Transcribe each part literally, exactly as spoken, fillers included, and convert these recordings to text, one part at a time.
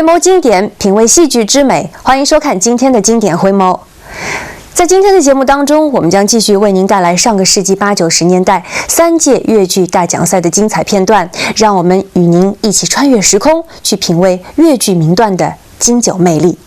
猫经典，品味戏剧之美，欢迎收看今天的经典回猫。在今天的节目当中，我们将继续为您带来上个世纪八九十年代三届越剧大奖赛的精彩片段，让我们与您一起穿越时空，去品味越剧名段的经久魅力。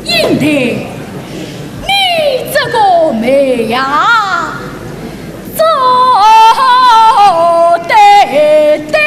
英台，你这个媒呀，做得对。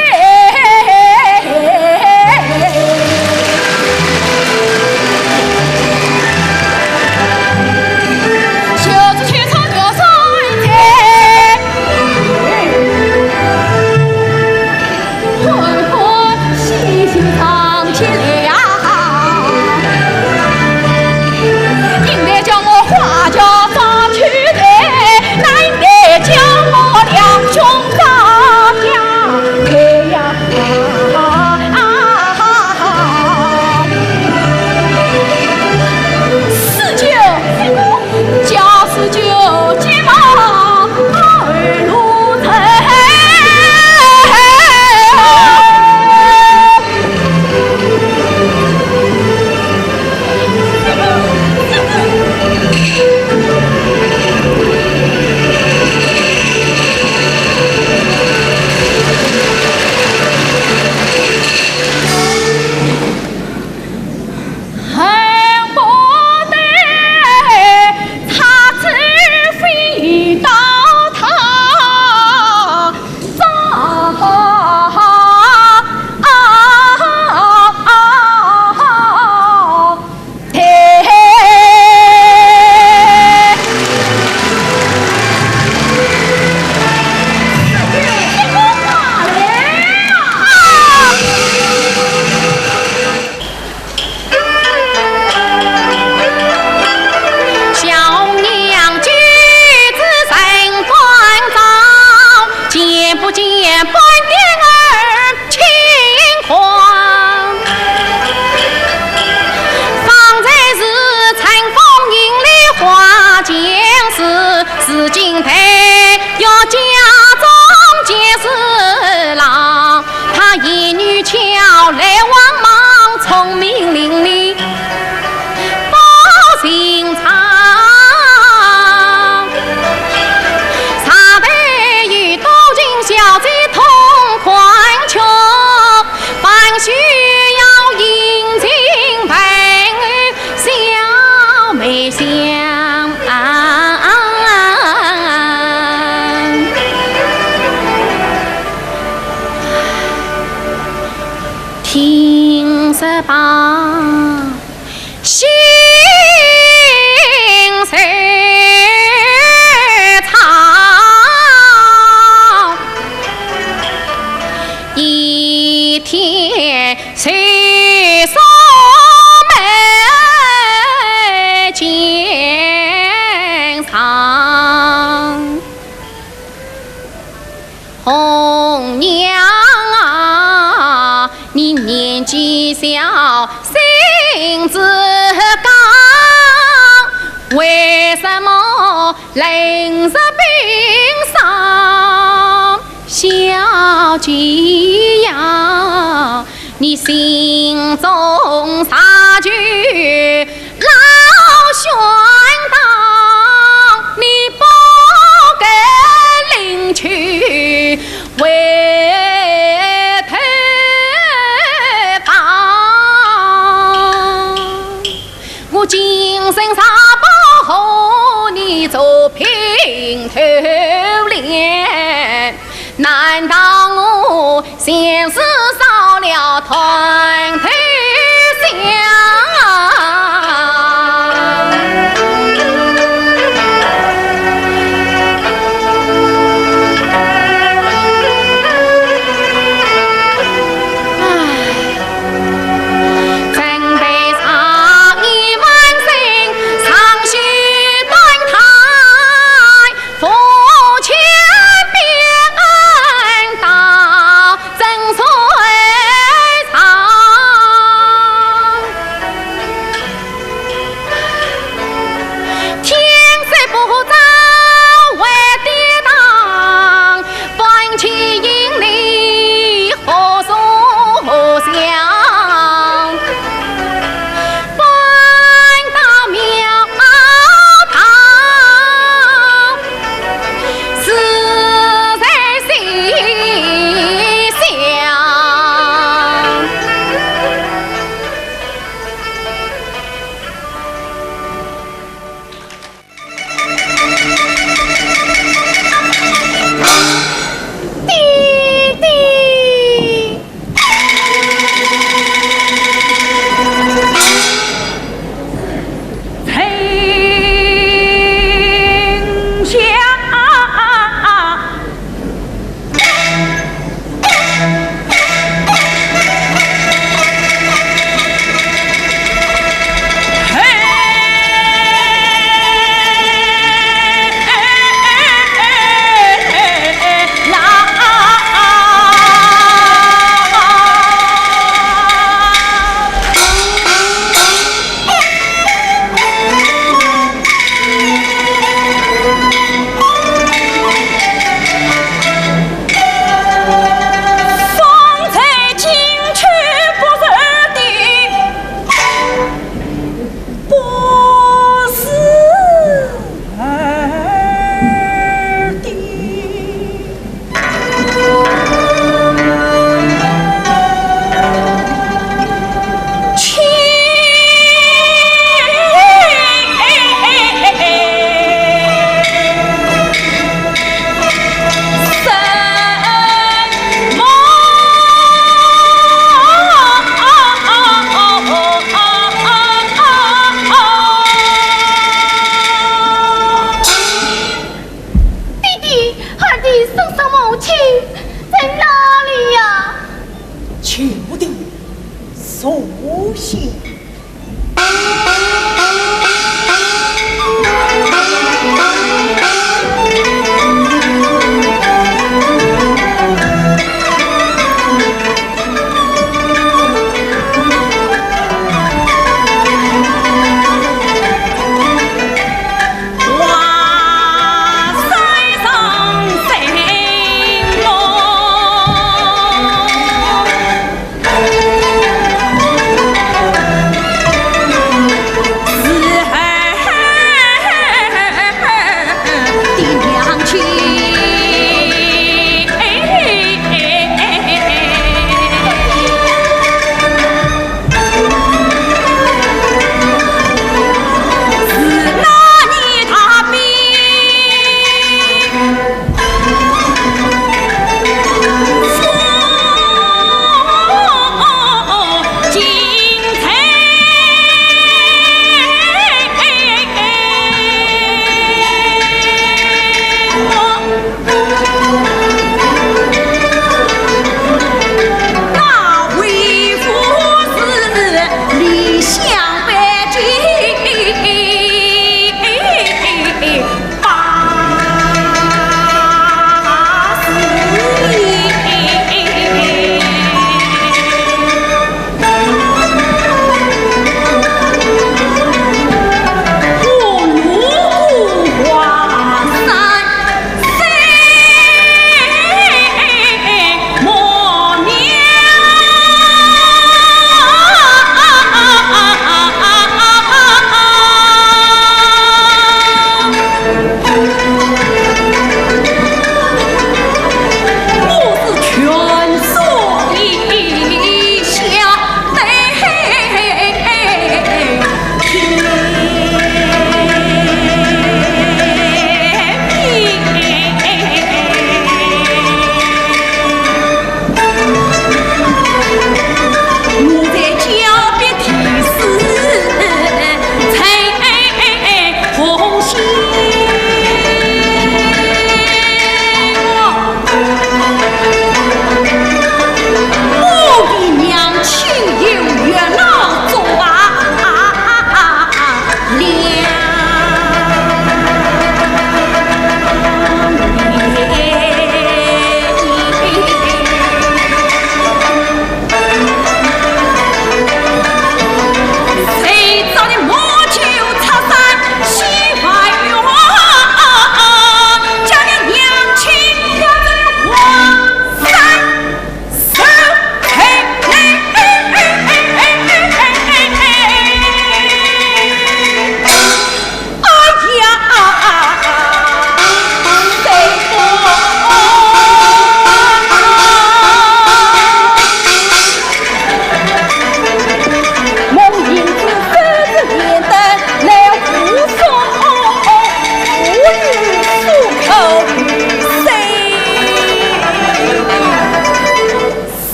红娘啊，你年纪小，性子刚，为什么冷若冰霜？小姐呀，你心中啥事 老宣道，你不肯领取回头房。我今生啥不和你做平头恋？难道我 前世少了团头香啊。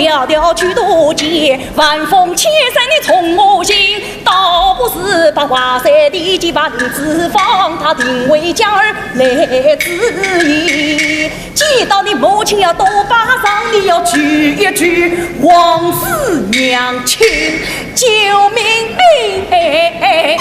迢迢去途间，晚风千山你从我行，倒不如把华山地界万紫坊，它定为佳人来之意。见到你母亲要多拜上，你要去一去王氏娘亲，救命！哎，哎，哎。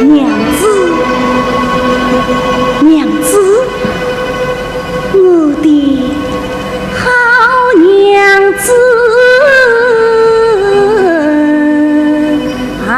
娘子，娘子，我的 好娘子啊。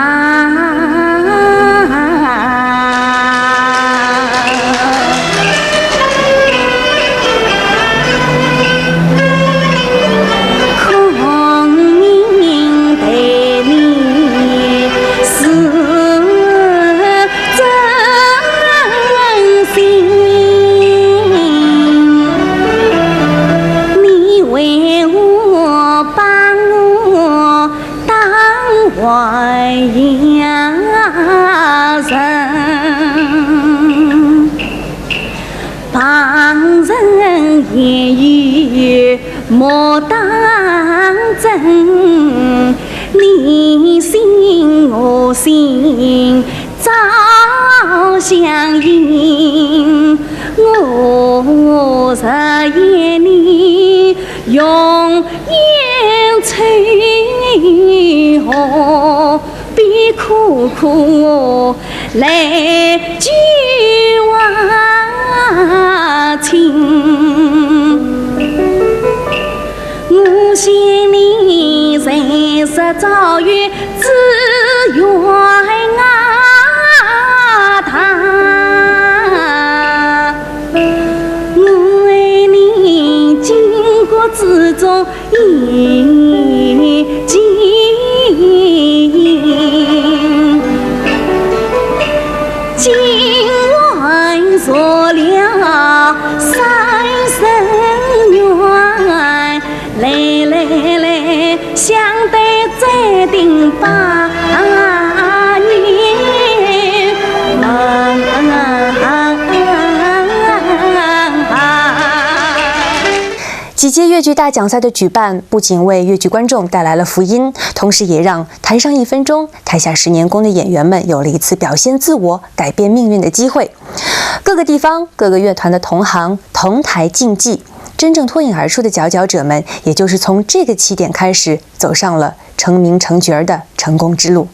姐这届越剧大奖赛的举办，不仅为越剧观众带来了福音，同时也让台上一分钟，台下十年功的演员们有了一次表现自我、改变命运的机会。各个地方、各个乐团的同行同台竞技，真正脱颖而出的佼佼者们，也就是从这个起点开始，走上了成名成角儿的成功之路。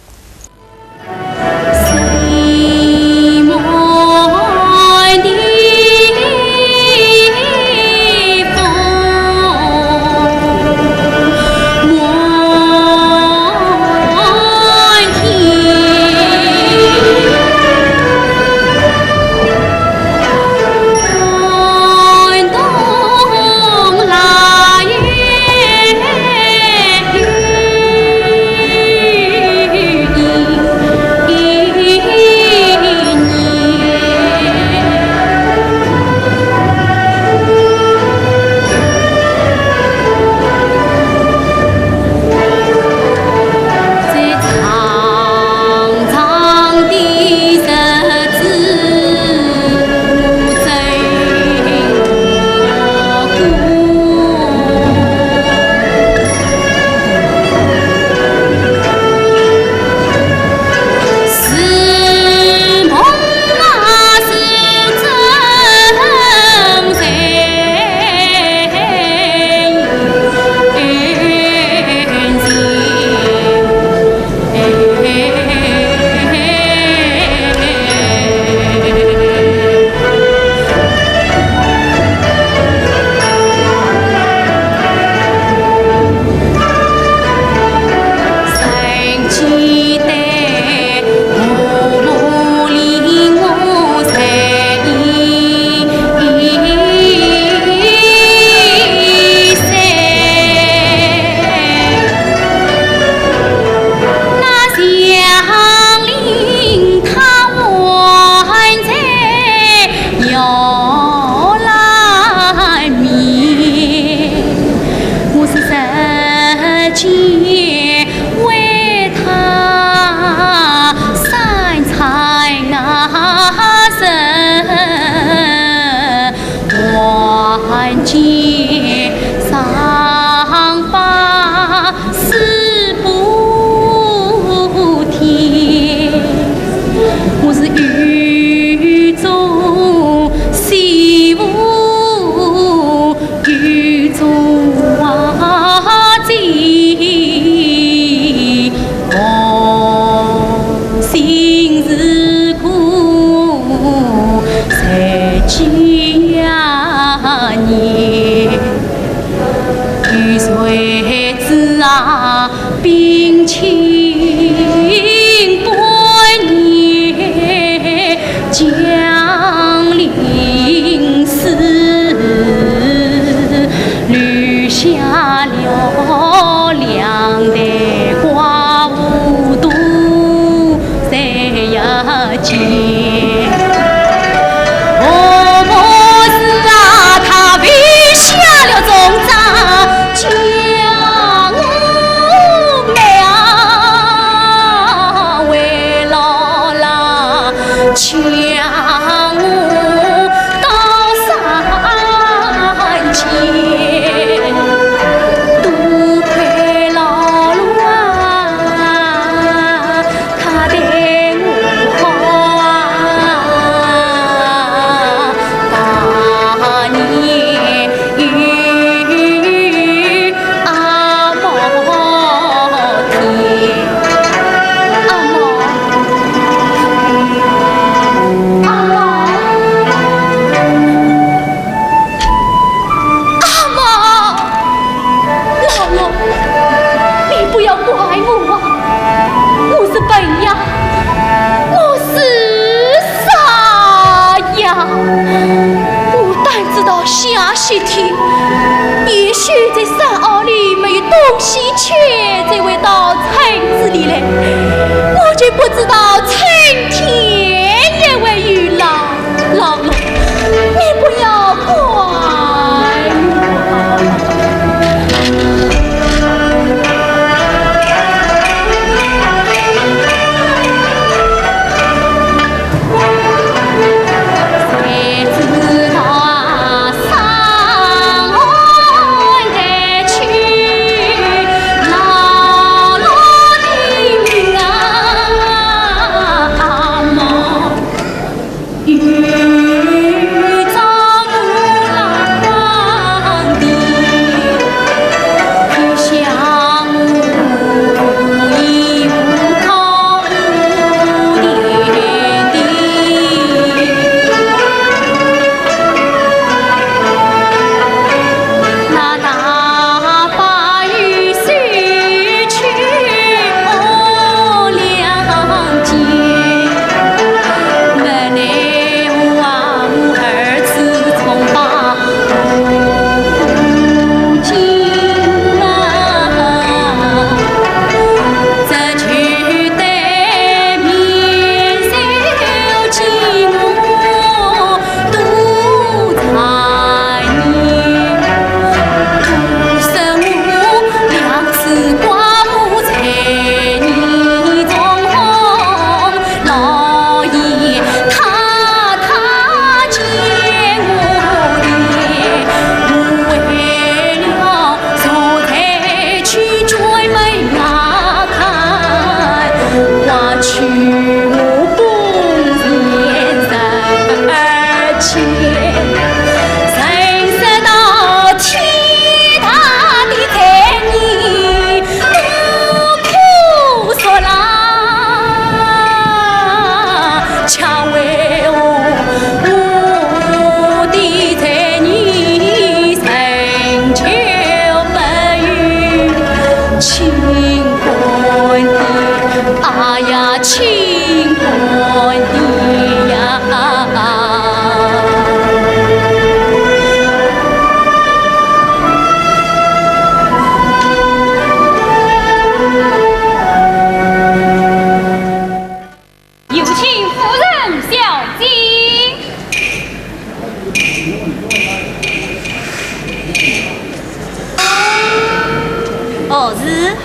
何事？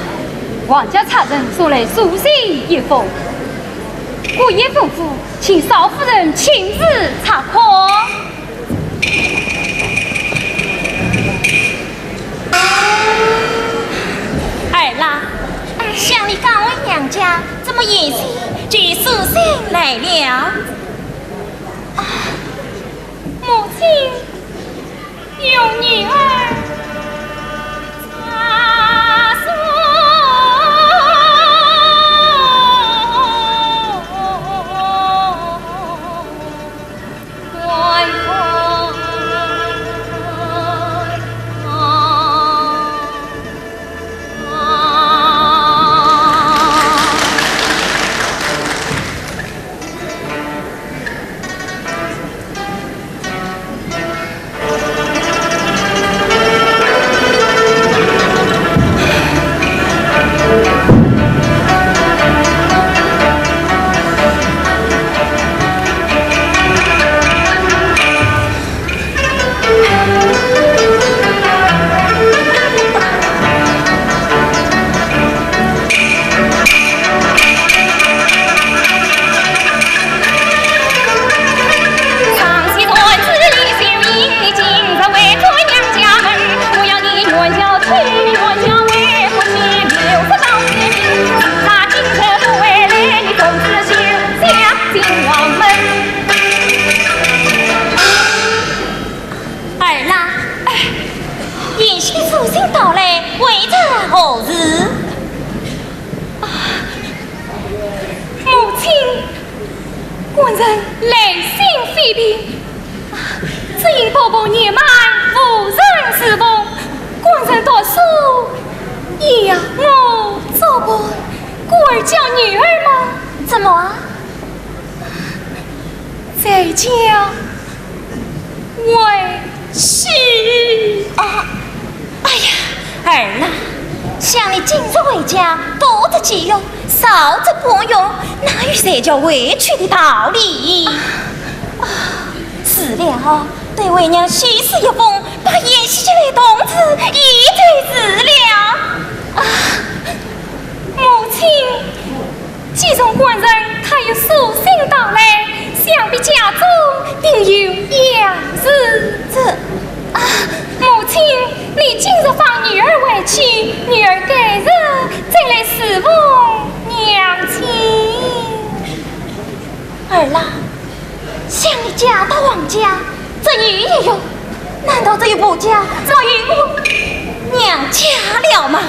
王家差人送来书信一封，故意吩咐请少夫人亲自查看。儿啦，想你刚回娘家，怎么现在就书信来了？啊，母亲，有女儿。 儿啦，哎，贤婿书信到来，为着何事？啊，母亲，官人来信非别，啊，只因伯伯年迈，无人侍奉，官人读书也要我作伴，故而叫女儿嘛。怎么啊？ 在家为妻。啊，哎呀，儿啊，想你今日回家，多则借用，少则不用，哪有才叫回去的道理？啊，是了，待为娘修书一封，把贤婿接来同住，也就是了。啊，母亲， 既然官人他有书信到来，想必家中定有要事。这，啊，母亲，你今日放女儿回去，女儿改日再来侍奉娘亲。儿啦， 想你嫁到王家，只有一用，难道只有婆家，只有我娘家了吗？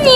娘。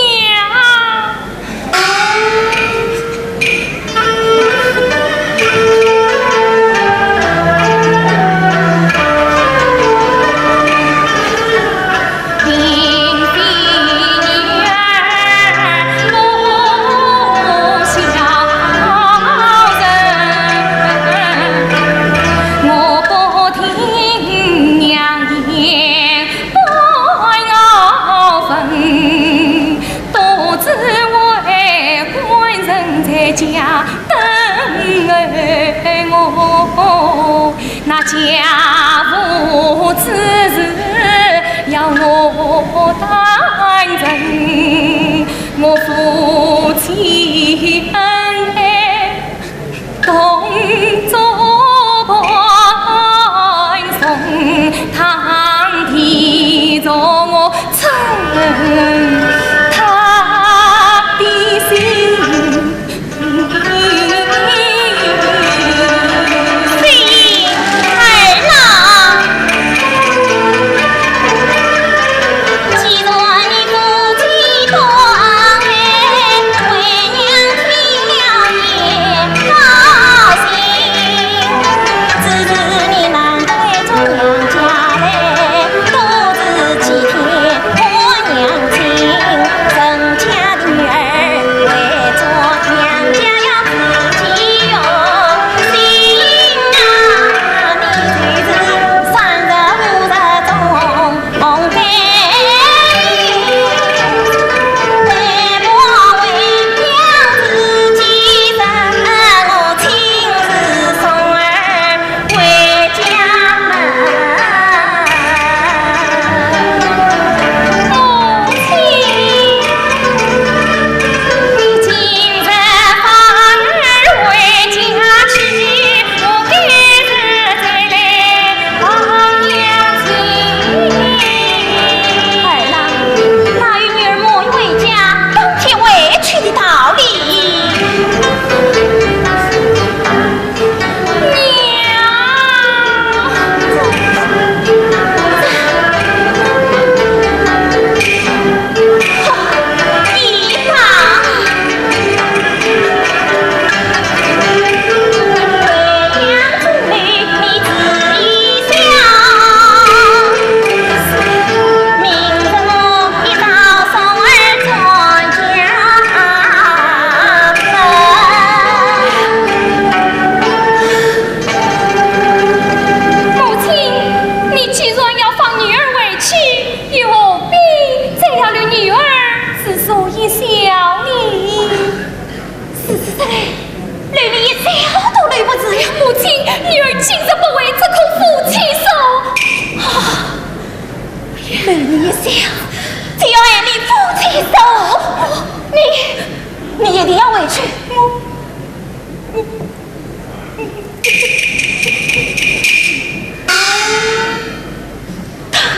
那家父之事要我担承，我夫妻恩爱同作伴，从堂弟从我称他的心。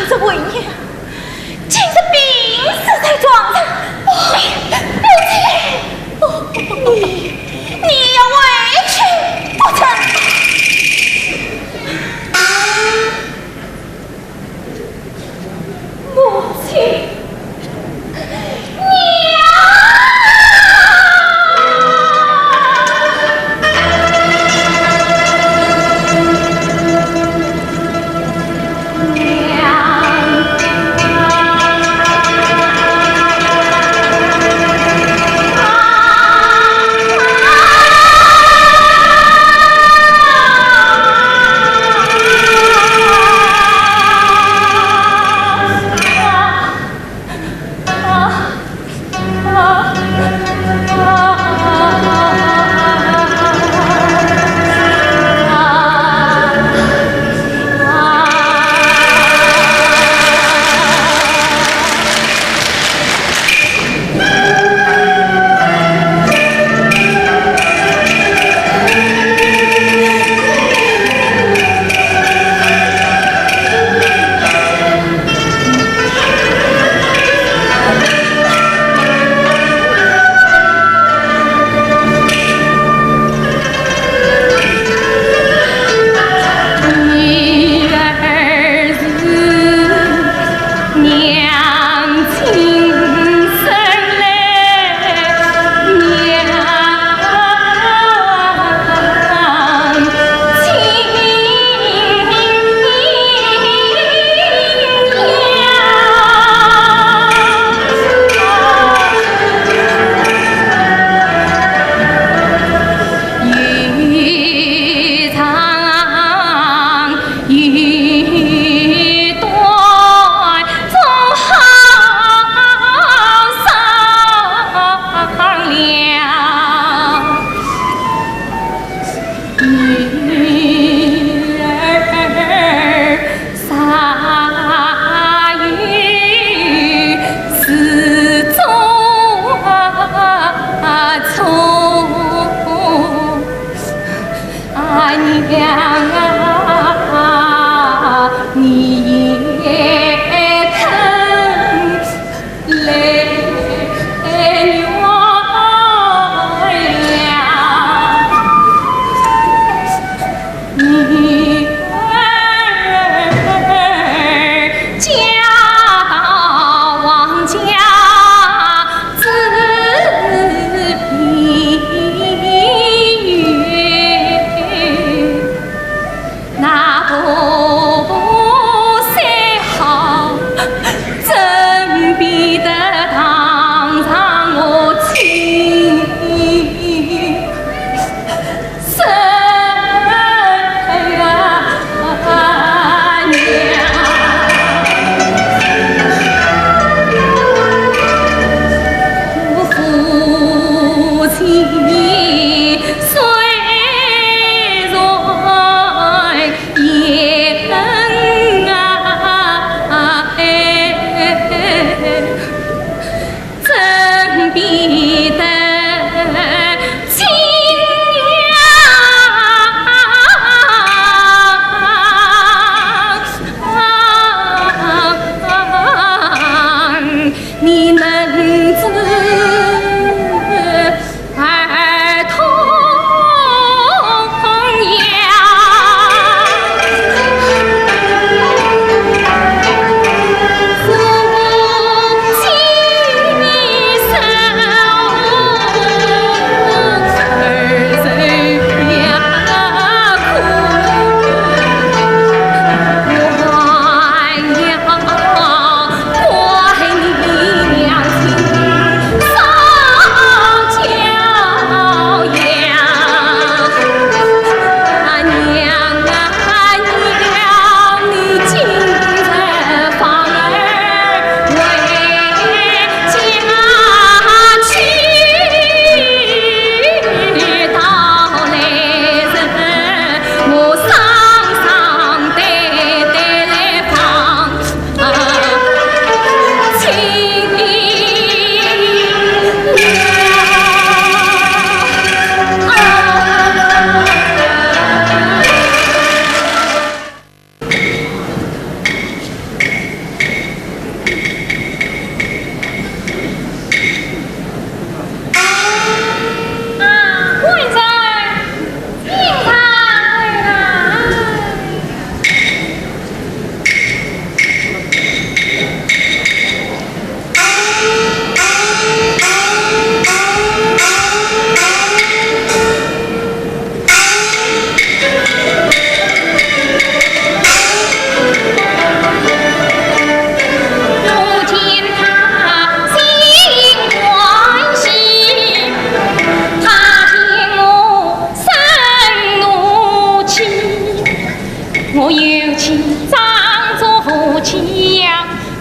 这为娘竟是病死在床上。不，母亲，不，你，你要回去不成？母亲，娘！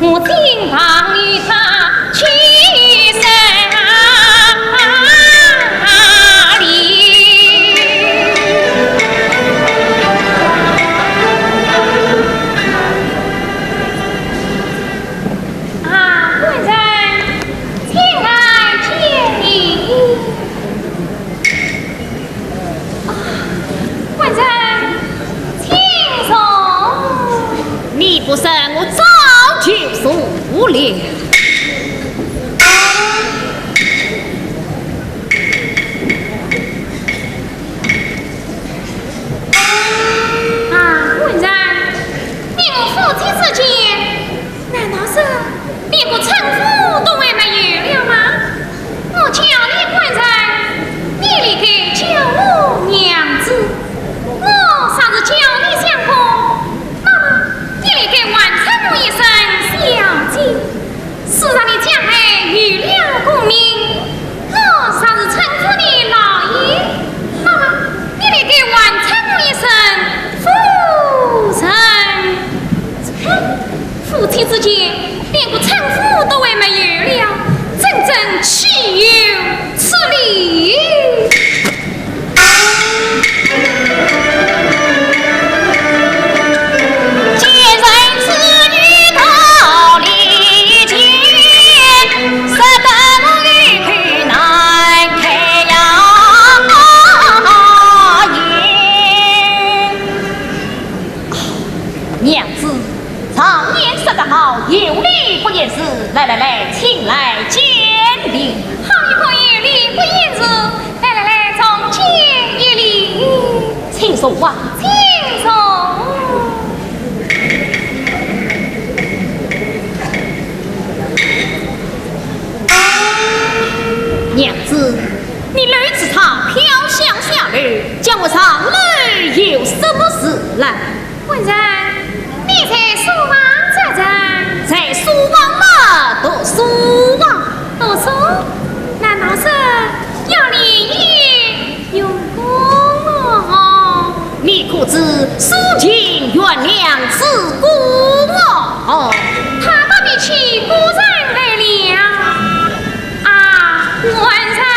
我定当与他去山里。啊，官人，请来见礼。 官人，请坐。你不认，我早就坐了。啊，官人，你我夫妻之间， 难道是连个称呼都还没有了吗？我叫你官人，你理该叫我娘子。我若是叫你相公，那么你理该还称我一声小姐。倘若你将来有了功名， 我若是称呼你老爷，那么你理该还称我一声夫人。哼，夫妻之间连个称呼都还没有了，真正岂有此理！ 娘子，常言说得好，有理不言字。来来来，请来见礼。好一个有理不言字！ 来来来，重见一礼。请坐啊。请坐。娘子，你楼子上飘香香的，叫我上楼有什么事来？ 官人，你在书房做甚？在书房嘛，读书啊。读书？难道是要练武用功哦？你可知书琴悬梁之功哦？他倒比起古人来了。 啊，官人啊！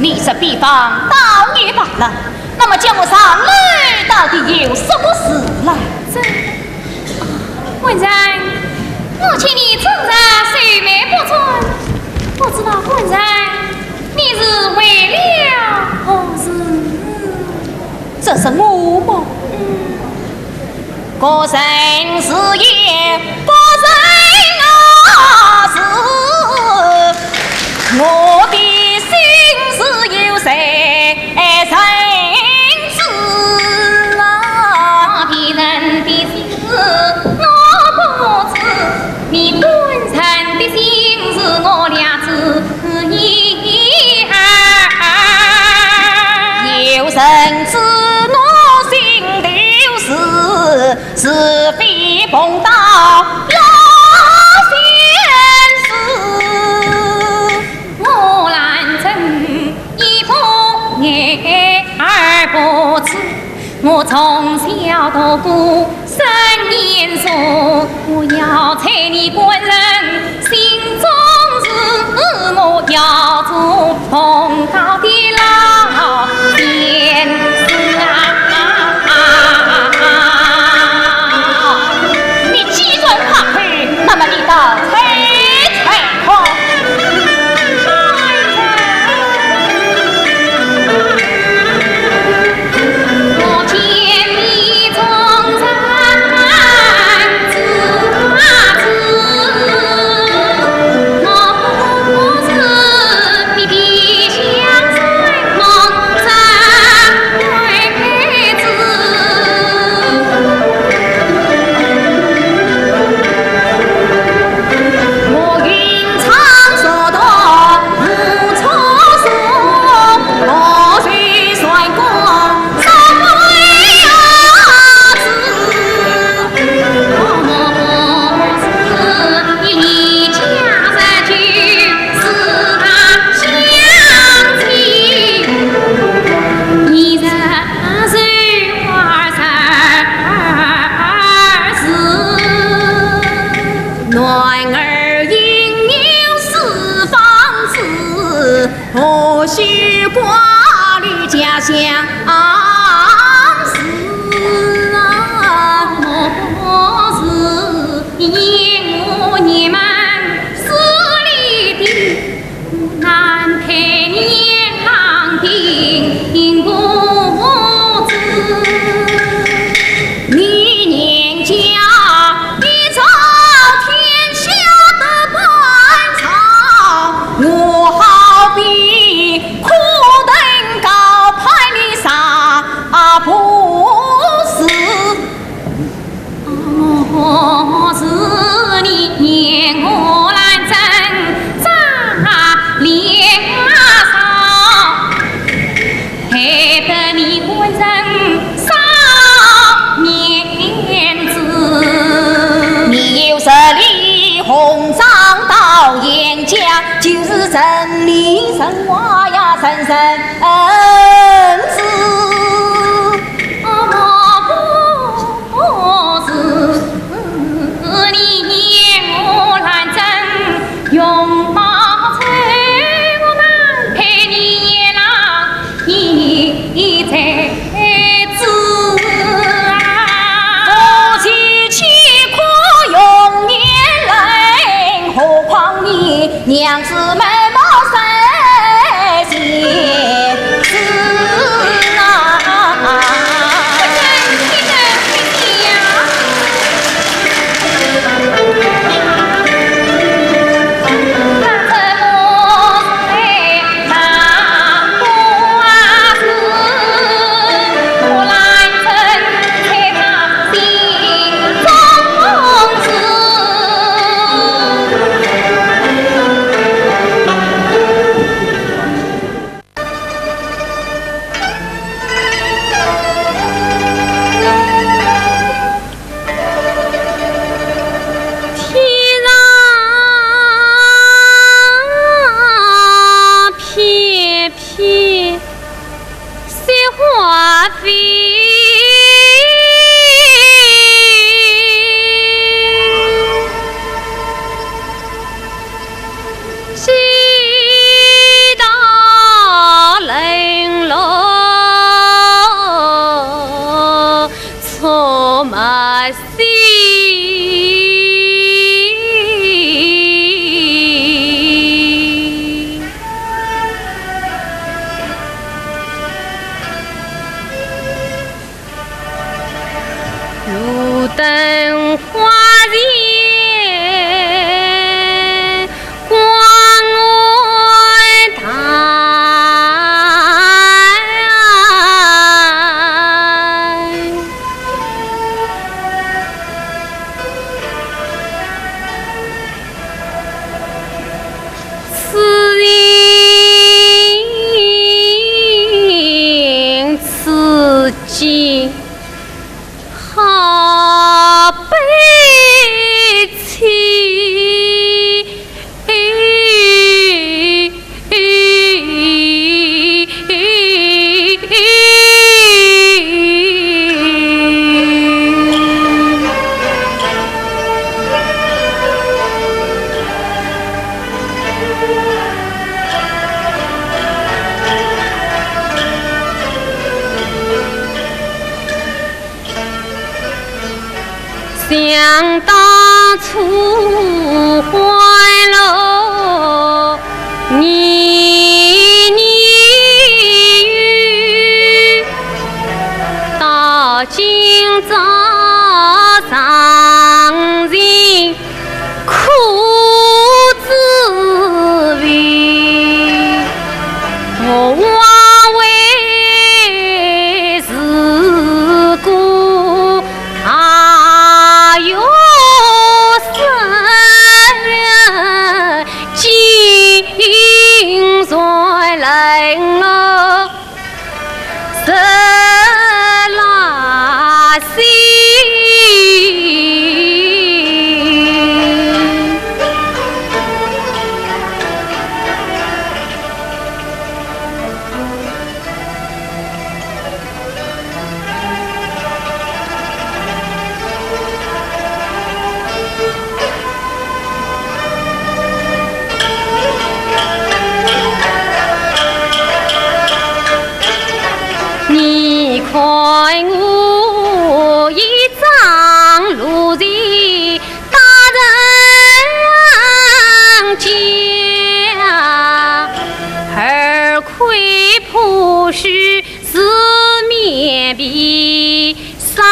你这比方倒也罢了，那么叫我上楼到底有什么事来？这，官人，我见你终日愁眉不展，不知道官人你是为了何事？这是我么？嗯。 个人是也，个人啊是，我的心事有谁人知啊？知我心头事，是非碰到老先生。我兰贞一不言二不知，我从小读过 三年书，我要猜你官人心中事，我要做奉告的老先生啊。你既然怕黑，那么你倒猜猜看。 男儿应有四方志，何须挂虑家乡事啊？我不是言我年满四里地， 难配年郎的情故子。你年家一朝天下的班草，我好比苦等高攀的啥不是？ 我是你我兰贞张良少，害得你官人少面子。你有十里红妆到严家，就是城里城外呀人人知。 不是你我兰贞容貌丑，我难配你郎的才子啊。夫妻岂可容年人，何况你娘子美貌三千世啊。天上撇撇雪花飞。 西到冷落出没西。路灯花前光淡。此情此景好悲戚。想当初欢乐年年有，到今朝伤心 苦滋味，我枉为是个大学生，竟然冷落 是垃圾。你看我一张路在大人家，二块破书四面壁，三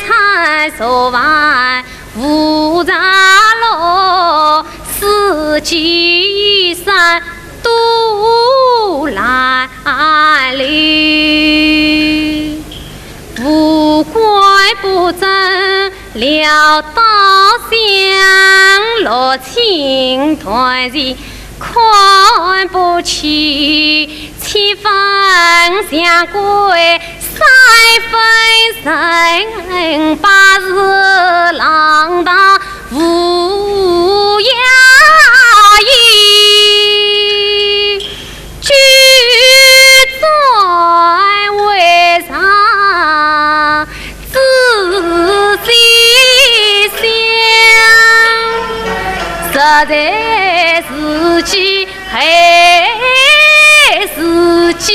餐三饭 无茶落，四季衣衫都烂哩。无官不正潦倒乡，六亲团聚看不起，七分像鬼 三分人，八字浪荡无涯依。举箸为上，仔细想，实在自己 害自己。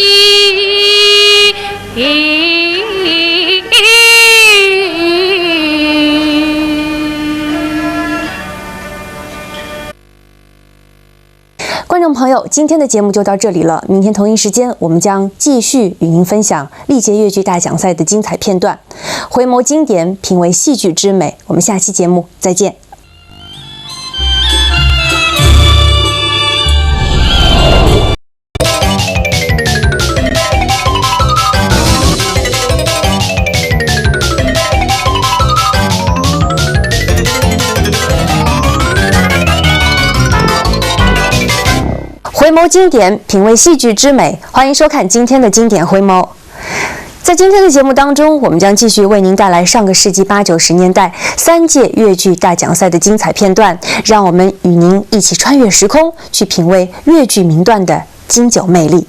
观众朋友，今天的节目就到这里了。明天同一时间，我们将继续与您分享历届越剧大奖赛的精彩片段。回眸经典，品味戏剧之美。我们下期节目再见。回眸经典，品味戏剧之美，欢迎收看今天的经典回眸。 在今天的节目当中，我们将继续为您带来上个世纪八九十年代三届越剧大奖赛的精彩片段，让我们与您一起穿越时空，去品味越剧名段的经久魅力。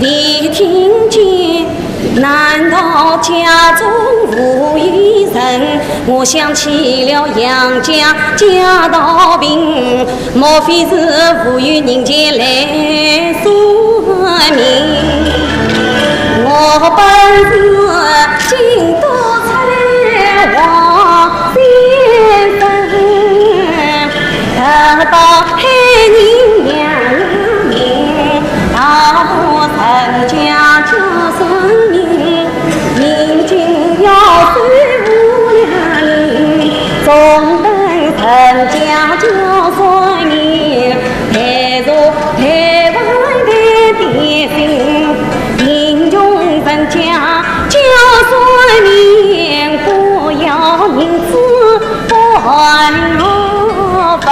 未听见，难道家中无一人？我想起了杨家贾道平，莫非是无有人前来算命？我本是京都采网仙生，得到海宁娘娘命，道我人家叫算命，命中要受无量刑，总等人家叫算命，待坐待饭待点心，命中人家叫算命，不要银子不还本。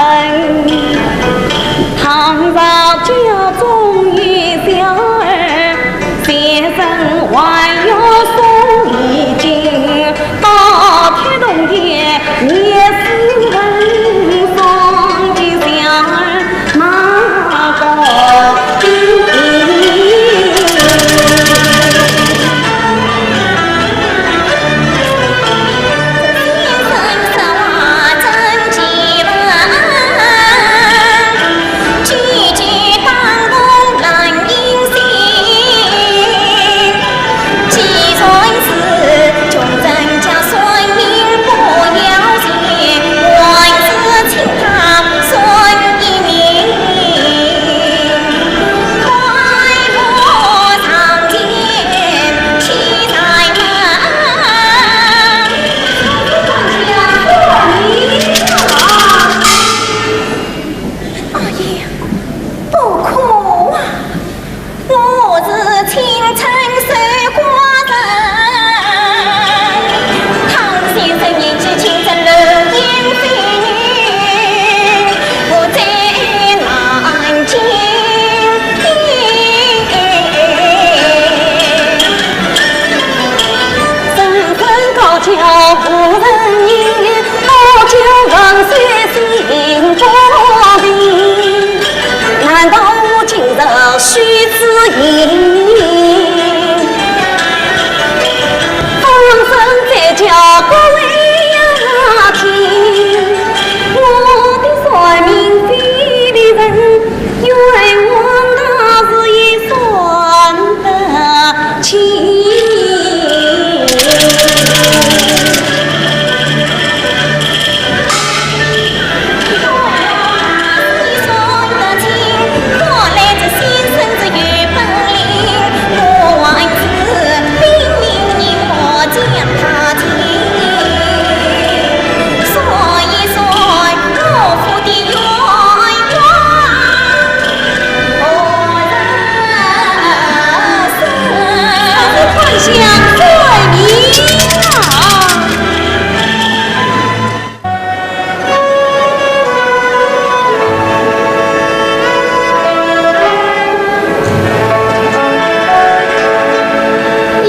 倘若家中有小儿，先生还要送礼金，到天洞天也是问送给小儿。 哎呀，不可啊！ 我是青春守寡人，倘先生年纪轻，怎能应允我在南京？ 身份高傲无人疑，我就万岁心中定。难道我今日虚此行名？放声再叫各位呀听，我的算命非礼人，冤枉那是也算得清。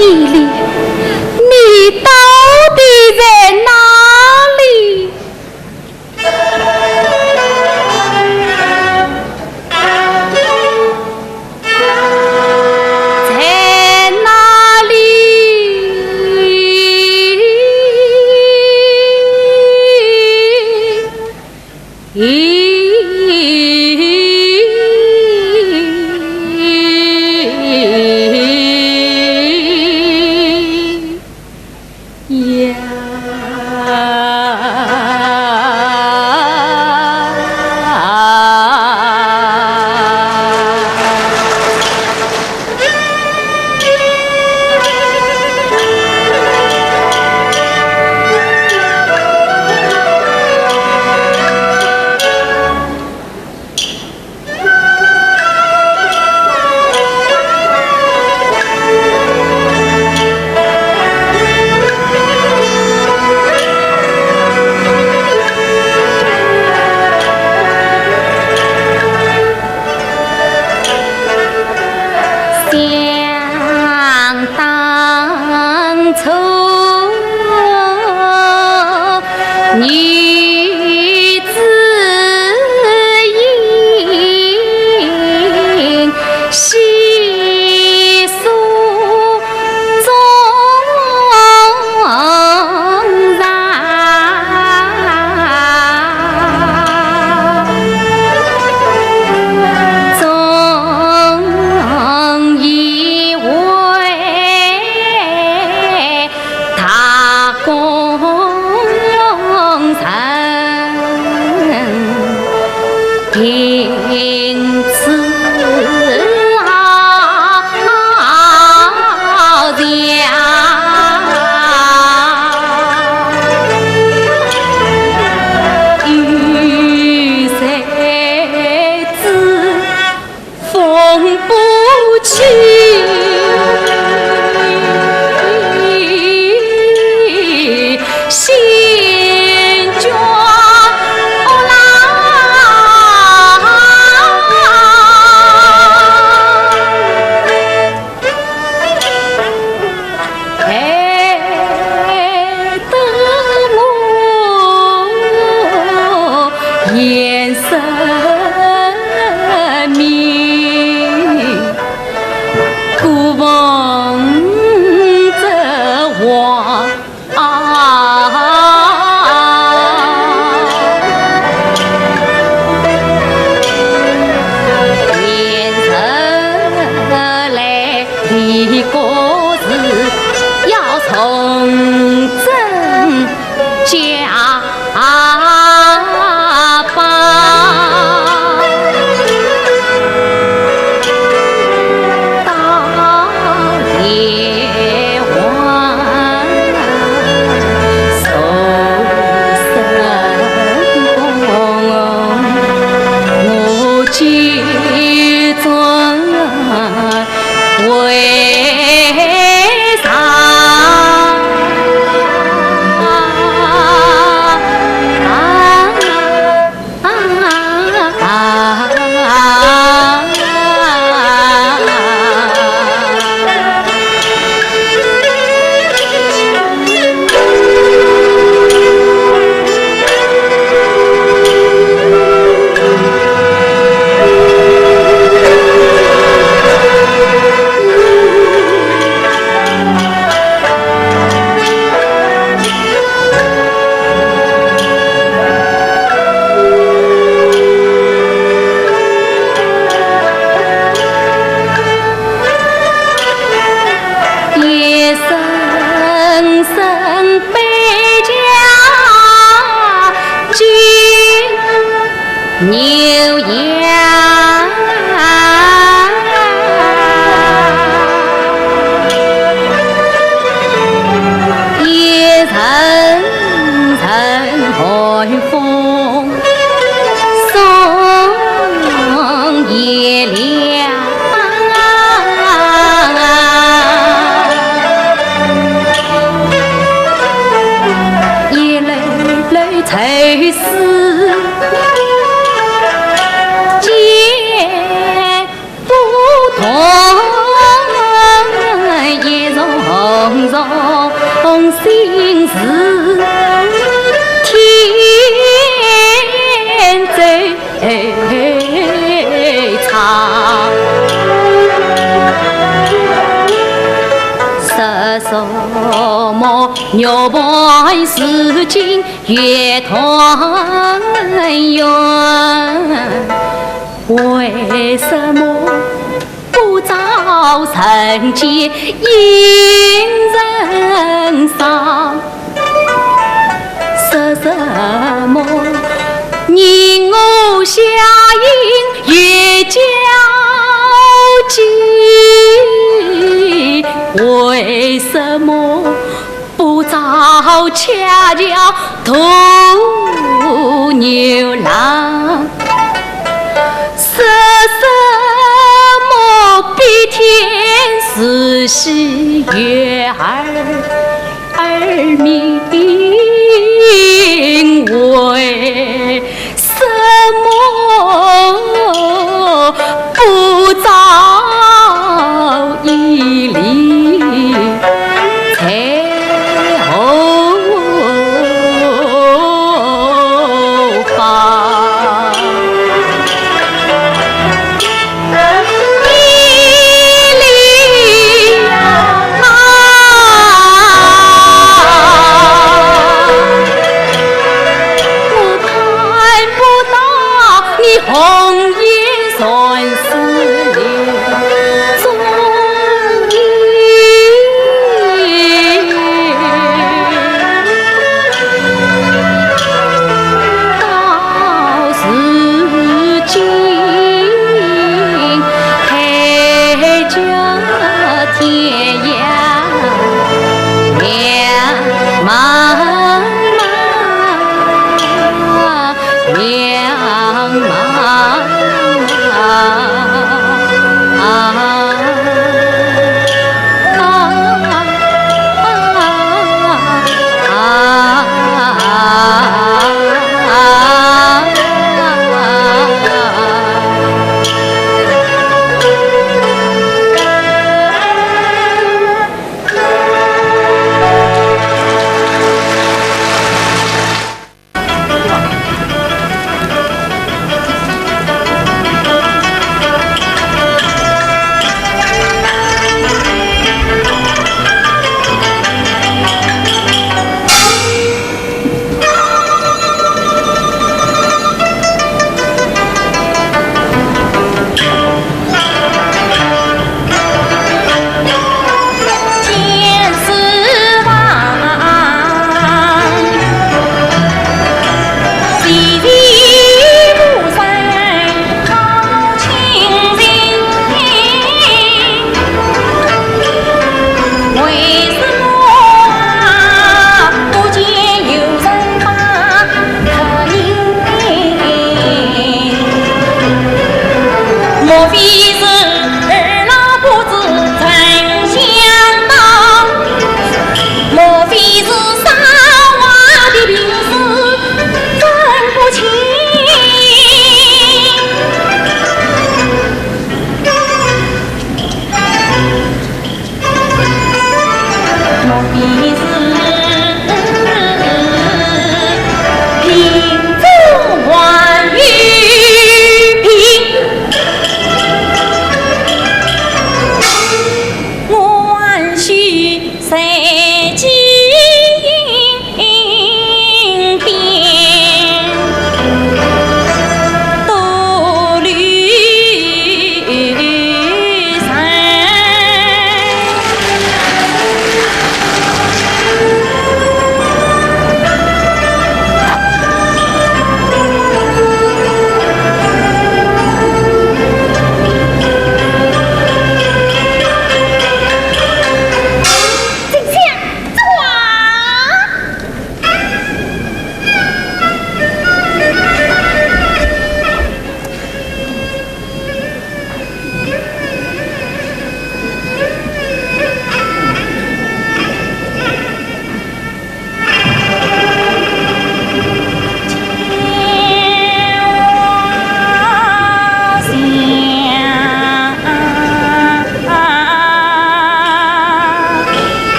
义丽，你到底在哪里？ 在哪里呀？因此好像雨水之风不去，心中啦。害得我颜色明，孤凤则黄。 啊，现在来的个是要重整家 啊，把大雁还送神公，我今朝为啥？ 一声声悲叫， 牛羊，一阵阵寒风送雁凉。 一粒粒愁思解不通，一重重心事添惆怅。说什么玉盘如今 月团圆，为什么不照人间影人伤？说什么你我相依也交集，为什么 不照恰巧鸵牛郎，说什么比天时喜月儿儿明，为 什么不照一例才后报？一例呀，我看不到 你红颜算是你。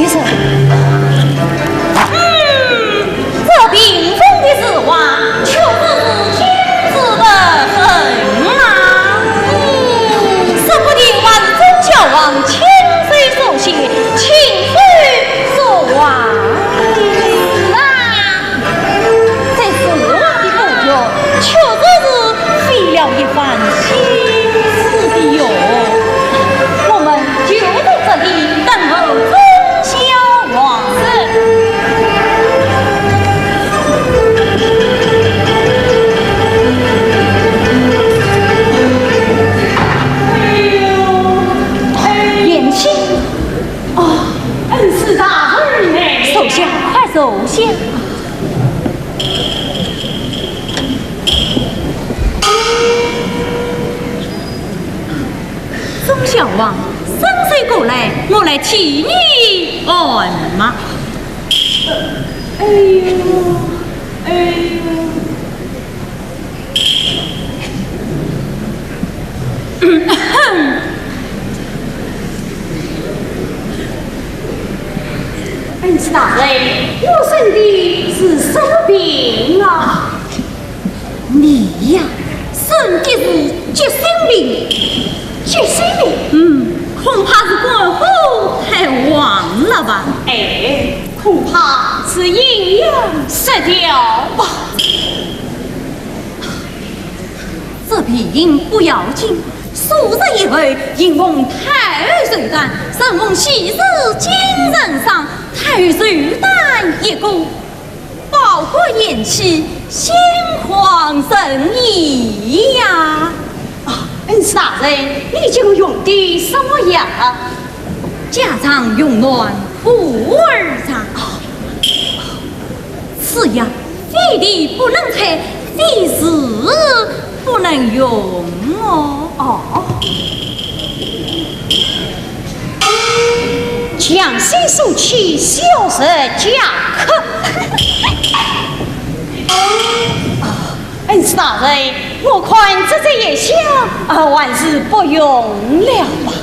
你说，嗯，这屏风的字画，确实是精致得很啊。嗯，说不定还是周孝王亲手所写，快坐下。忠孝王，伸手过来，我来替你按脉。哎呦，哎呦。 恩师大人，我生的是什么病啊？你呀，生的是急性病。急性病？嗯，恐怕是肝火太旺了吧？哎，恐怕是营养失调吧。 这病不要紧，数日以后，因奉太后寿诞，承蒙昔日金圣上，太后寿诞一过，包括元气，心旷神怡呀。啊，恩师大人，你给我用的什么药？家常用暖，服而上。 此药非你不能采，非是不能用哦。哦。强身素气，消食解渴。啊，恩师大人，我看这只药箱，啊，还是不用了吧。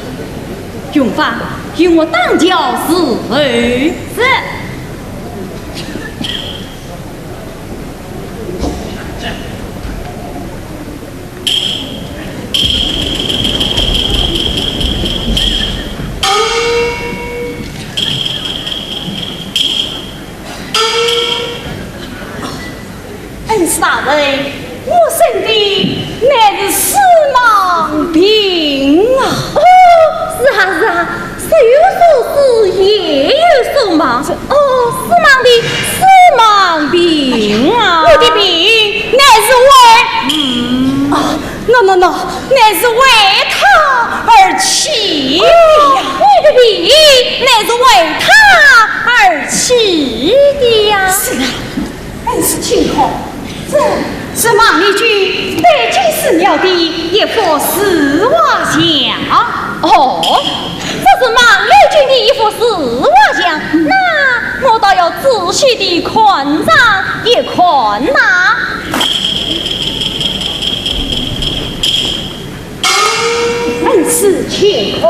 用法，与我当教伺候。是。 恩师大人，我生的乃是四盲病啊！哦，是啊，是啊，日有所思，夜有所梦。这，哦，四盲病，四盲病啊！我的病乃是为，嗯，啊，喏，喏，喏，乃是为他而起的呀。哦，你的病乃是为他而起的呀。是啊， 恩师请看，这是孟丽君带进寺庙的一幅书画像。哦，这是孟丽君的一幅书画像，那我倒要仔细地看上一看呐。恩师请看。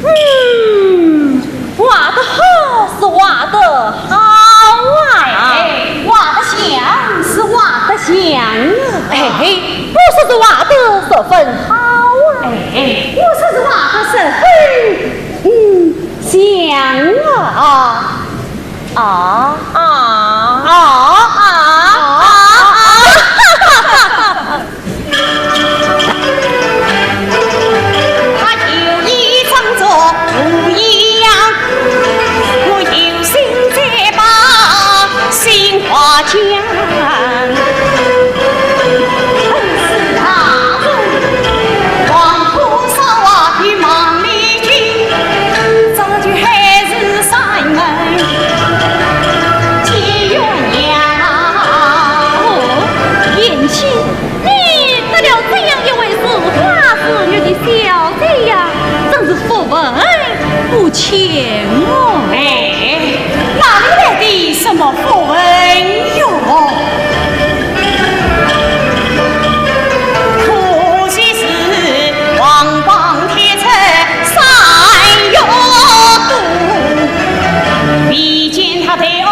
嗯，画得好是画得好啊！哎，画得像是画得像啊！哎，我说是画得十分好啊！哎，我说是画得十分，嗯，像啊！啊，啊，啊，啊，啊，啊！ 他有意装作无一样，我有心再把心话讲。恩师大人，黄土烧啊与孟丽君，早就还是山盟结鸳鸯。哦，贤妻， 你得了这样一位如花似玉的小姐呀，真是福分不浅哦。哎，哪里来的什么福分哟？可惜是王榜贴出山月肚，未见他对岸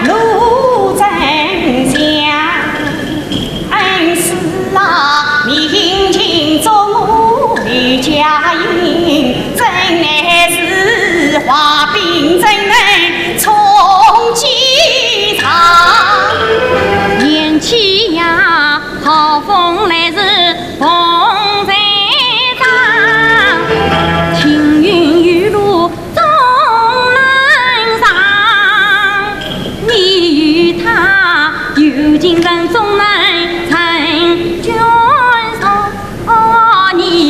路真相。 恩师啊，你应尽忠我的家音，怎奈是画饼怎能充饥肠？贤妻呀，好风来时风在张，青云雨露 终难上，你与他有情人终难成眷属。哦，你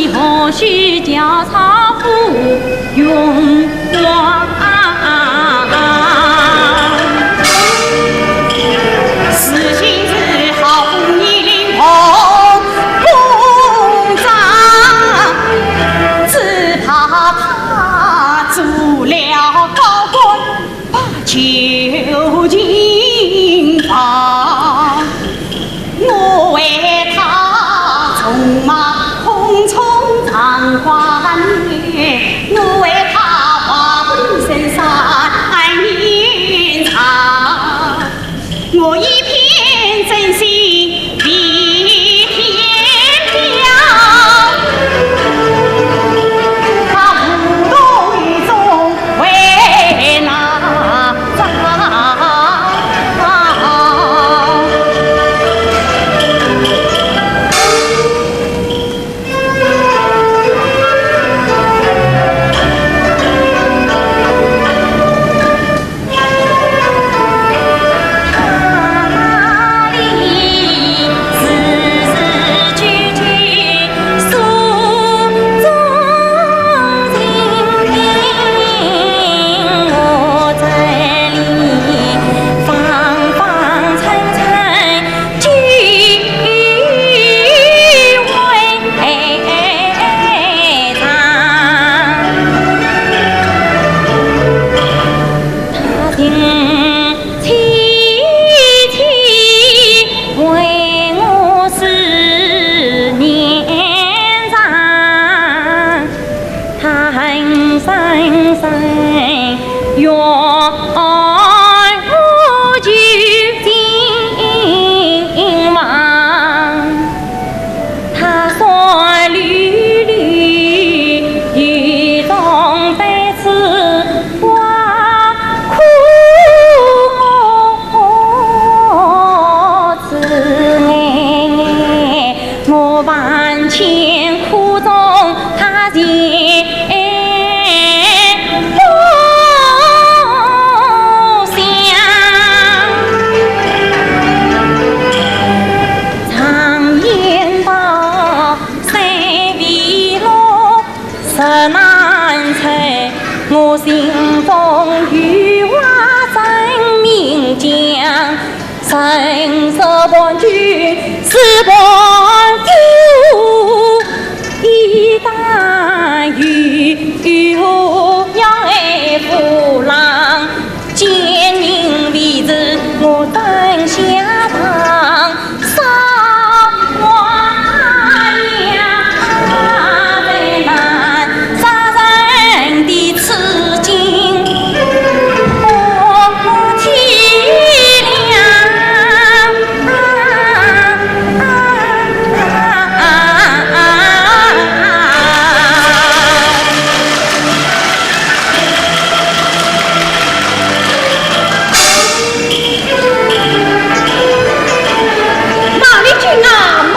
孟丽君啊，孟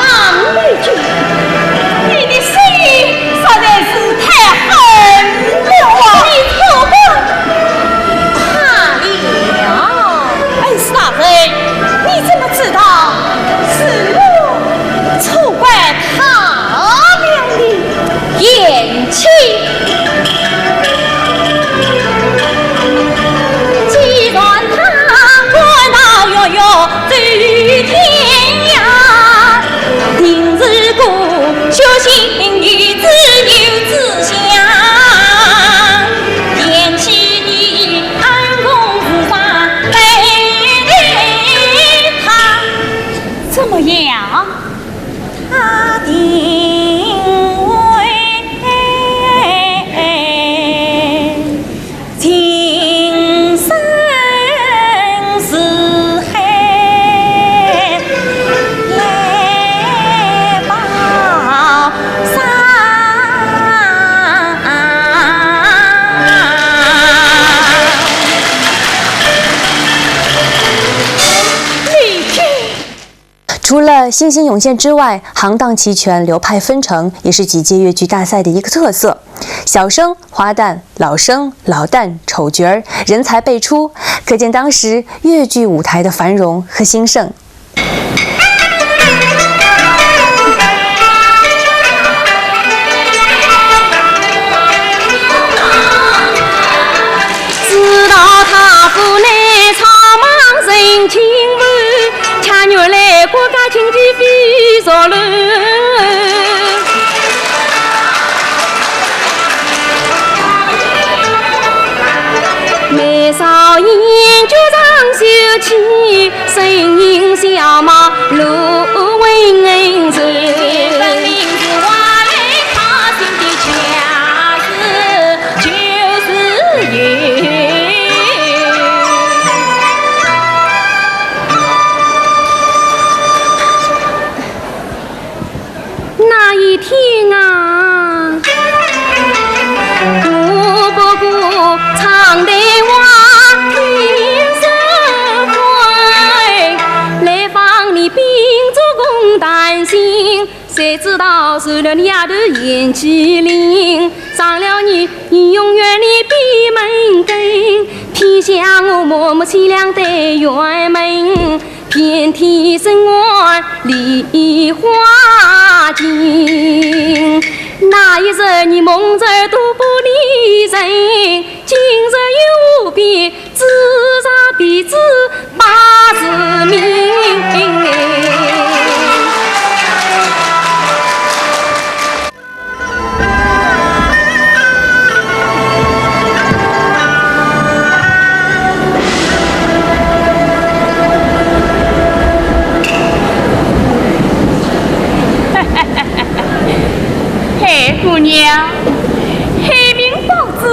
丽君，你的心实在是太狠了啊！你错怪他了。恩师大人，你怎么知道是我错怪他了呢？贤妻。怎么样？除了新兴涌现之外，行当齐全，流派纷呈，也是几届越剧大赛的一个特色。小生花旦、老生老旦、丑角儿，人才辈出，可见当时越剧舞台的繁荣和兴盛。声音小马路文人。那一天啊，我不顾长亭花天生欢，来访你宾主共谈心，谁知道受了你丫头严吉林，上了你怡红院的闭门羹，偏向我默默凄凉对院门。 遍地生花梨花尽。那一日你蒙着都不理人，今日又何必自寻彼此百字名。 嘿，姑娘，黑名报纸，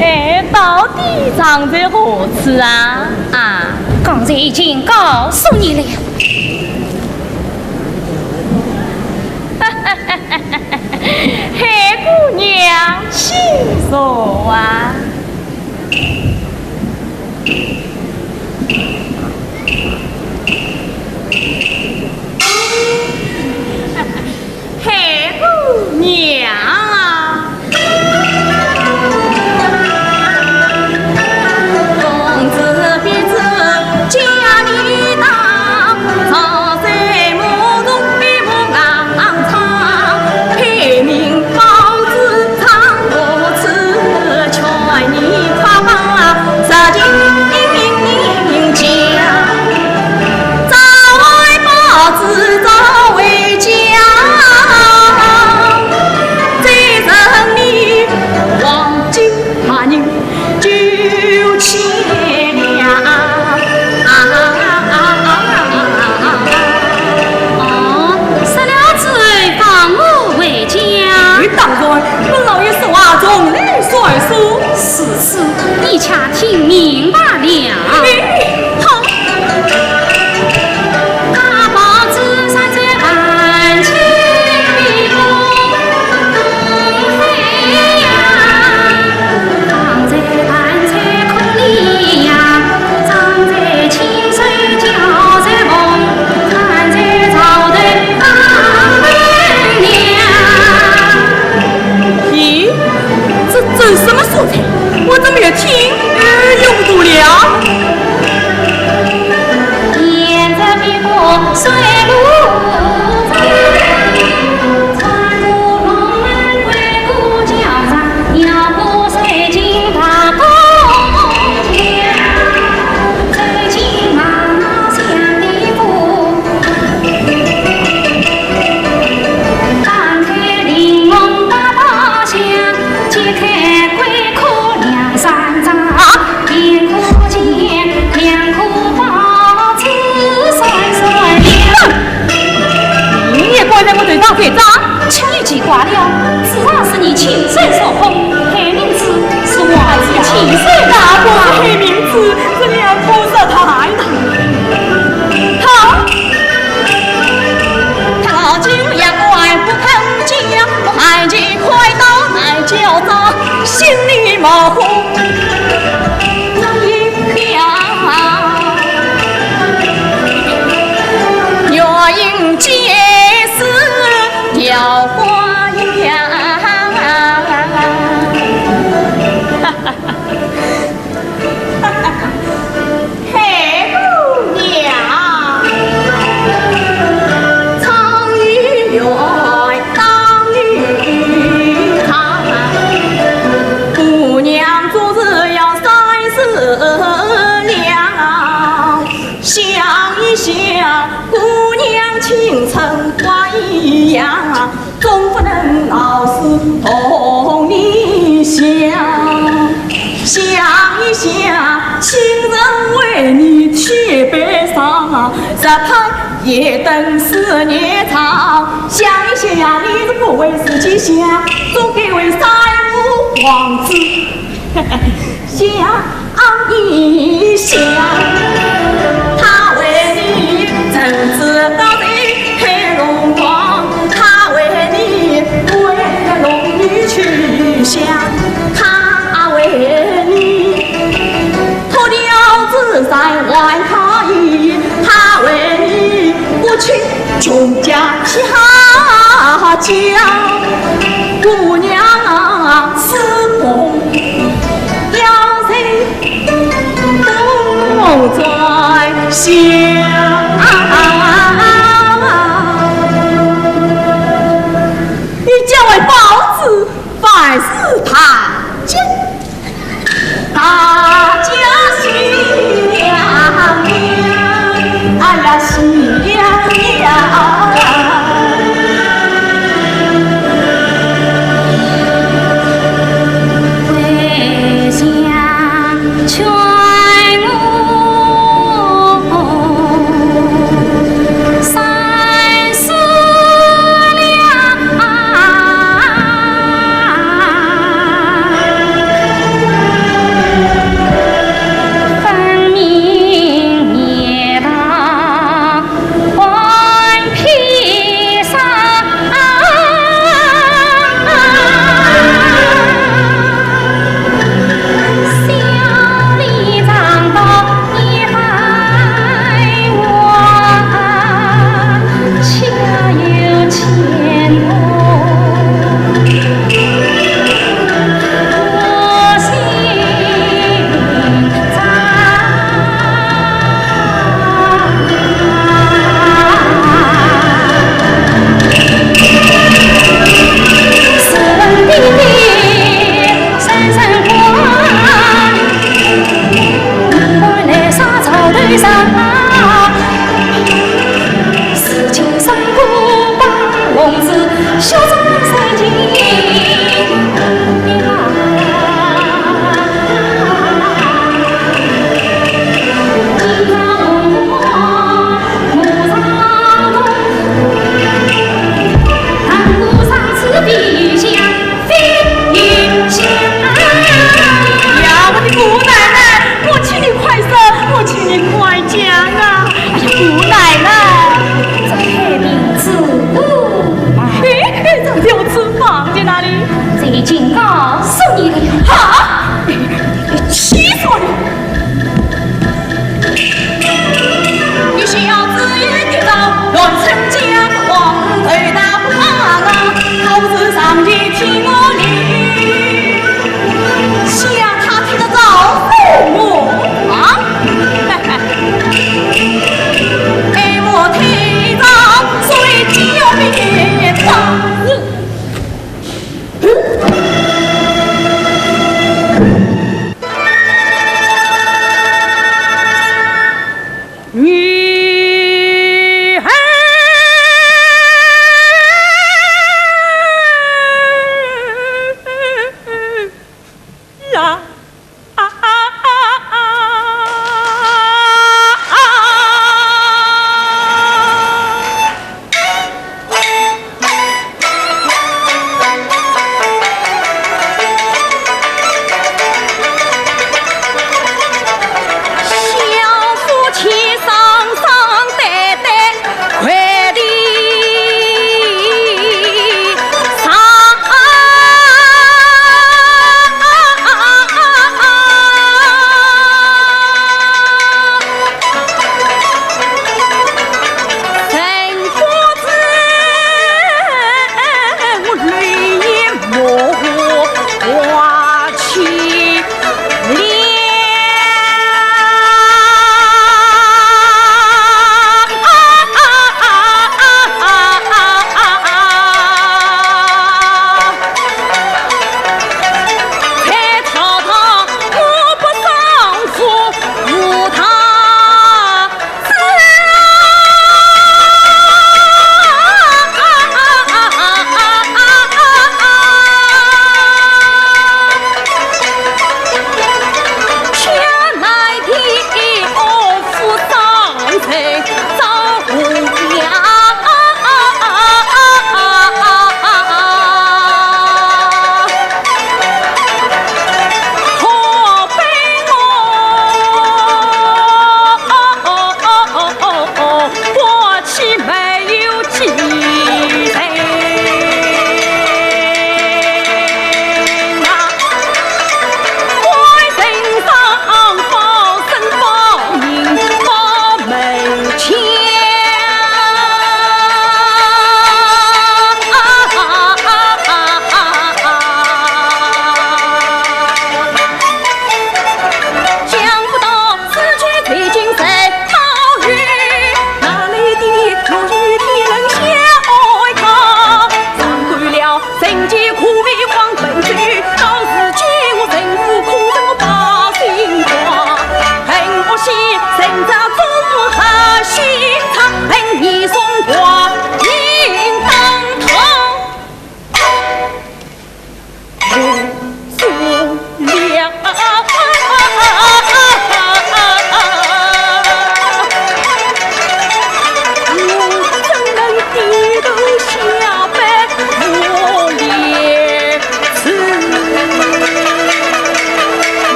哎，到底藏在何处啊？啊？刚才已经告诉你了。 黑姑娘，请坐啊。黑姑娘。 哦，失了之后放我回家。哎，当然，本老爷说话从来算数。如此，你且听明白了。哎，好。 咦，这，这什么素材？我怎么越听越糊涂了？ 你也敢在我头上盖章？轻易见怪了，自然是你亲手所封，黑名字是我儿子亲手。那不是黑名字，是两步石台的。好。 黑姑娘，唱与怨，当与唱。姑娘做事要三思量，想一想，姑娘青春花一样， 总不能老是同你想。想一想，亲人为你去悲伤，日头也等思念长。想一想呀，你是不为自己想，总该为三五王子想一想。他为你怎知道的黑龙江，他为你为了龙女去想，他为你 脱掉紫衫换嫁衣，他为你不去穷家僻家。姑娘啊，是否要人等在想？你叫为包子，凡事谈情。 大家喜洋洋，哎呀，喜洋洋。呀，我的姑奶奶，我请你快说，我请你快讲啊！哎呀，姑奶奶，这孩名字不……哎，哎，这就字放在哪里？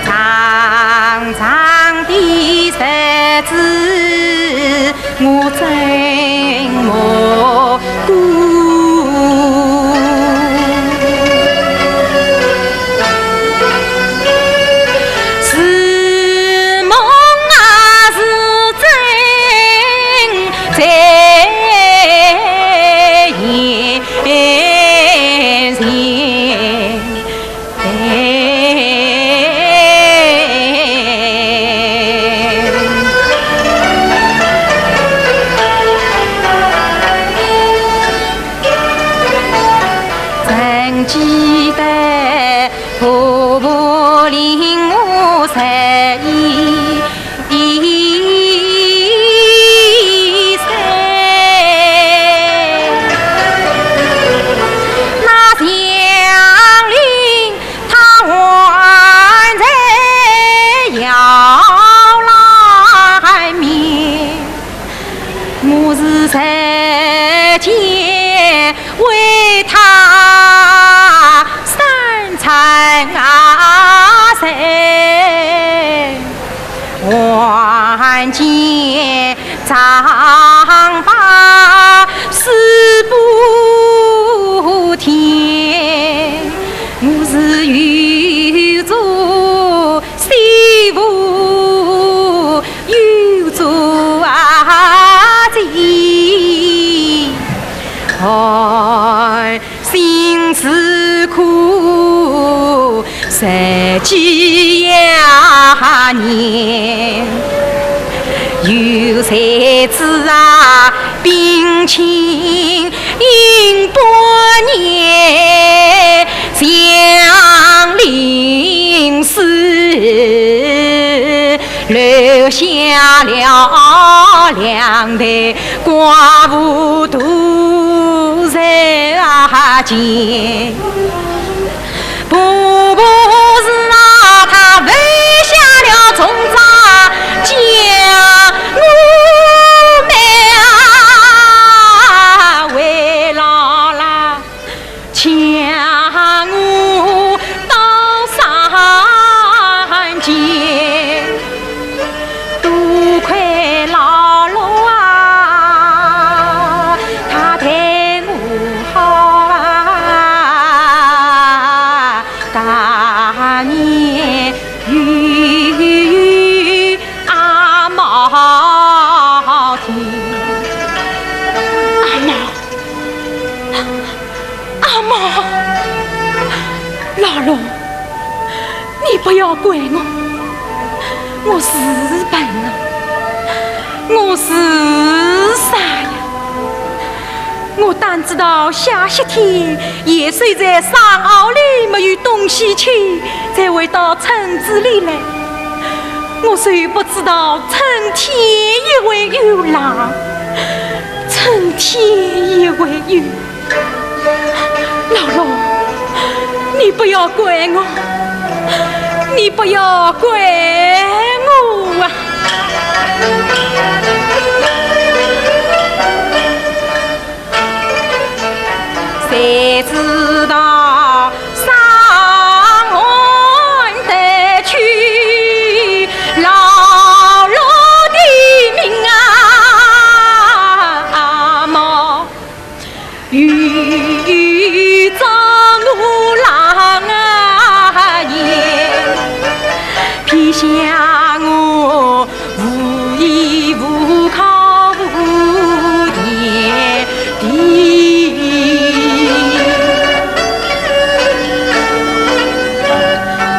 长长的日子，我怎么过？是梦啊，是真，在眼前。 曾记得婆婆令我十一 一岁，那祥林她还在摇篮面，我是日间为她三餐啊三。 还见丈八四不甜，我是又做媳妇又做啊姐。哎， 心是苦，十几呀年，有才子啊，冰清饮半年，祥林寺 留下了两代寡妇独守啊间。婆婆是啊，她留下了重担，将我们啊围牢啦。 将我到山间，多亏老罗啊，他待我好啊，当年有阿毛的。阿毛。 阿毛，老罗，你不要怪我，我是笨啊，我是傻呀。我当知道下雪天野兽在山坳里没有东西吃，才会到村子里来。我谁不知道春天也会有狼，春天也会有 老罗，你不要怪我，你不要怪我啊！谁知道 上岸得去老罗的命啊，阿毛，又遭我狼啊也，撇下我无依无靠无爹地。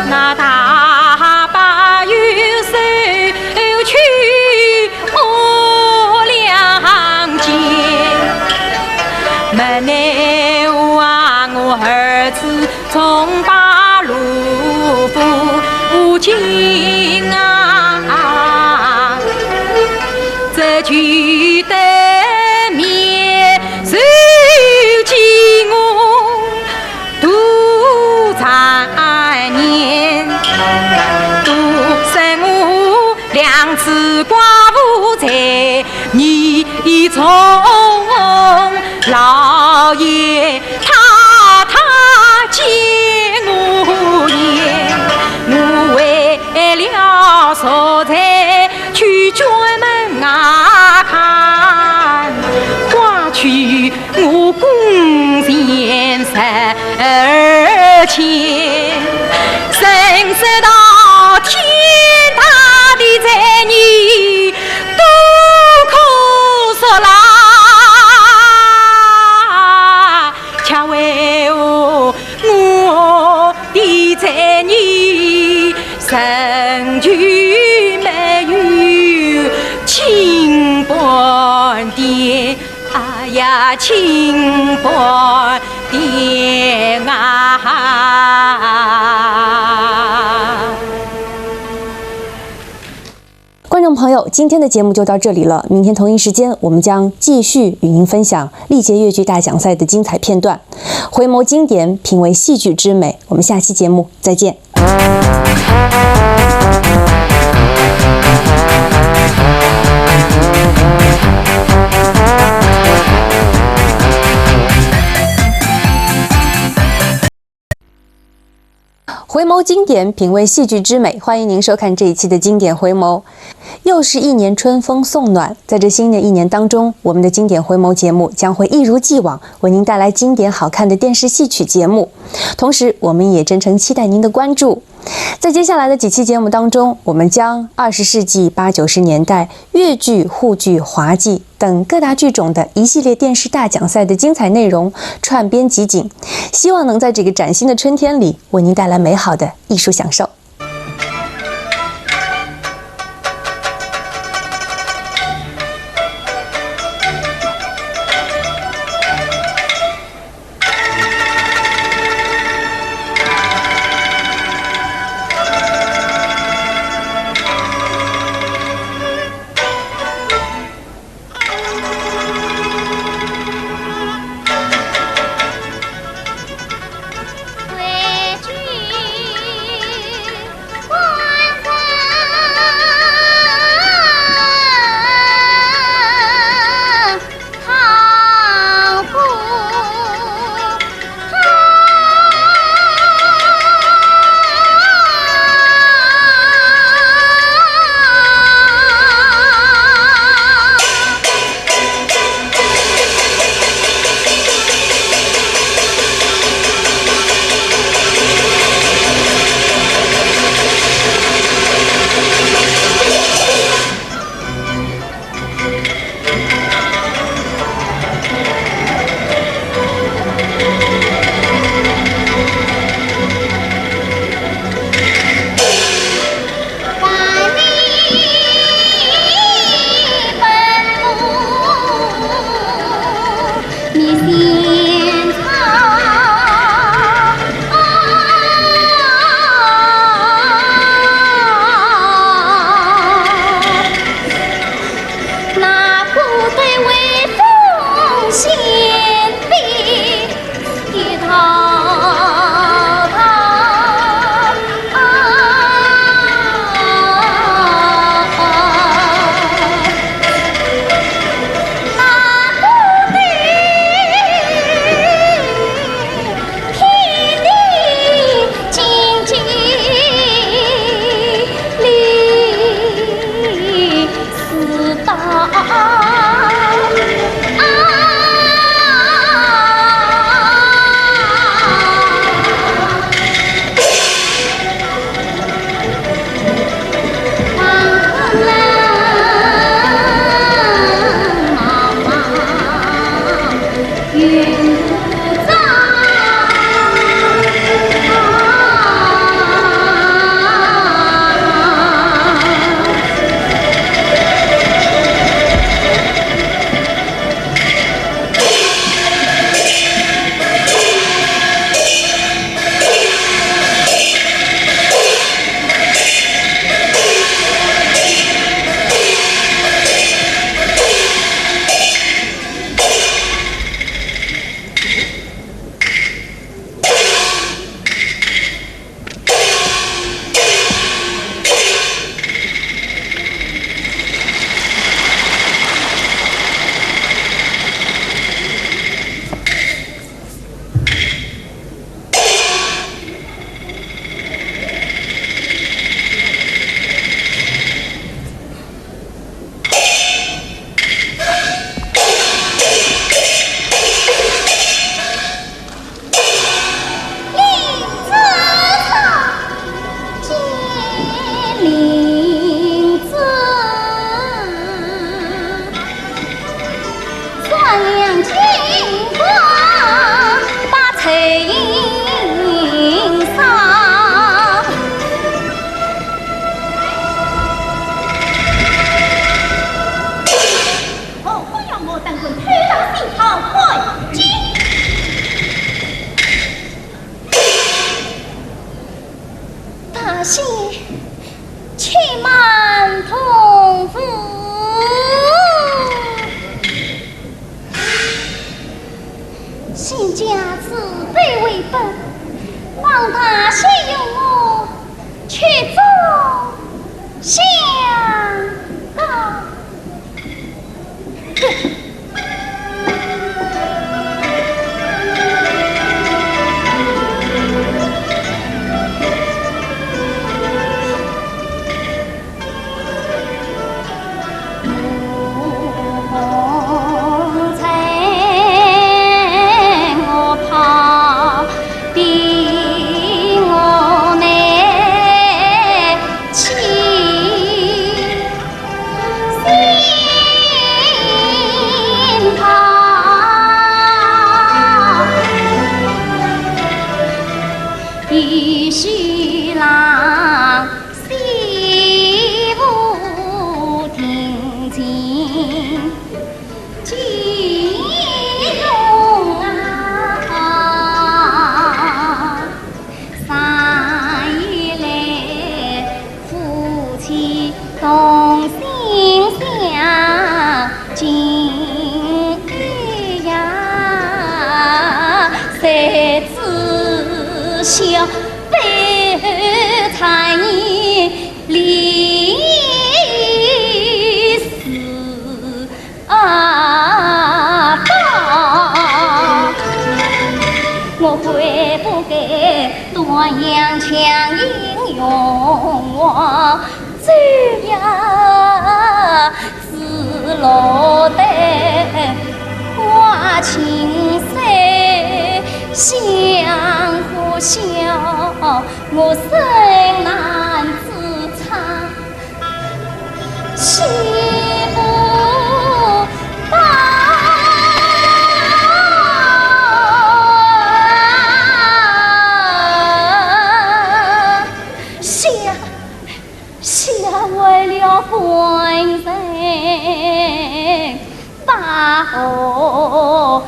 那大伯又收去我两间，没奈何啊，我儿子终把罗浮金啊，这就得面 受饥饿度残年，独生我两子寡妇在泥中，老爷太太见我言，我为要坐在九泉门外看，花去我弓箭手牵，人说到天大的罪孽，都可恕啦。 且为何我的罪孽，仍旧没有清白的，哎呀，清白的啊！ 观众朋友，今天的节目就到这里了。明天同一时间，我们将继续与您分享历届越剧大奖赛的精彩片段。回眸经典，品味戏剧之美。我们下期节目再见。回眸经典，品味戏剧之美。欢迎您收看这一期的经典回眸。又是一年春风送暖，在这新的一年当中，我们的经典回眸节目将会一如既往为您带来经典好看的电视戏曲节目。同时，我们也真诚期待您的关注。在接下来的几期节目当中，我们将二十世纪八九十年代越剧、沪剧、滑稽等各大剧种的一系列电视大奖赛的精彩内容串编集锦，希望能在这个崭新的春天里为您带来美好的艺术享受。灵芝，善良金光把翠云烧。何苦要我等人偷盗新钞换金？大仙，且慢同福。仙家慈悲为本，望大仙容我去做相告。 啊，我悔不该断阳强硬用我，只要只落得花情碎，相和笑，我深难自撑。 洗不罢。想，想为了官人，把我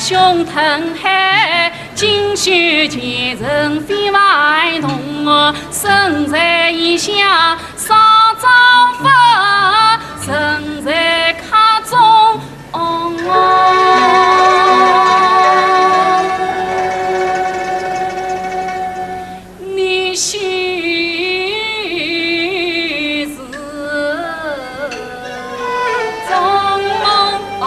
胸腾海，锦绣前程非凡同，身在异乡少朝烦，身在客中。 你须是中梦啊。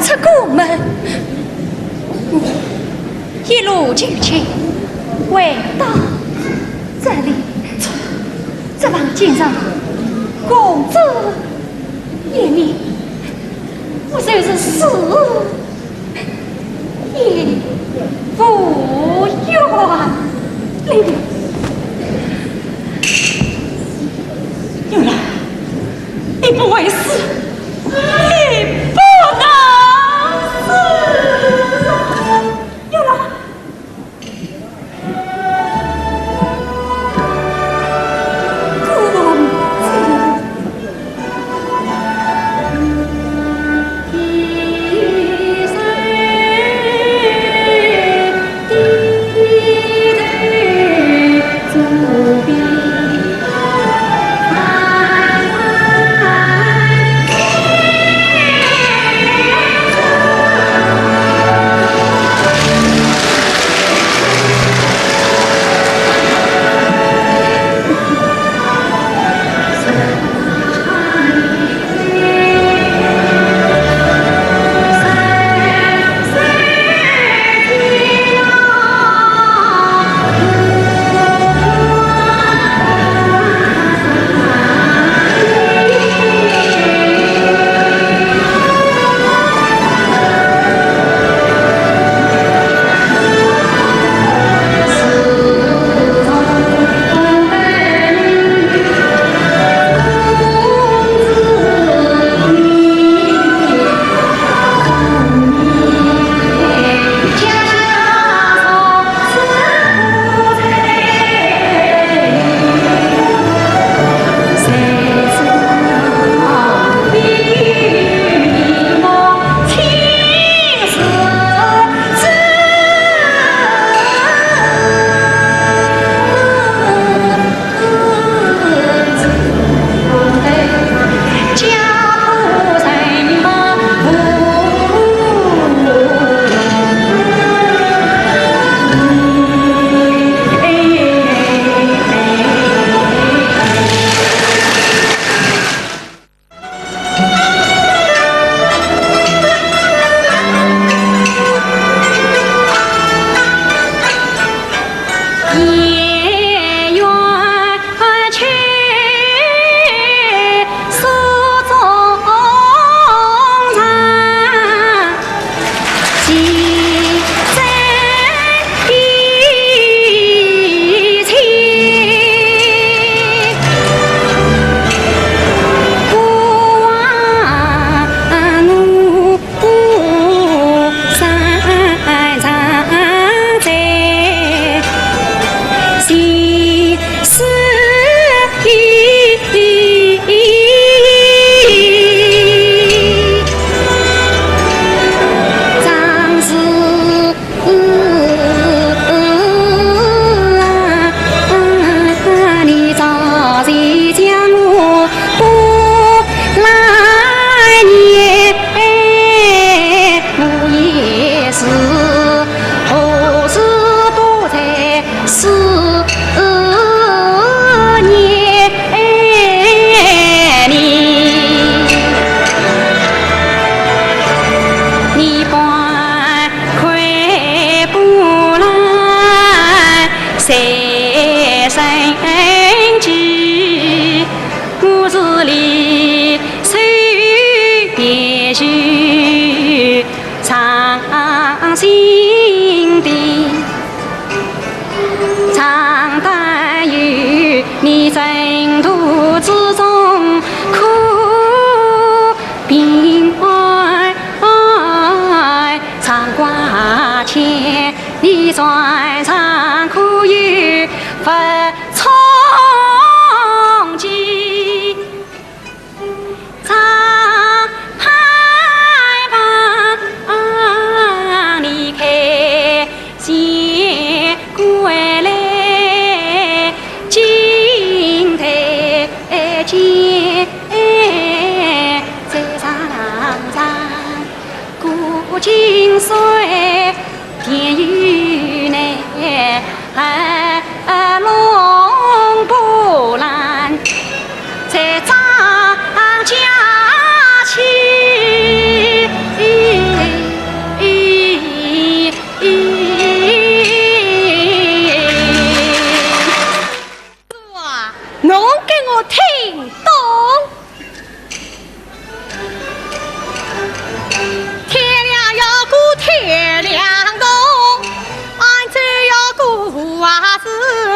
出宫门，一路求情，回到这里，这房间上，公子一面，我就是死也无怨了。 玉兰，你不会死，你不能死。玉兰，公子。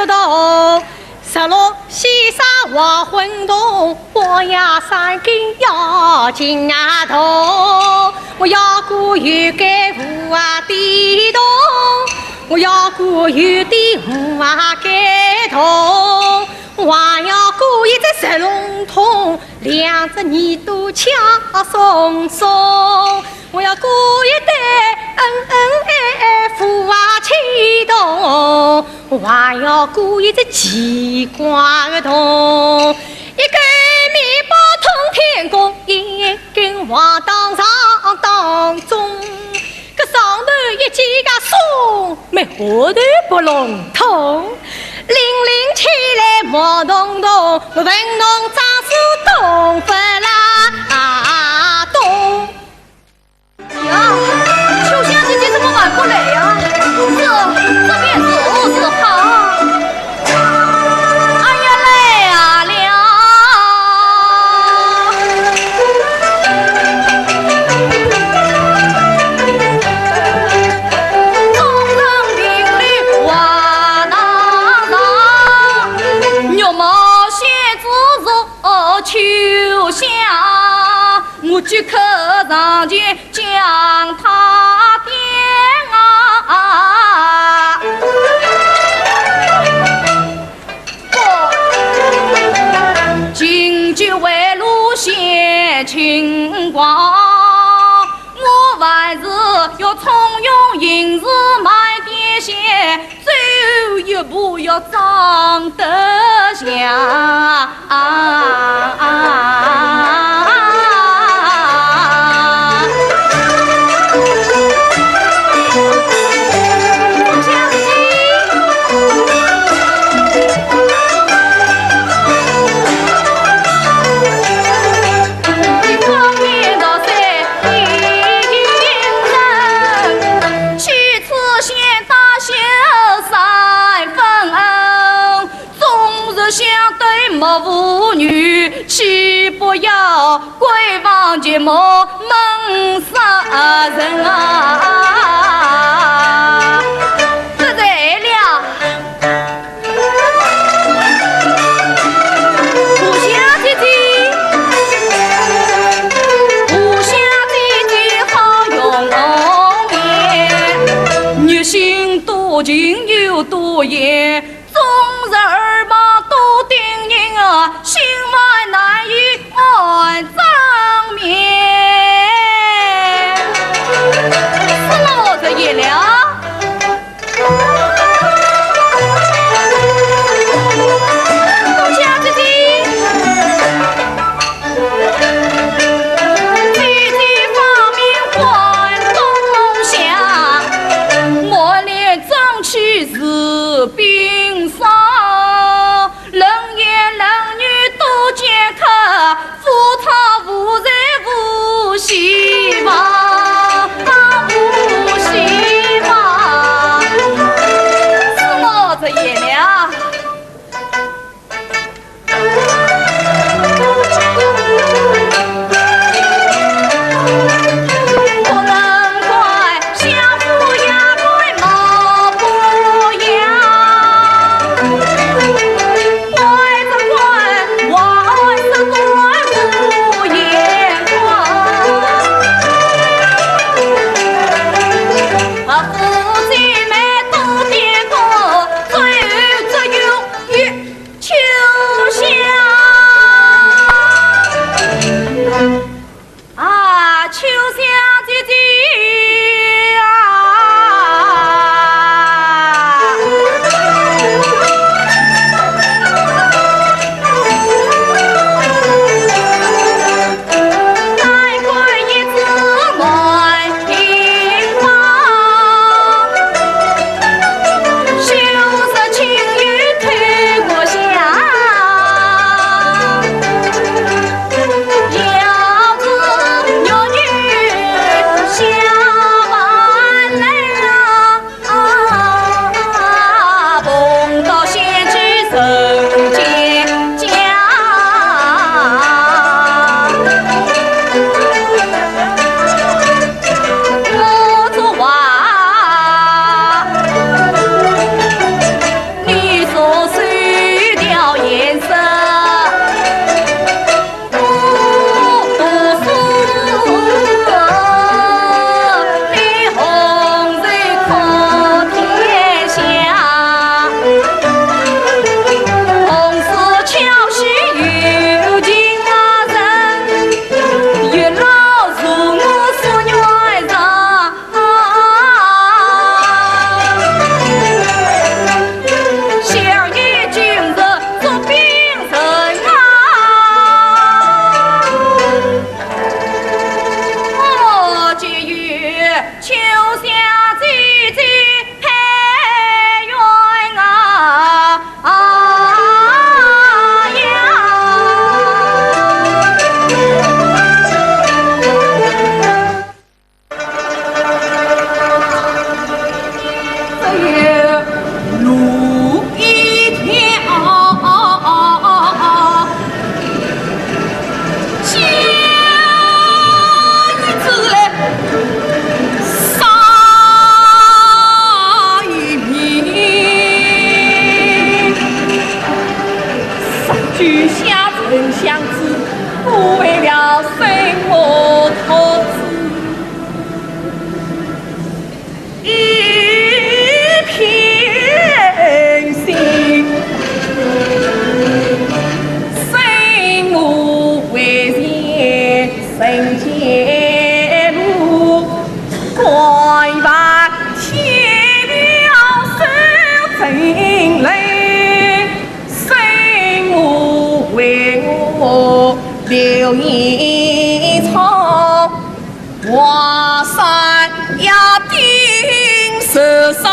头，十六先生画混同，半夜三更要惊啊动。我要过有个无啊地洞，我要过有的无啊个洞，还要过一只石龙洞，两只耳朵恰松松。我要过一对嗯嗯哎哎虎啊青洞。 还要过一只奇怪的洞，一根面包通天宫，一根黄当上当中。搿上头一记个松，没下头不隆咚。零零起来毛洞洞，我问侬张是洞不啦啊洞。 呀，秋香姐姐怎么还不来呀？这，这便如何是好？哎呀，来呀了！众人并立哇啦啦，玉毛仙子如 哦，秋香，我即刻上前将她点啊。不，琴棋会路献清光，我还是要聪勇行事卖点线， 走一步要装得像。此先大小三分，终日相对目无语，岂不要闺房寂寞闷杀人啊？得罪了。 是我这也了。秋香姐姐配鸳鸯啊呀。只有路一条， 一片心，生母为前人间路，关白天了手真累，生母为我留一场。 华山呀顶十三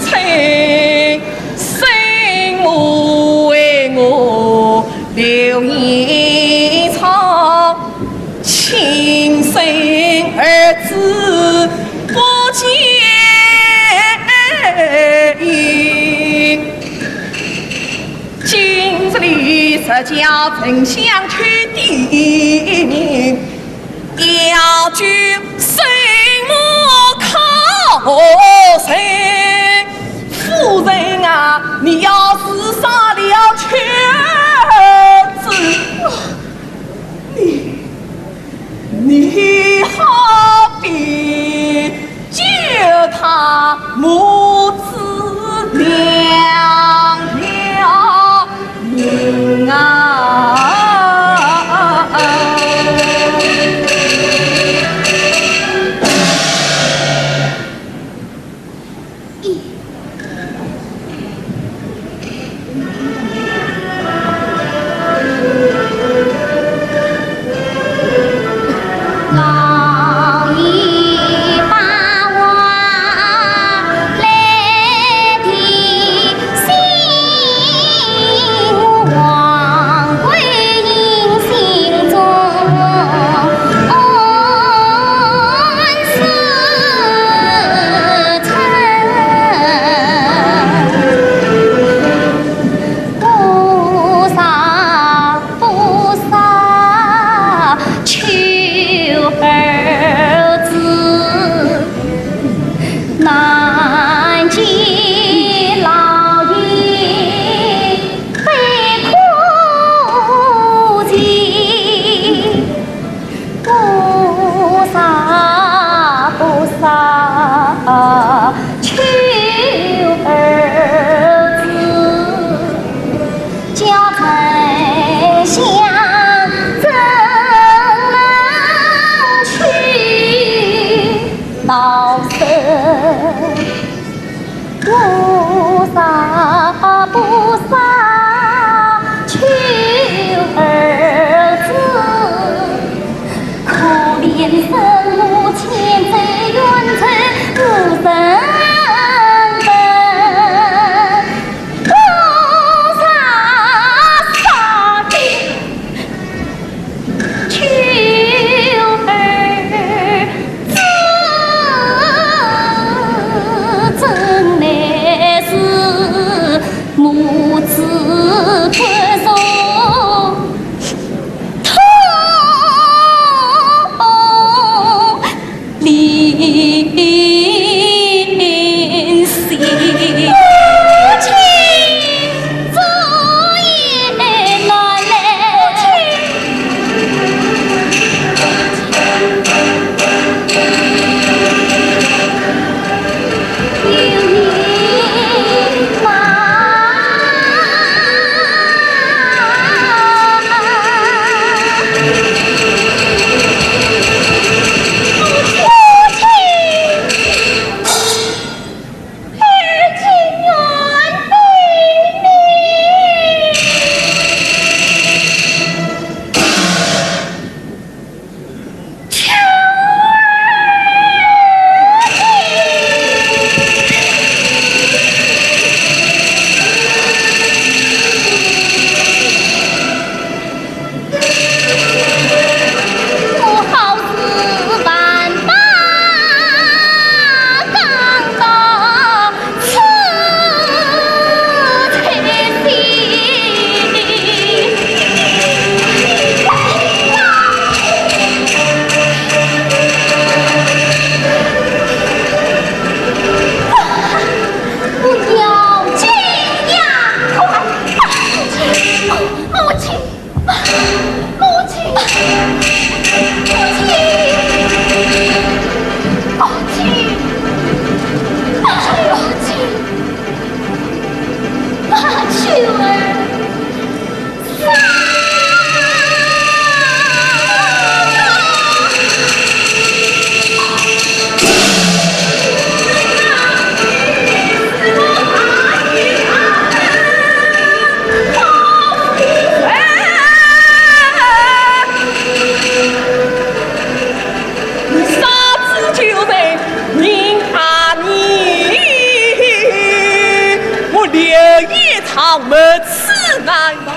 春，生母为我留一场，亲生儿子不见影。今日里实叫沉香去的 要救生母靠谁？夫人啊，你要自杀了去儿子，你，你何必 救他母子两条命啊！没此难忘，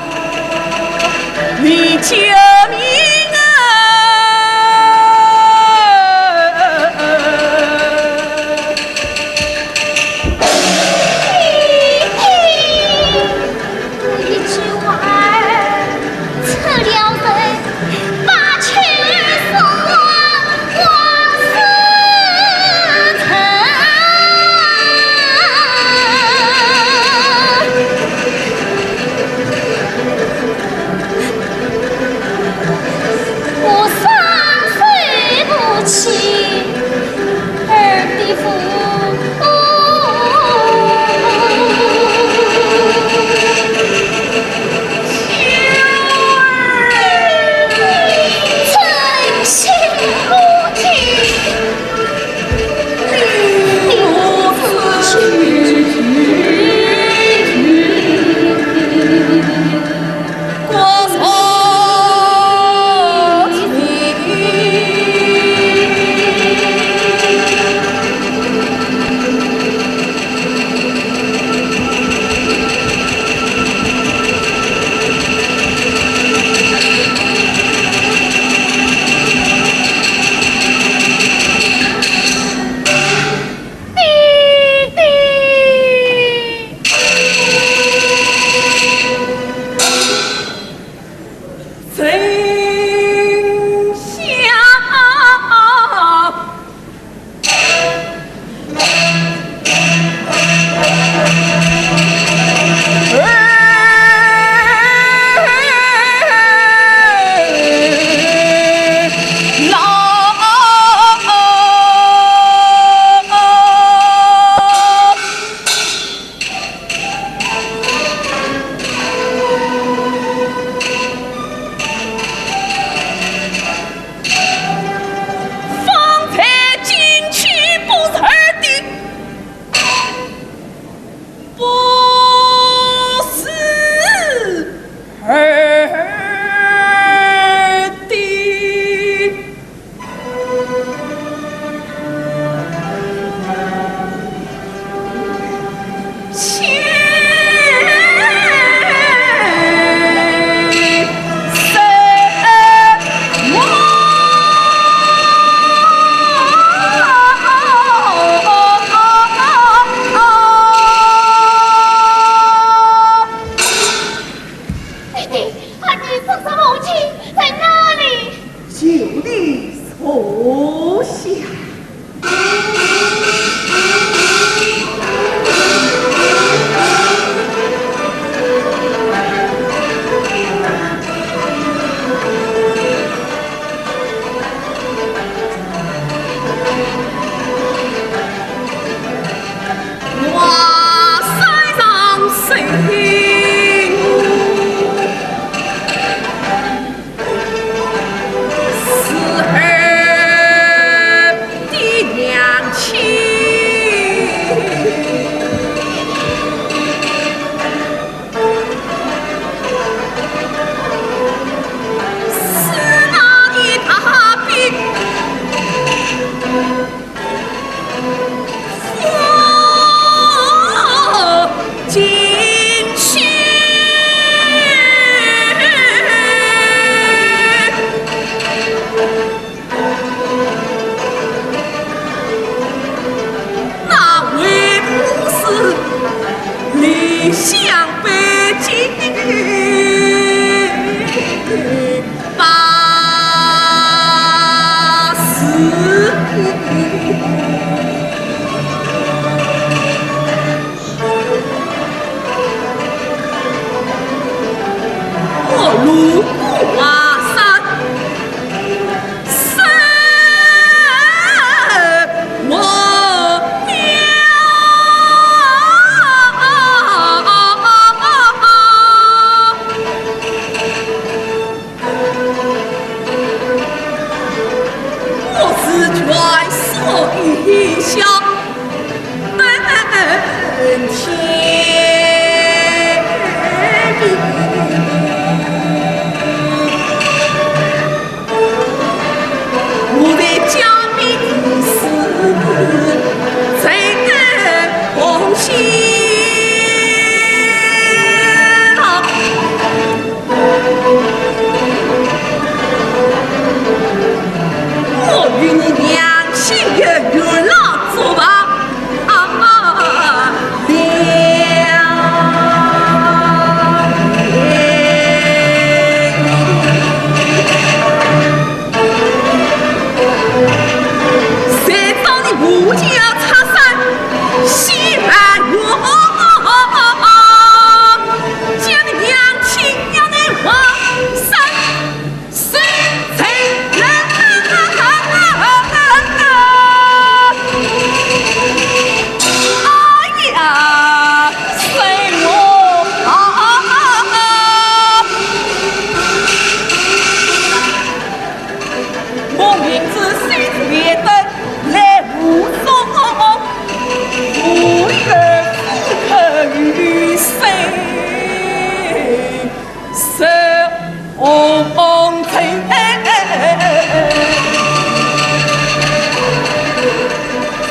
你救命啊！一句话儿出了人，把情儿送往往事城。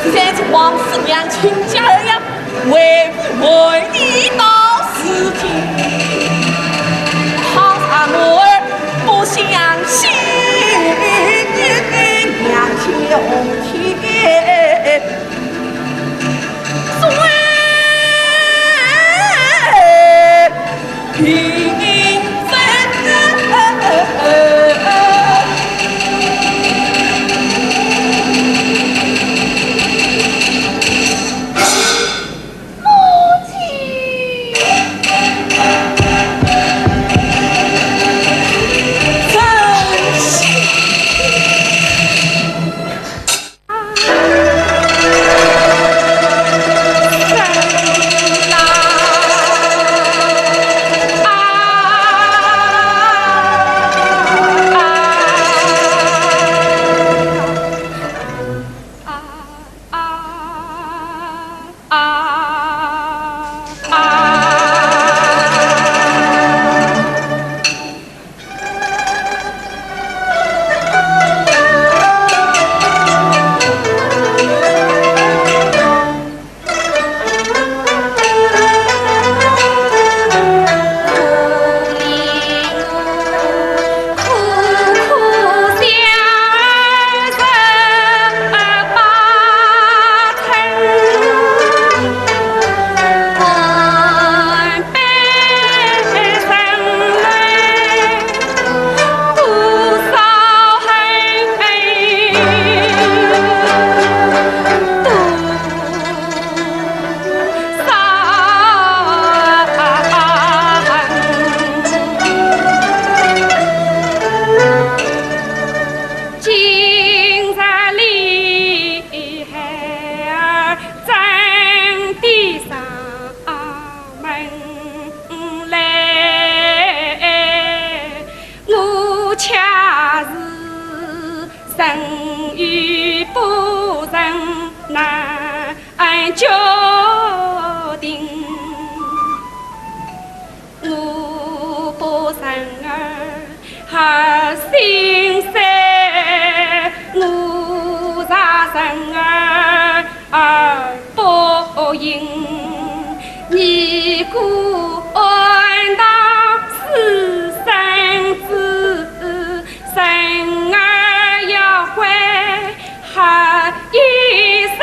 现在是王四娘亲家呀，为父为你到如今，怕啥我儿不相信，娘亲。今日里孩儿真的上门来，我却是人与不人难决定。 我把人儿儿心碎，我让人儿儿不幸。你孤单当私生子，人儿要归还一生。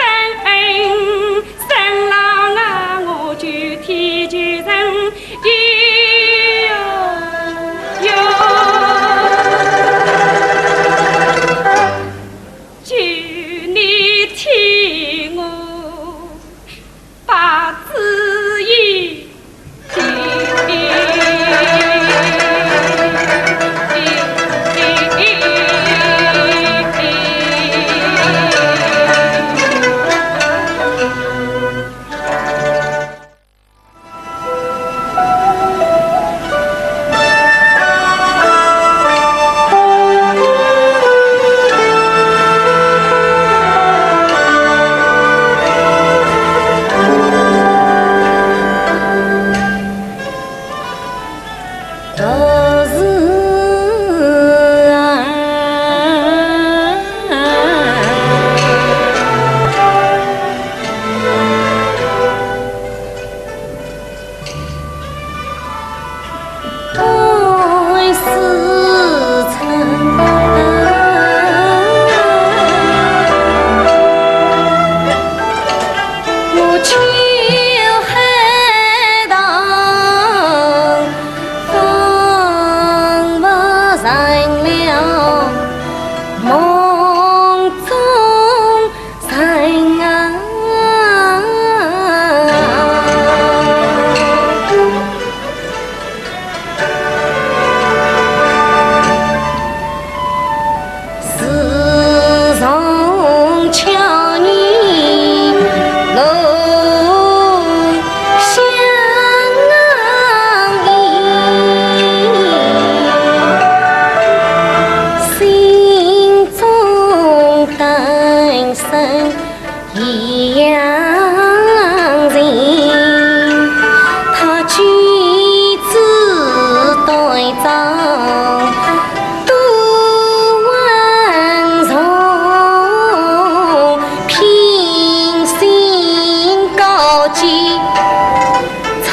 草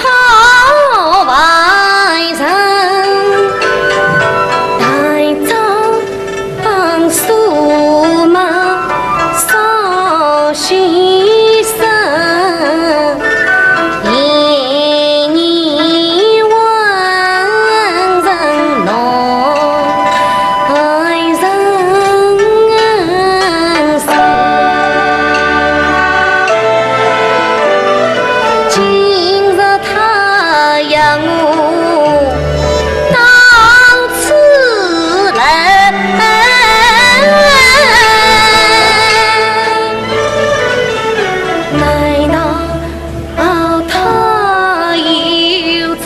外人，带走放数码，少许生，一年万人侬。 爱人生。今日他要我到此来，难道 哦，他又曾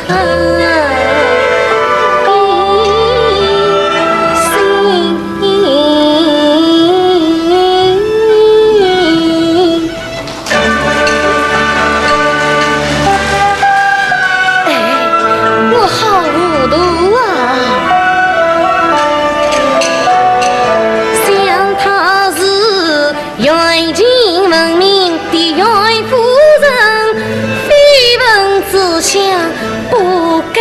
心。哎，我好糊涂啊！想他是 远近闻名的袁夫人，非问之下不敢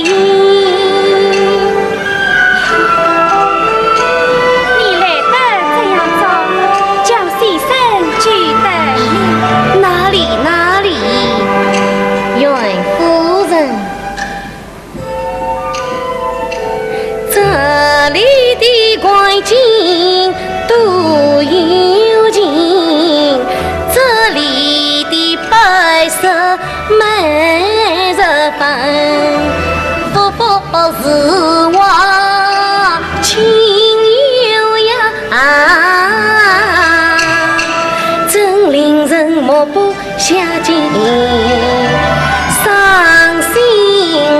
言。你来得这样早，叫先生久等了。哪里，哪里，袁夫人。 这里的环境都有情，这里的摆设每日分，福福是我亲友呀，真令人目不 下尽伤心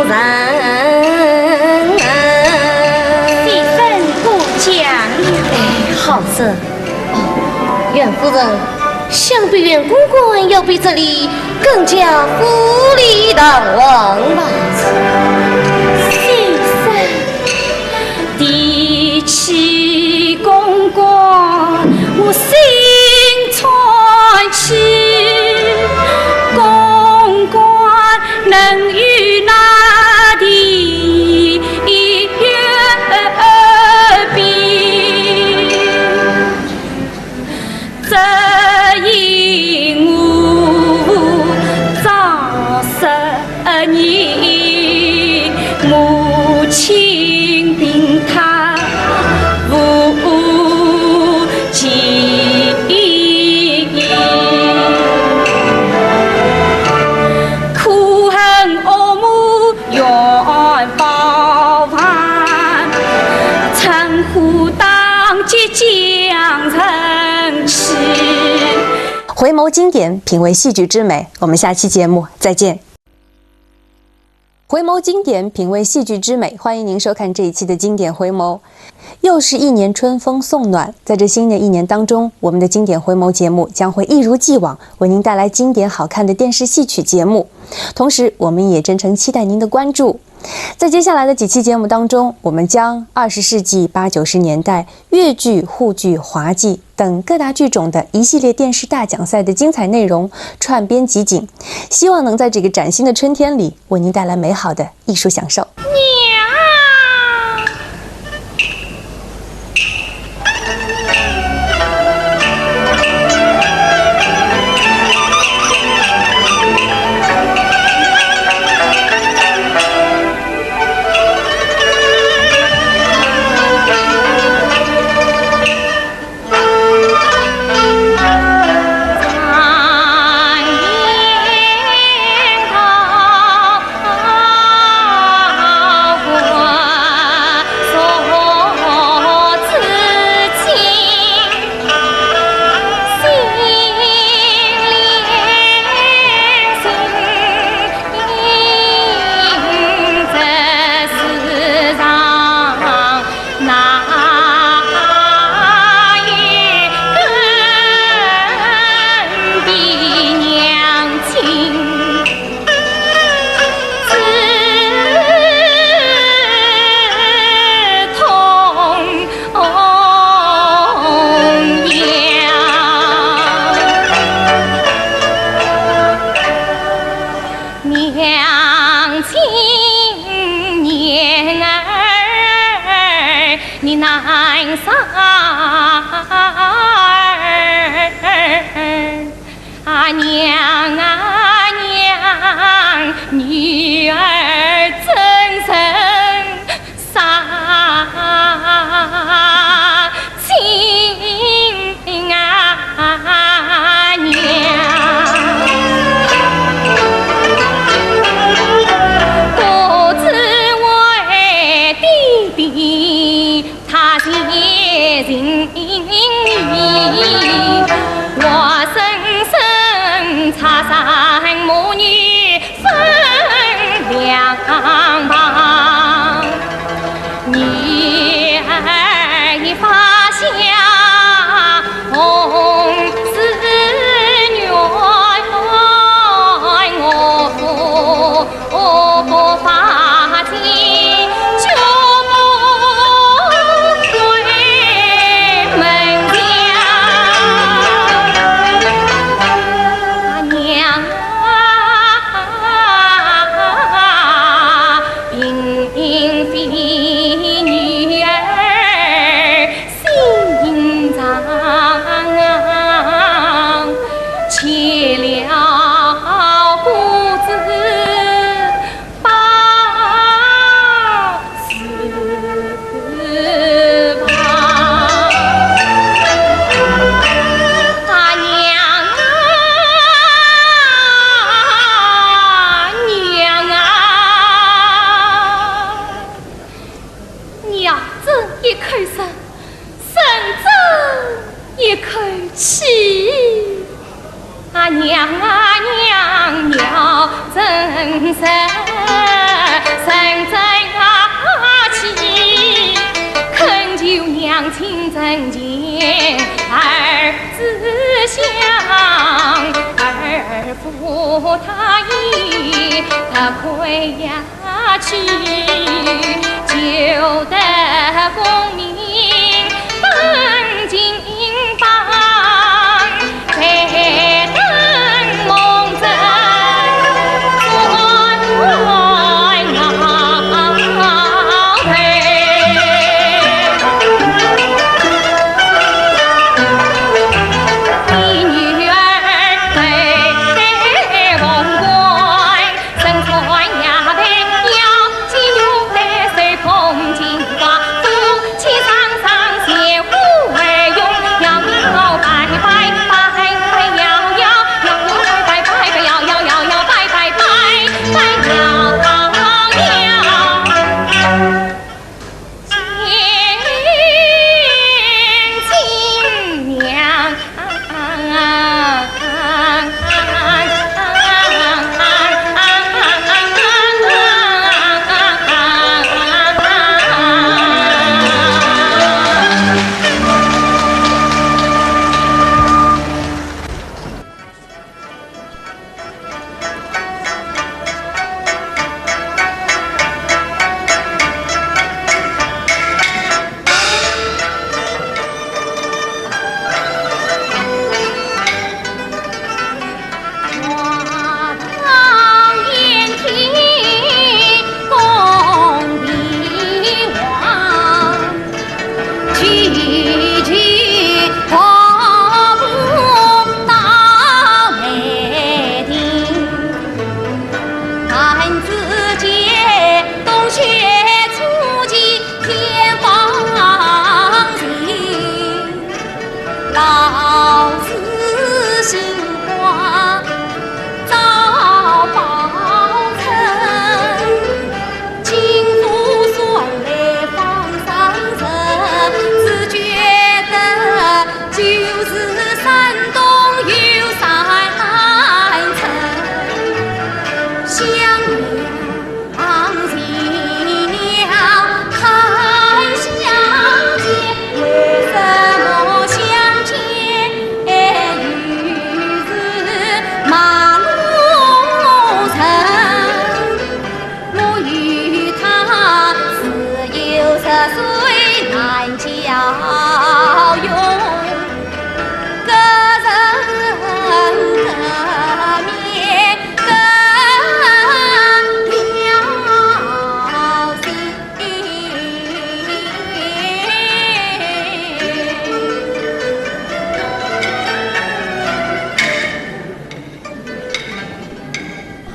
人。先生过奖了。哎，好事。哦，袁夫人，想必袁公馆要比这里更加富丽堂皇吧？先生。 提起公馆，我心欢喜。公馆能与那地远比，只因我早十 年，母亲病榻无期。可恨岳母怨报还，趁火当劫将人弃。回眸经典，品味戏剧之美。我们下期节目再见。 回眸经典，品味戏剧之美，欢迎您收看这一期的经典回眸。又是一年春风送暖，在这新的一年当中，我们的经典回眸节目将会一如既往为您带来经典好看的电视戏曲节目。同时，我们也真诚期待您的关注。在接下来的几期节目当中，我们将二十世纪八九十年代越剧、沪剧、滑稽 等各大剧种的一系列电视大奖赛的精彩内容串编集锦，希望能在这个崭新的春天里为您带来美好的艺术享受。娘啊娘，要怎生，生怎啊去？恳求娘亲成全儿子想，儿不答应，他跪呀 去，求得功名登金榜，才登龙争。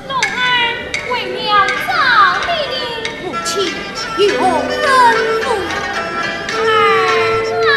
龙儿，为娘找你呢。母亲，有何吩咐？儿啊！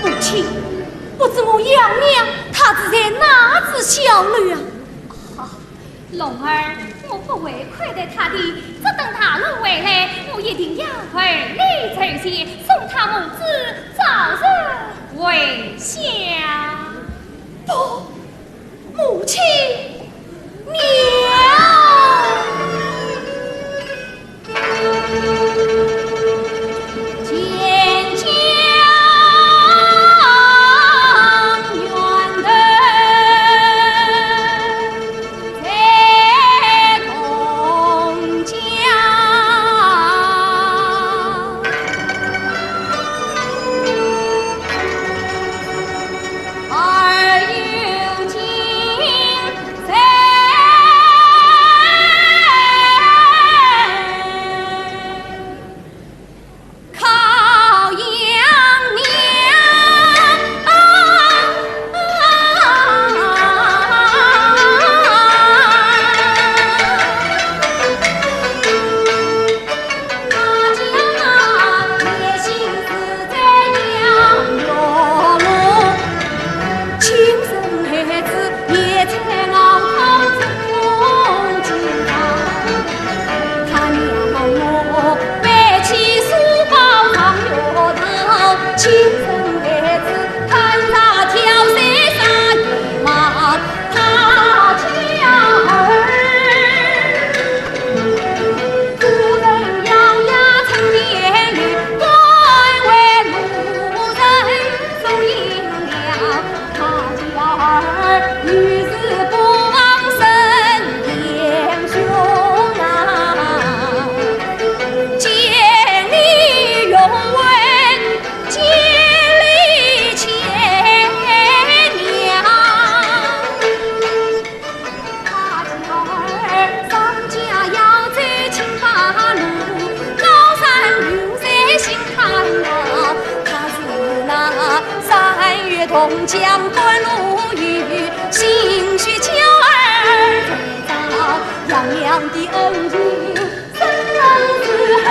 母亲，不知我养娘她住在哪处小楼啊？啊，龙儿，我不会亏待她的，只等大人回来，我一定要为你成全，送她母子早日回乡。不， 母亲，娘。红墙关鹭雨，新许娇儿在唱，洋洋的恩情深似海。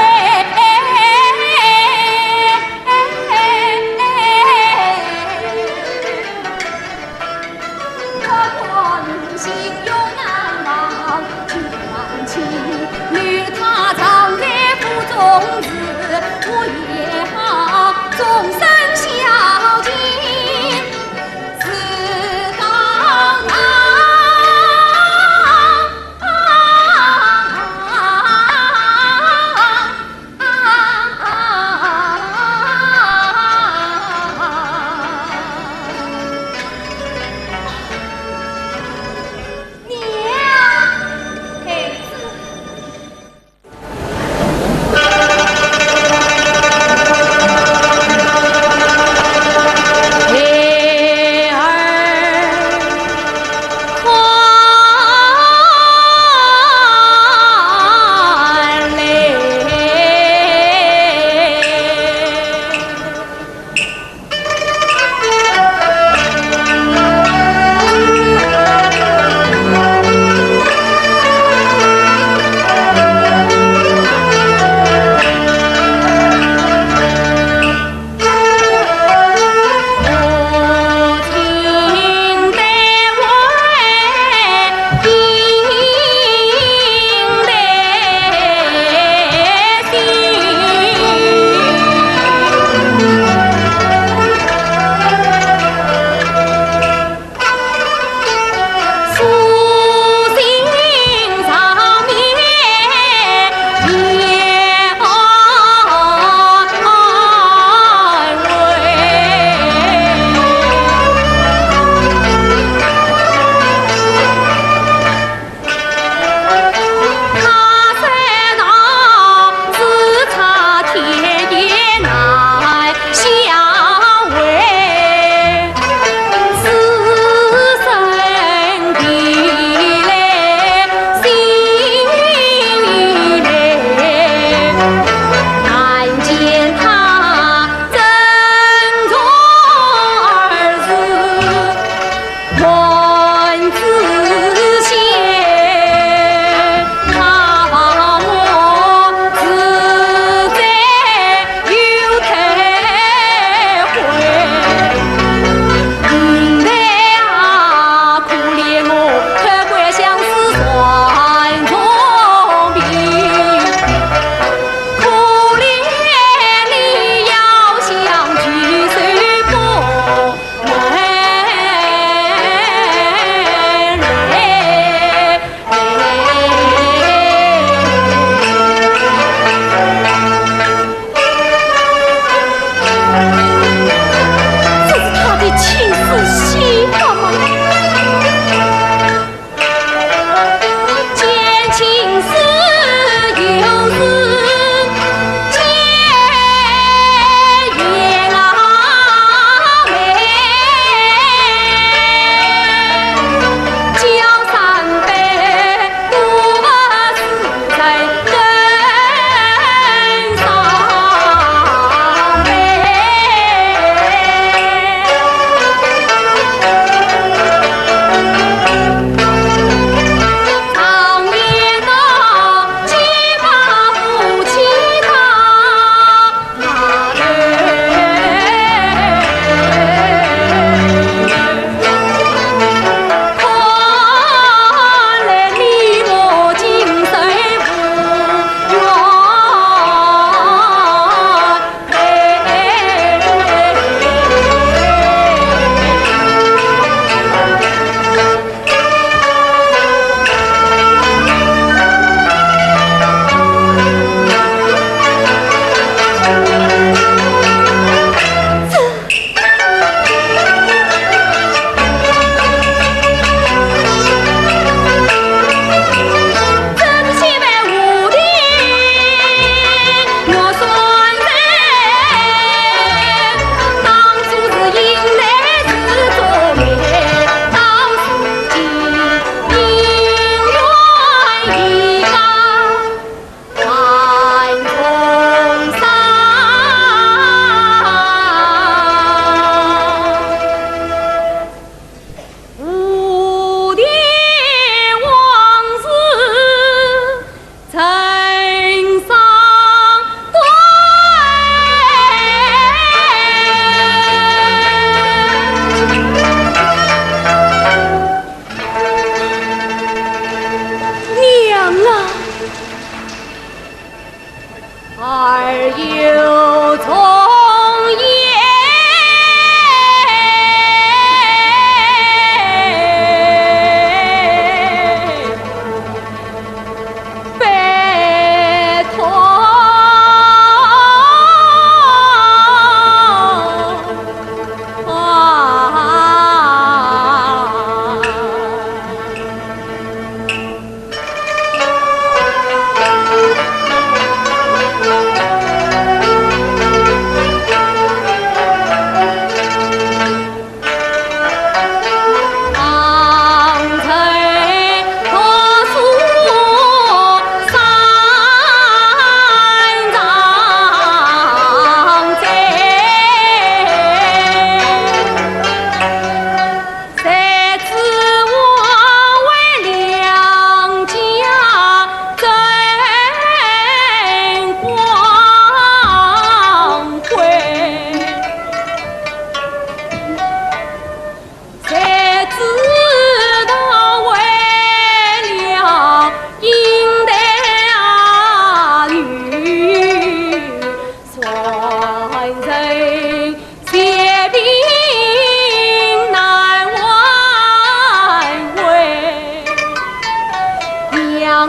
啊，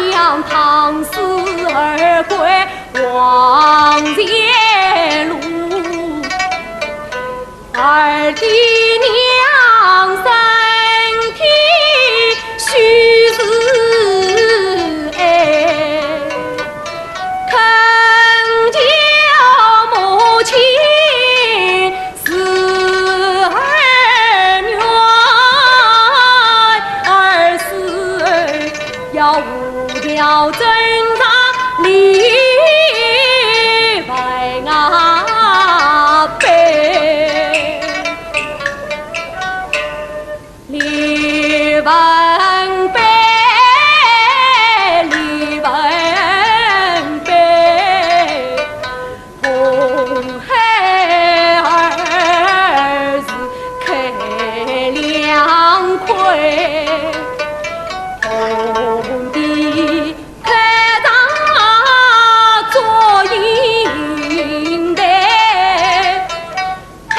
娘，唐诗儿归黄泉路，儿的娘身体虚是矮，恳求母亲 慈恩远，儿是要无条真上李文啊悲，李文悲，李文悲。 红孩儿是开两块，红的开张祝英台，黑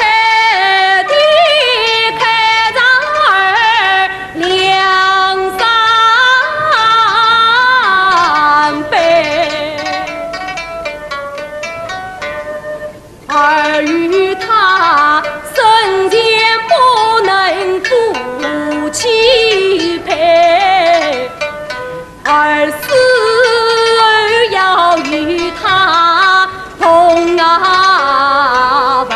的开张二两三杯。 儿与她生前不能夫妻配，儿死后要与她同啊坟。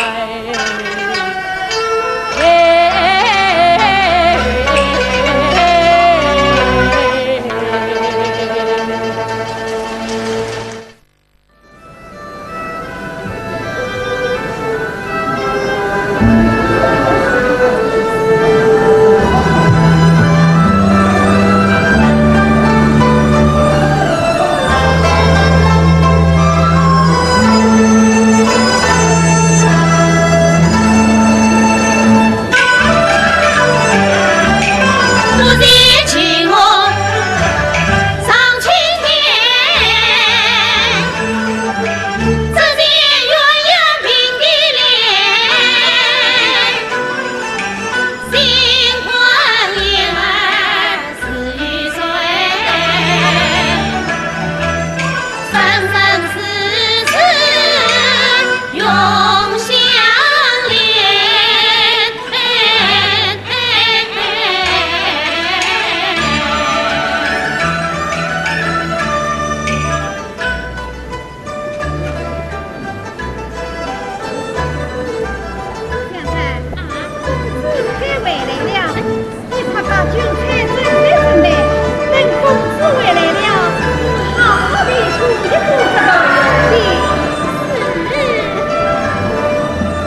香兰，啊，公子快回来了，你快把酒菜准备准备，等公子回来了，好好地叙一叙这个事情。是。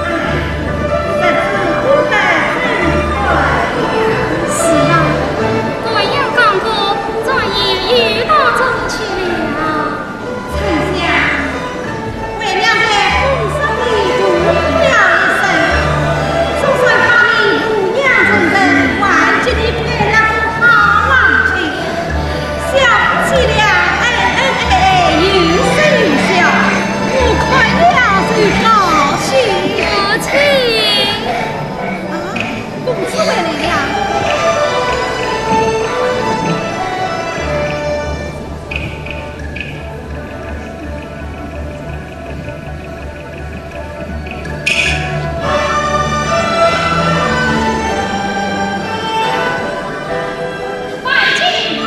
唉，日子过得真快呀。是啊，转眼刚刚，转眼又到这日去了。 丞相，为娘在公室里大呼了一声，总算把你乳娘成人，还给你配了个好郎君。小夫妻俩恩恩爱爱，有说有笑，我看了就高兴。母亲。啊，公子回来了。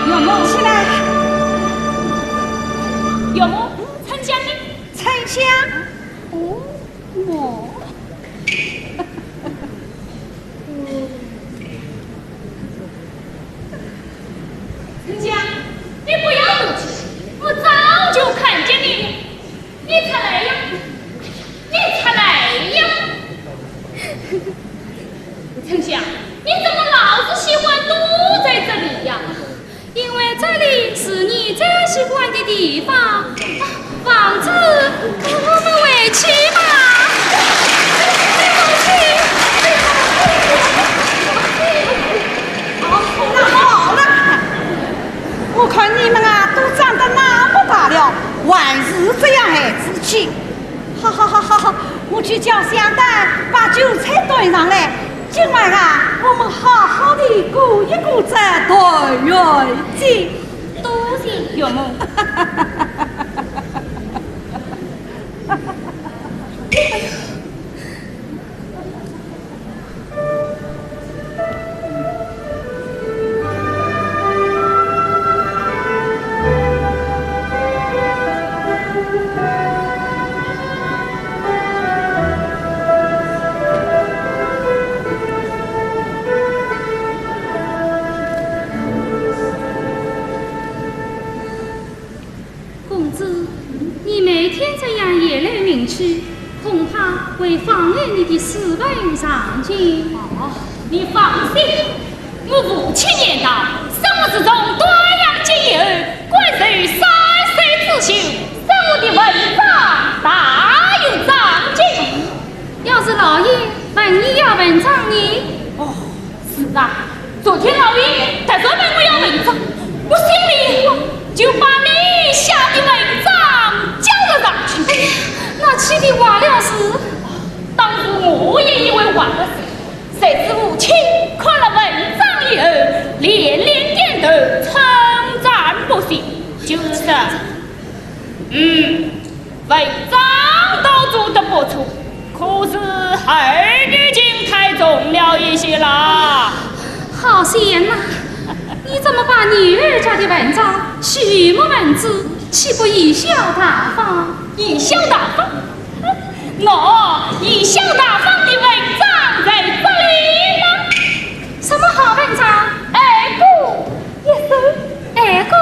岳母，起来。岳母，丞相呢？丞相？哦，我。 丞相，你不要动气，我早就看见你了。你出来呀，你出来呀。丞相，你怎么老是喜欢躲在这里呀？ 因为这里是你最喜欢的地方。啊，王子，我们回去吧。母亲，好了好了，我看你们啊，都长得那么大了，还是这样孩子气。好好好好好，我去叫香丹把酒菜端上来。今晚啊，我们好好的过一过这团圆节。多谢岳母。公子，你每天这样夜来明去，恐怕会妨碍你的诗文上进。哦，你放心，我父亲年老，生活之中端详节约，官至三司知县，生活的文章大有长进。要是老爷问你要文章呢？哦，是啊，昨天老爷突然问我要文章，我心里就把你写的文章交了上去。哎呀，那岂不坏了事？当初我也以为坏了事，谁知父亲看了文章以后，连连点头，称赞不绝，就是说，嗯，文章倒做得不错，可是儿女情太重了一些啦。好贤呐，你怎么把女儿家的文章取墨文字，岂不贻笑大方？贻笑大方？我贻笑大方的文章在这里吗？什么好文章？二姑，一首。二姑。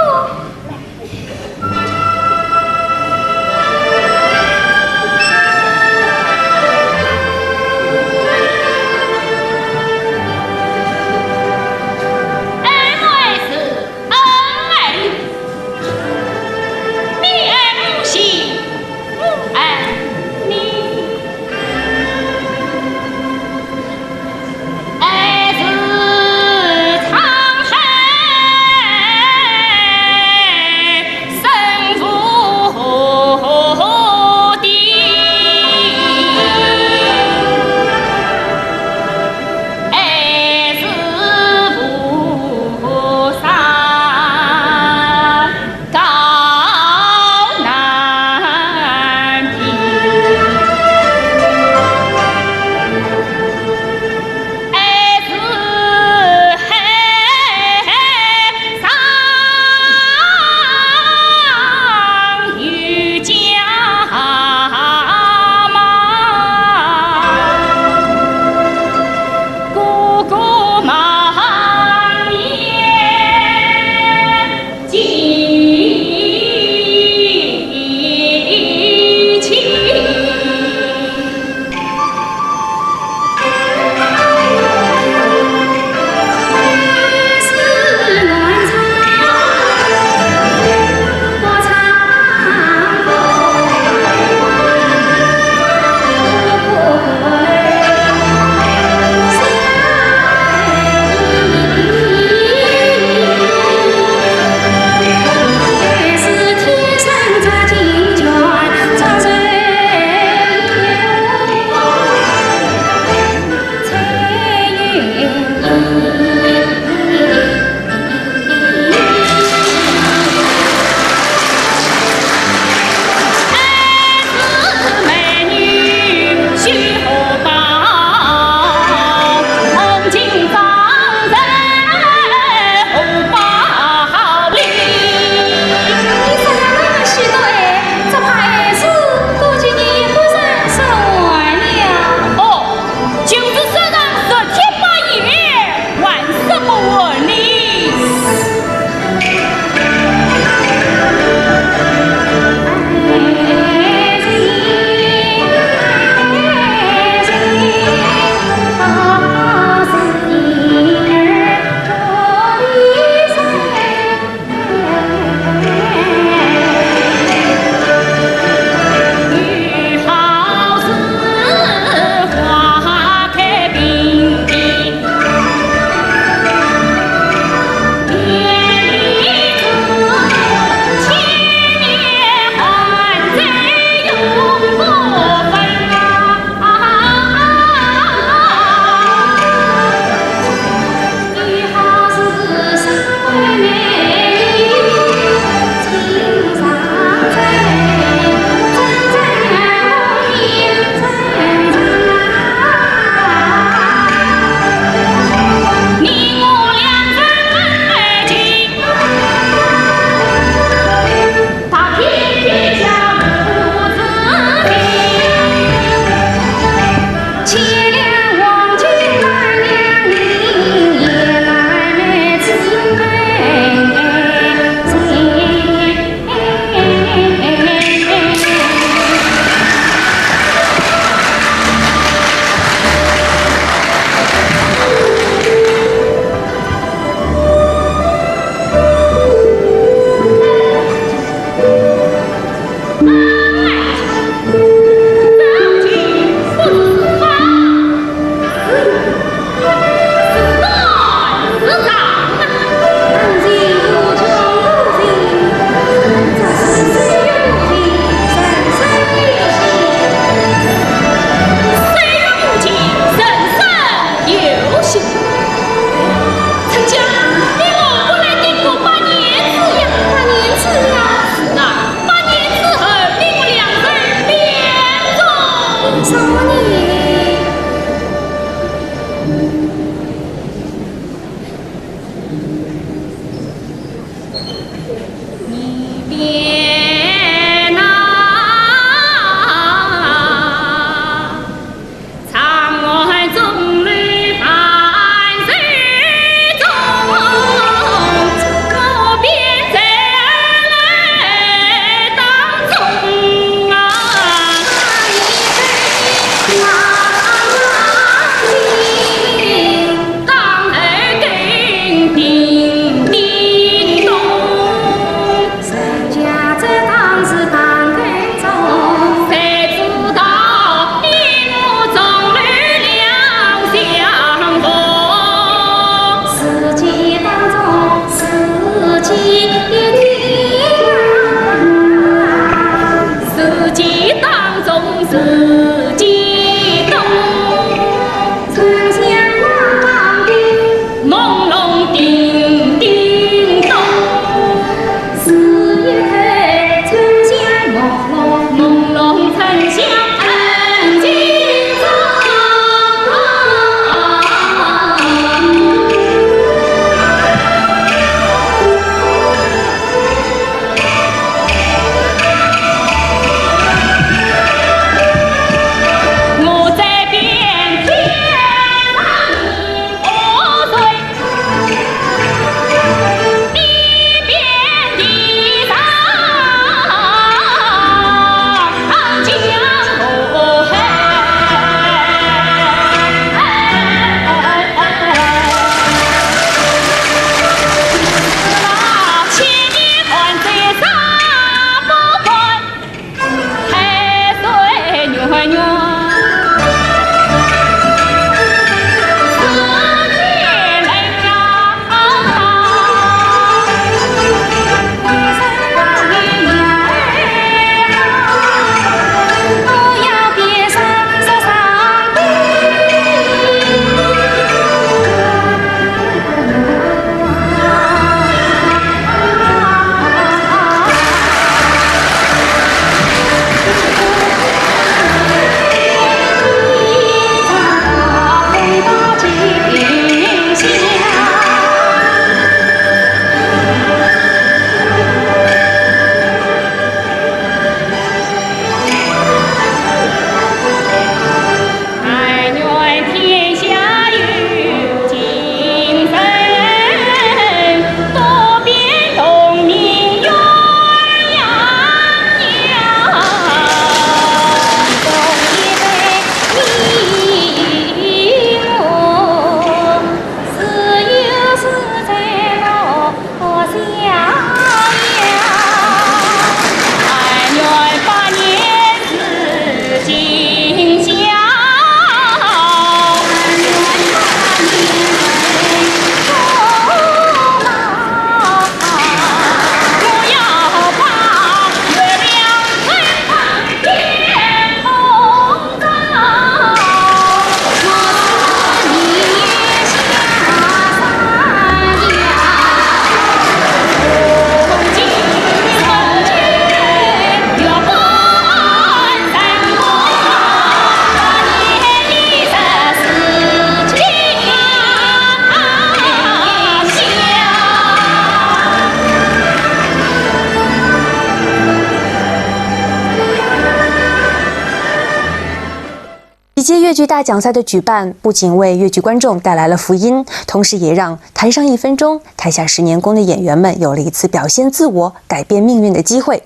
几届越剧大奖赛的举办，不仅为越剧观众带来了福音，同时也让台上一分钟，台下十年功的演员们有了一次表现自我、改变命运的机会。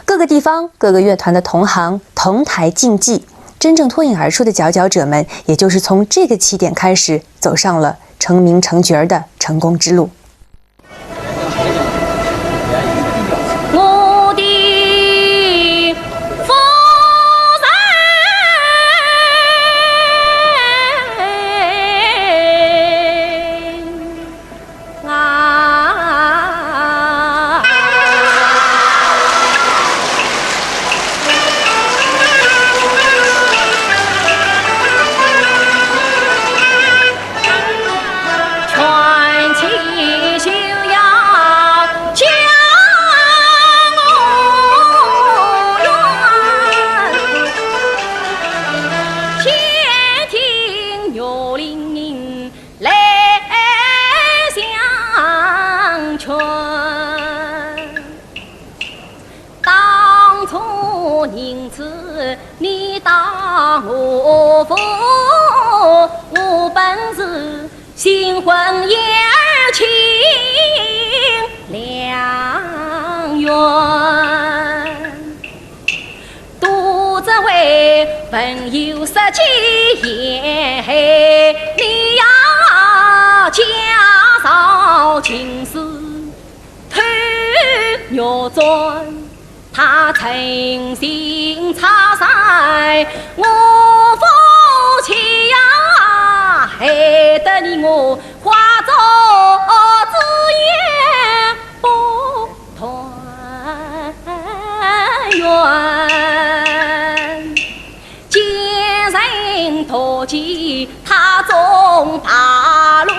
各个地方、各个乐团的同行同台竞技，真正脱颖而出的佼佼者们，也就是从这个起点开始，走上了成名成角儿的成功之路。我父无本事，新婚燕尔请良缘。都只为朋友说起言，你呀，家少情事偷玉簪。 他诚心差善，我夫妻呀，害得你我花烛之夜不团圆。 奸人托起他中八路，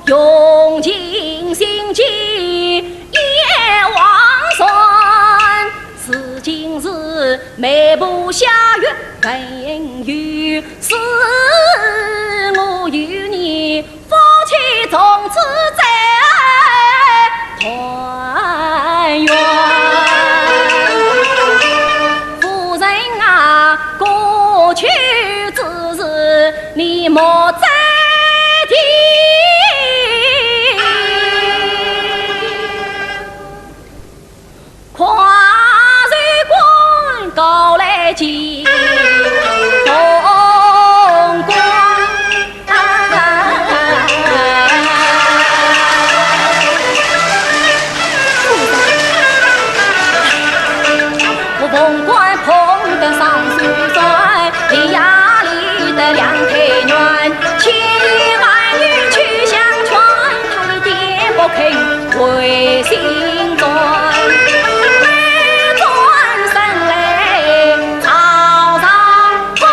用尽心机也枉然。如今是媒婆下药问由，是我与你 夫妻从此再团圆。夫人啊，过去之事你莫再提。 快随官告来见凤官。我凤官碰得上书山， 离呀离得两太远，千里万里去相劝，他一点不肯回心转。回转身来朝上望，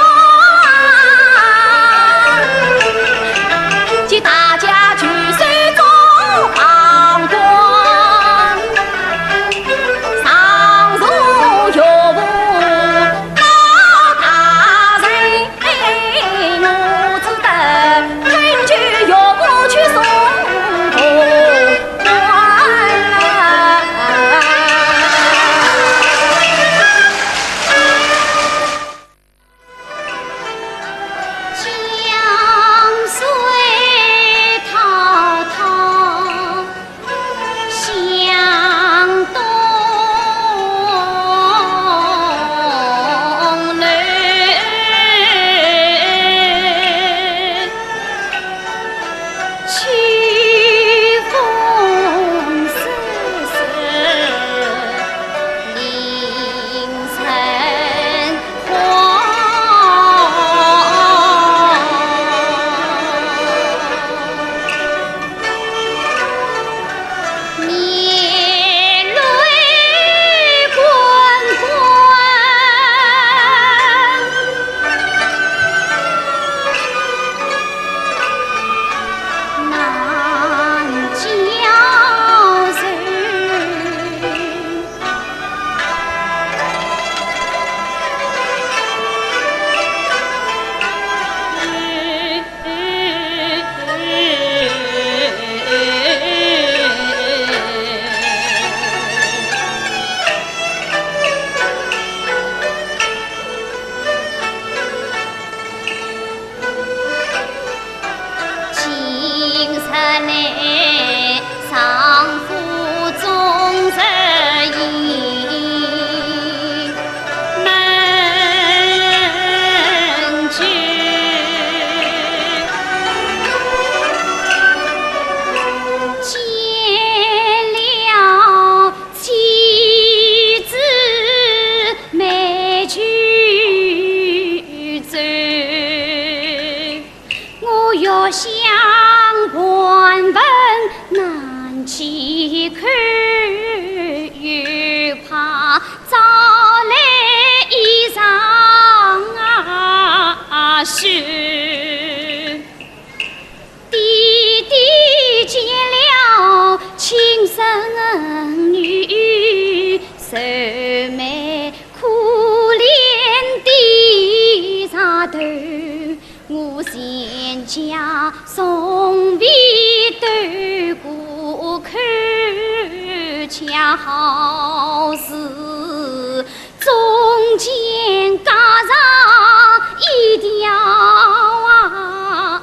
见大家举手做旁观。 上座岳父老大人，我只得恳求岳父去送凤官。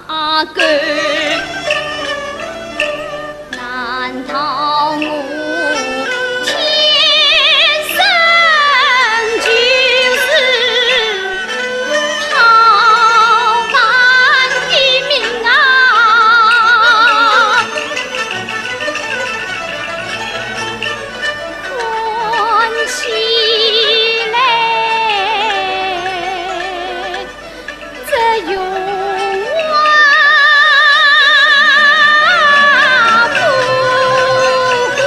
啊，哥，难道我天生就是逃犯的命啊？看起来 这荣华富贵，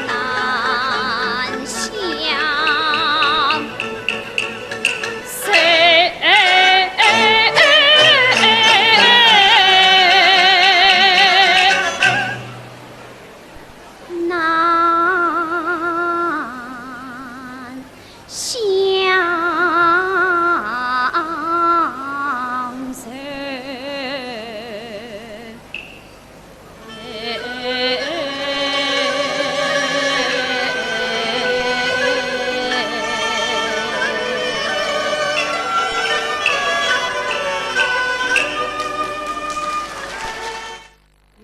难相随。 难相随。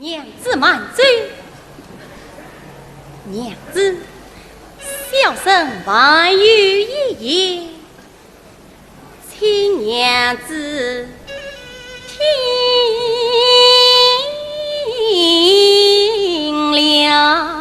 娘子慢走。娘子，小生还有一言，请娘子听了。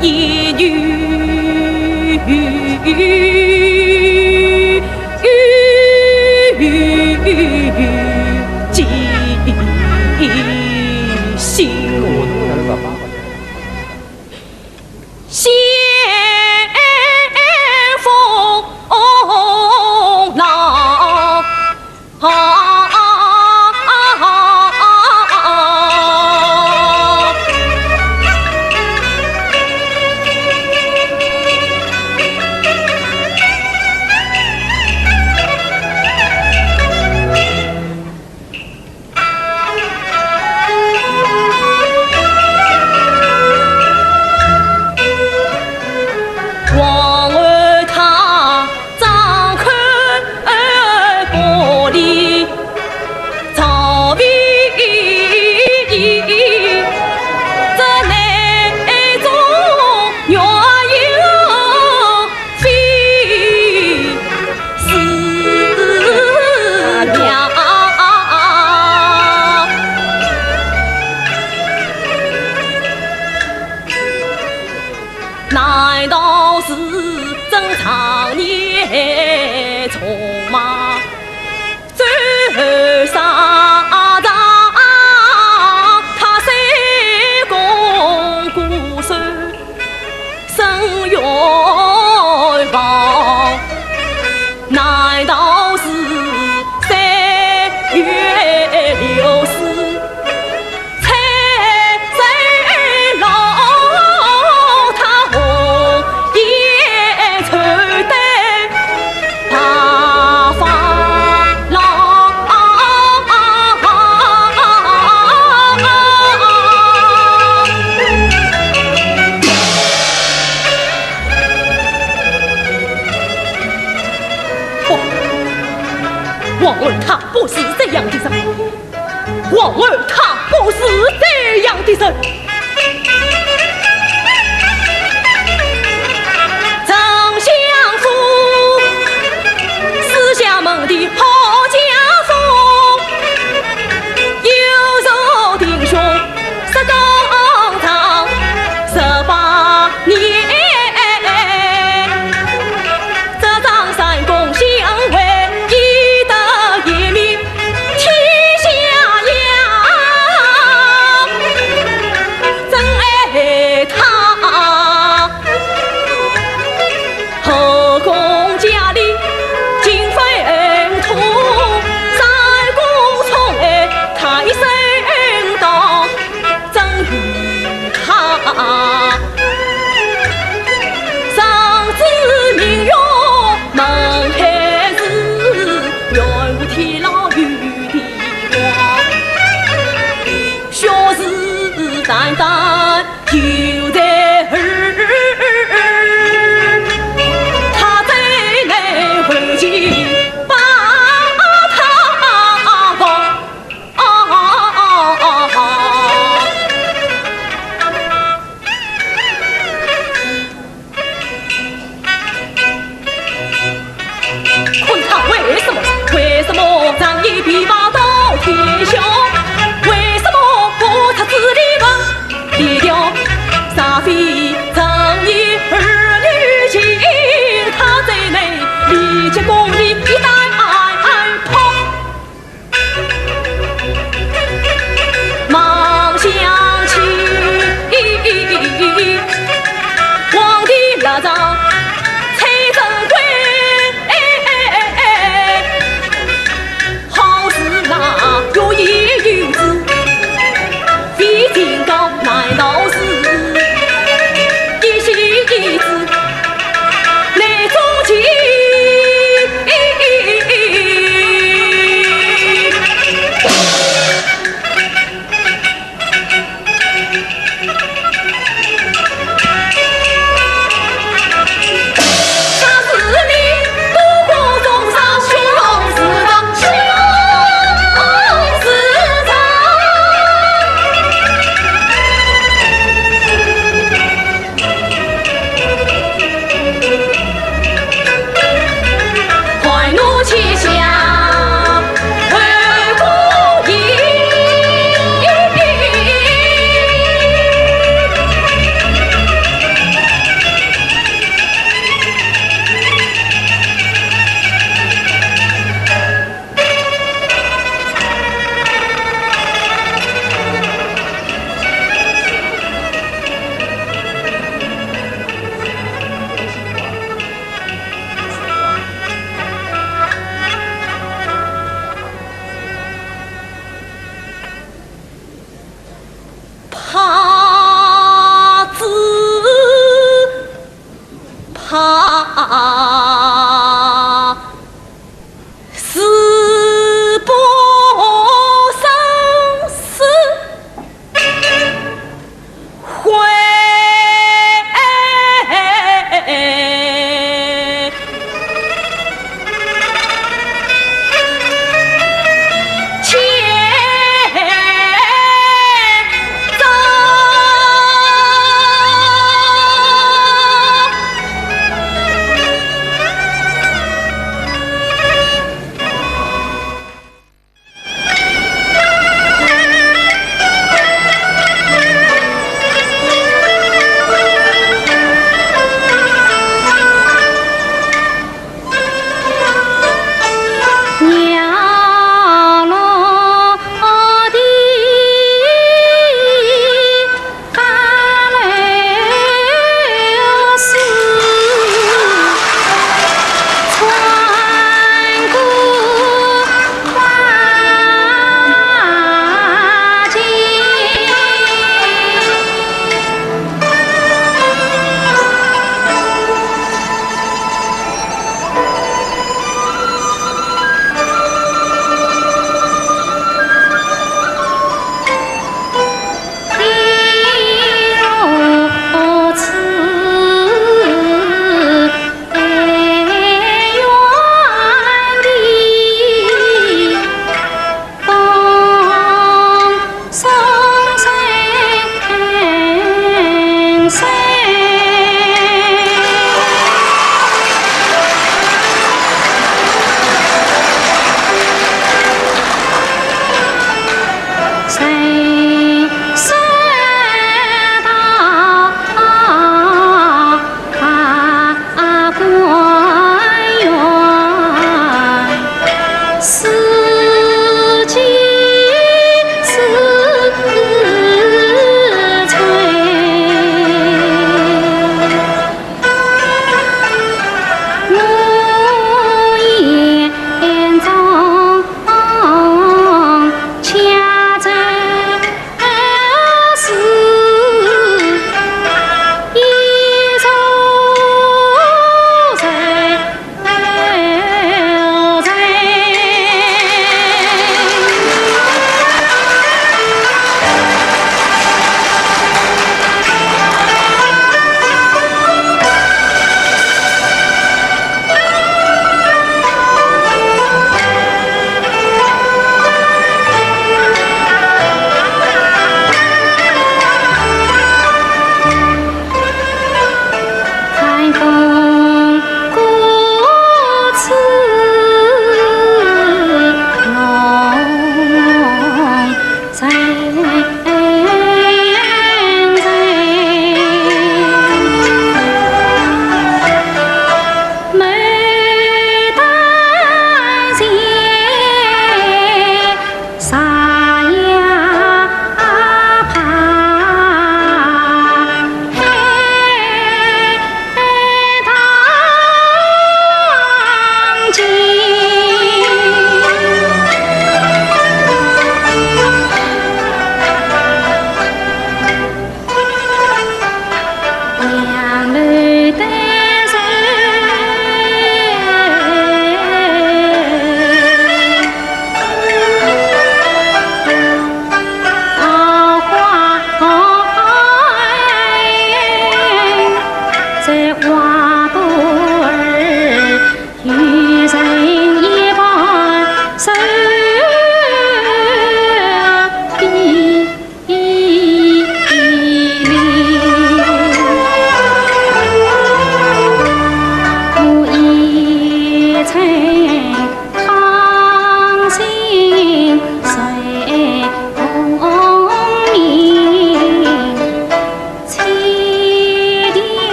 一女。 王后她张开玻璃，朝飞，这内中原有 非是娘。难道是正常年虫吗？ 走沙场，他三公孤守深冤枉，难道是三月六四 不，王后她不是这样的人。 王后她不是这样的人。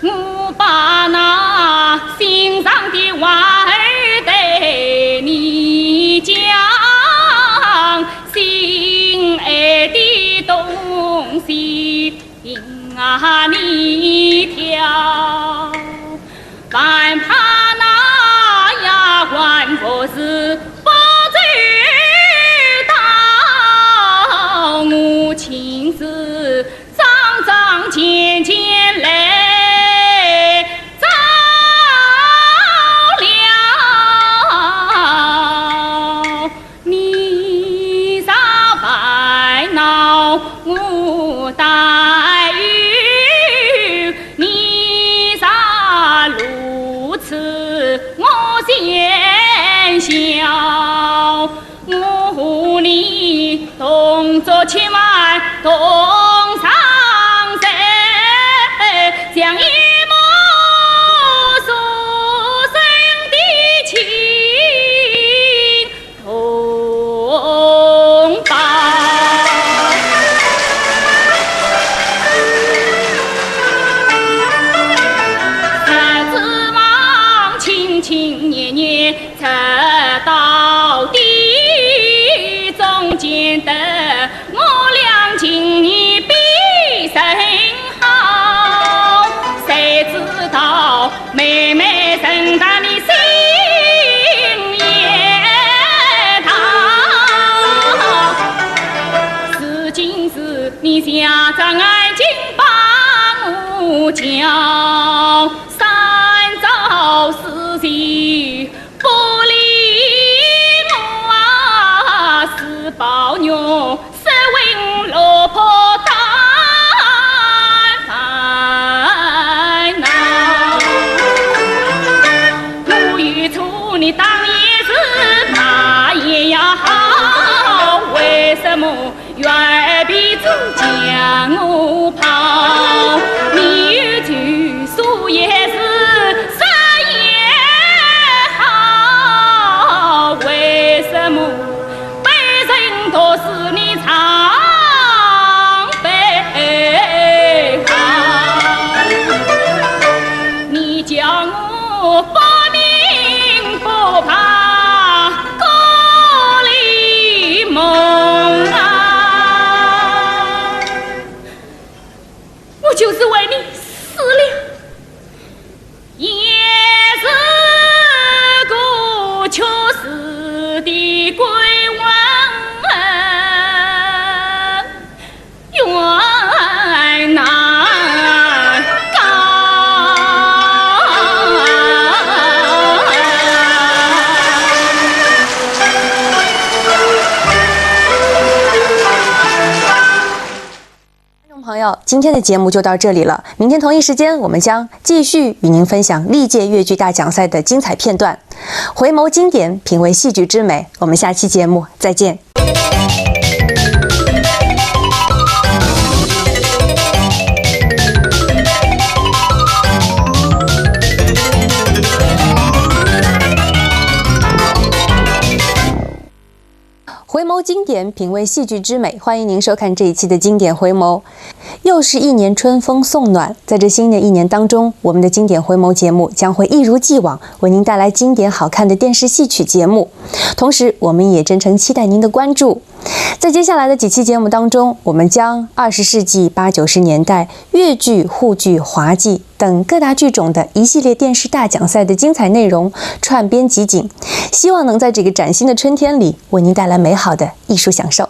我把那心上的话儿对你讲，心爱的东西任啊你挑。万怕那丫鬟服侍不周到，我亲自 桩桩件件来照料。你若烦恼我担忧，你若如痴我先笑。 我和你同桌吃饭同床睡，像一母所生的亲同胞。日子望亲亲热热 直到底，中间的我俩情谊比人好。谁知道妹妹认得你心也大。如今是你家长眼睛把我叫，三朝四夕 不理我啊，是宝玉，是文罗婆大烦恼。我与初你当年是那也要好，为什么 远儿皮子将我抛，你与舅叔也是生也好，为什么被人都是你常被好？你叫我不明不白， 故里梦啊。就是为你死了，也是个确实的鬼魂。观众朋友，今天的节目就到这里了。明天同一时间，我们将继续与您分享历届越剧大奖赛的精彩片段。回眸经典，品味戏剧之美。我们下期节目再见。回眸经典，品味戏剧之美。欢迎您收看这一期的经典回眸。又是一年春风送暖，在这新的一年当中，我们的经典回眸节目将会一如既往为您带来经典好看的电视戏曲节目。同时，我们也真诚期待您的关注。在接下来的几期节目当中，我们将二十世纪八九十年代越剧、沪剧、滑稽等各大剧种的一系列电视大奖赛的精彩内容串编集锦，希望能在这个崭新的春天里为您带来美好的艺术享受。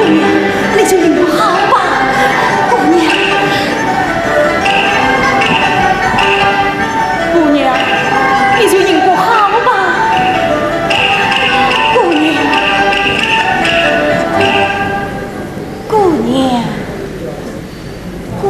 姑娘，你就应该好吧，姑娘。姑娘，你就应该好吧，姑娘。姑娘。 姑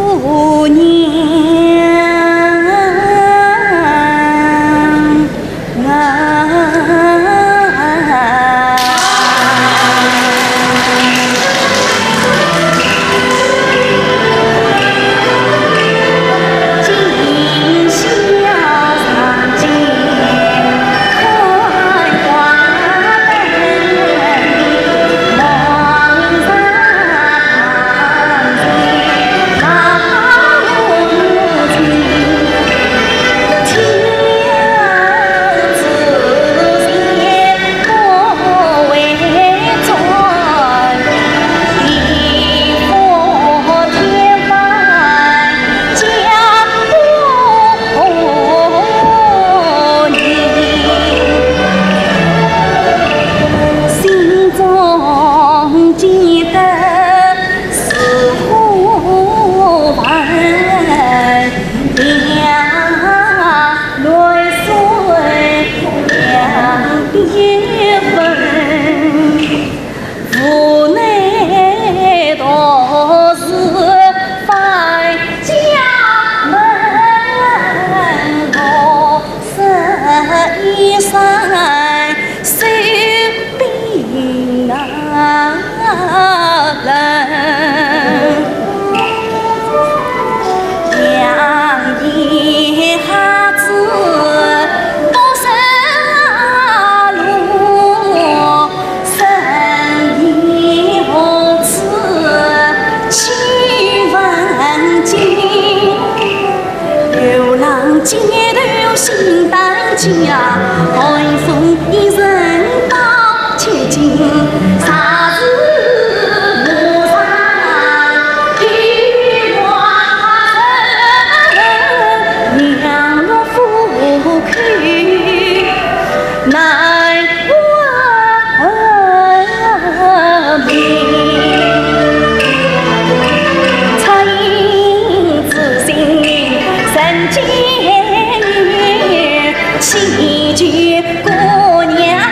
娘啊。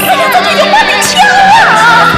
哎呀，这个有把你抢啊！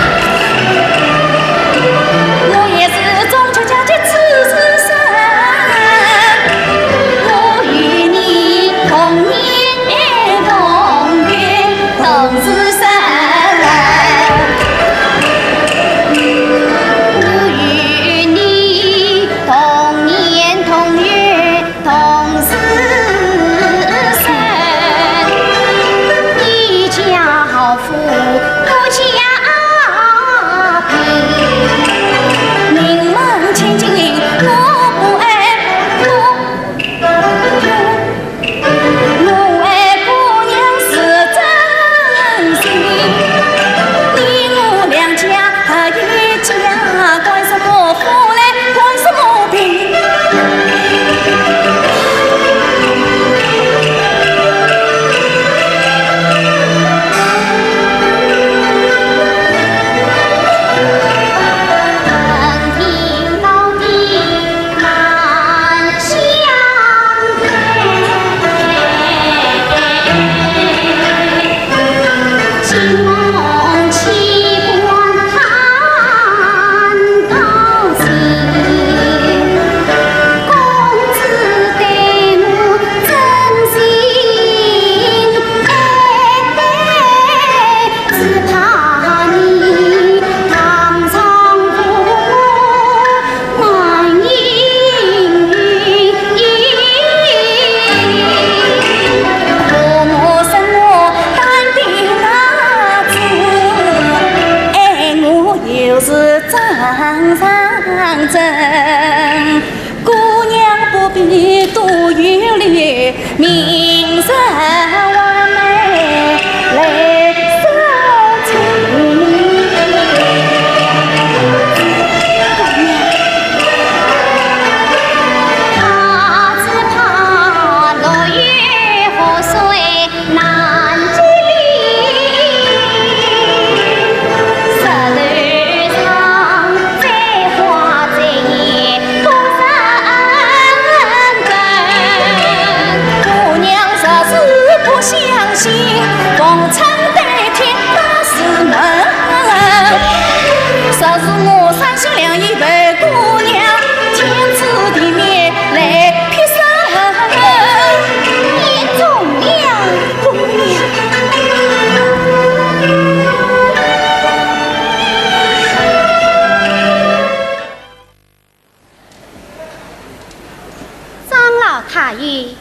张老太爷，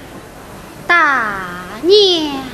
大娘。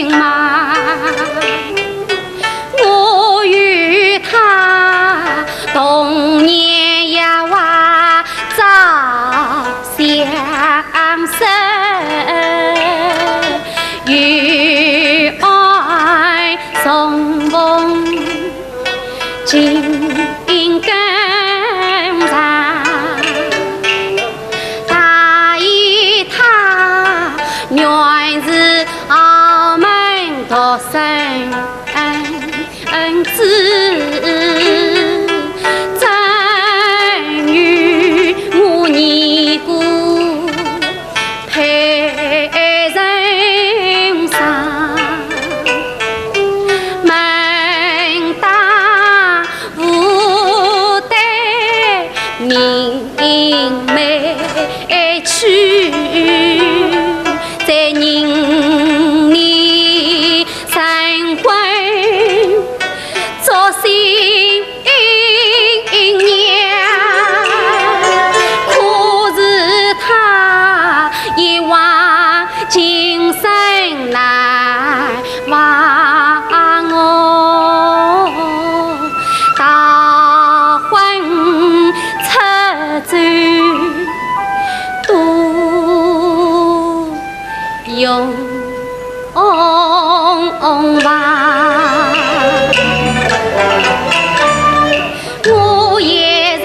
嘛，我与他同年也话早相识，有爱重逢 紧跟上。大爷他原是澳门独生子，曾与我年过 配成双，门当户对，名媒去，在人里成婚，做新 娘，可是他一往情深难忘哦，逃婚出走多勇 往往。我也曾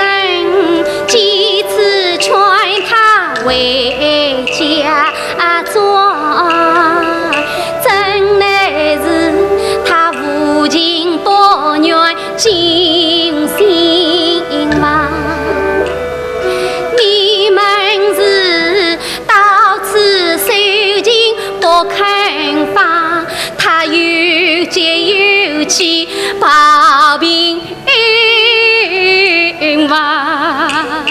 几次劝她回家转，怎奈是她无情不愿进新房。你们是 到此受尽不肯放，她有结有气抱平房。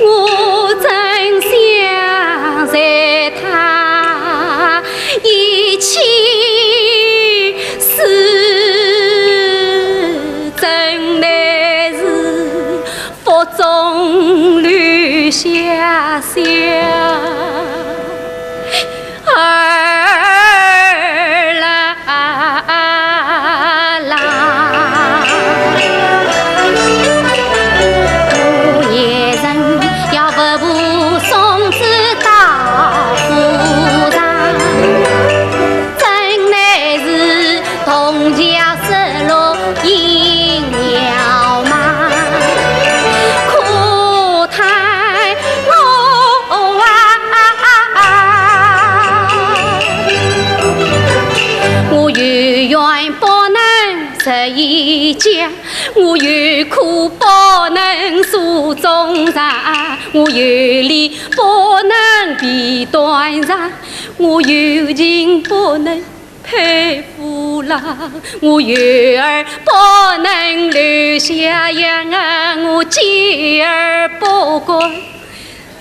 我真想随她一起死，怎奈是 腹中留下小儿郎。我也曾要不步送子到府上，怎奈是 铜桥失落影摇嘛，可叹我啊！我有冤不能实言讲，我有苦不能诉衷肠，我有理不能辩断长，我有情不能 配夫郎，我有儿不能留下养啊，我见儿不敢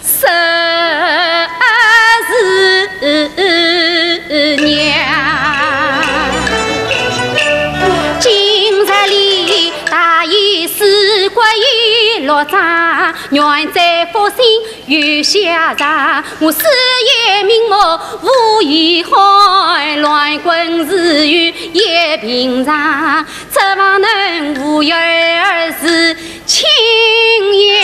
说是娘。今日里大爷书归落场，愿再复兴 月下上，我死也瞑目无遗憾，乱棍自由也平常，指望能无儿是亲呀。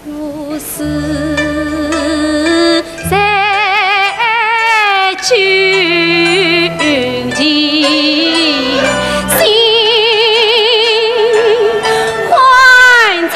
我死在 君前心欢畅。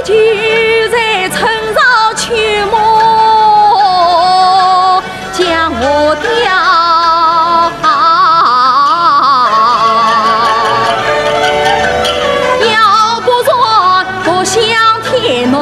秋在春潮秋末将我吊，要不然不想天南。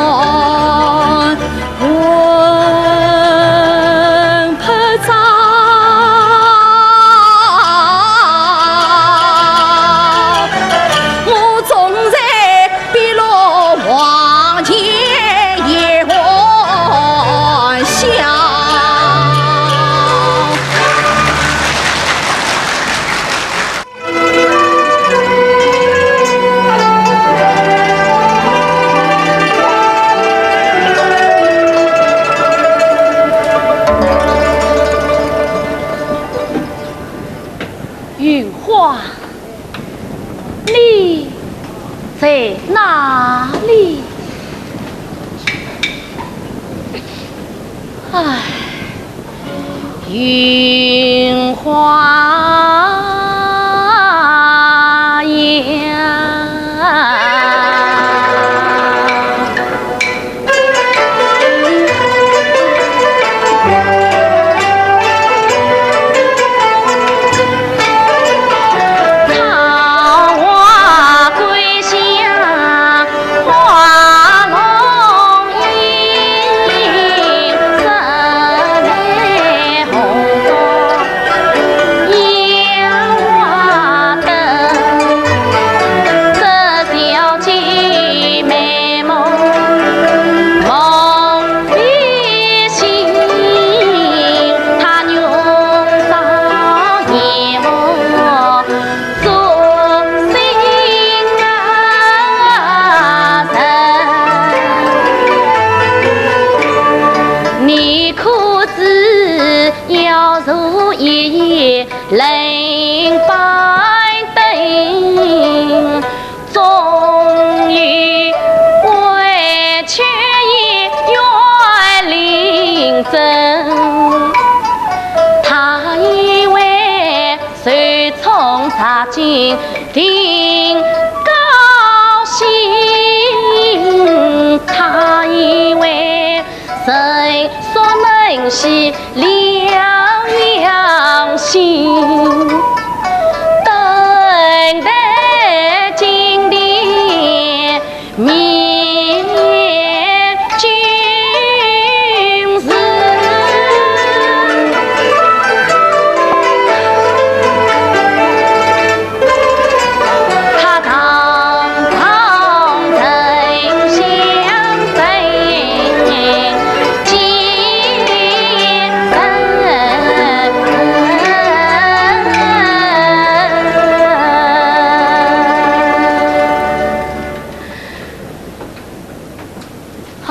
云花，你在哪里？唉。 云花呀。你可知要如意人拜灯，终于委屈一员令尊。他以为 随从茶金定高兴，他以为谁说能洗了良心，等待金殿 面君子。他堂堂丞相，谁见人？唉。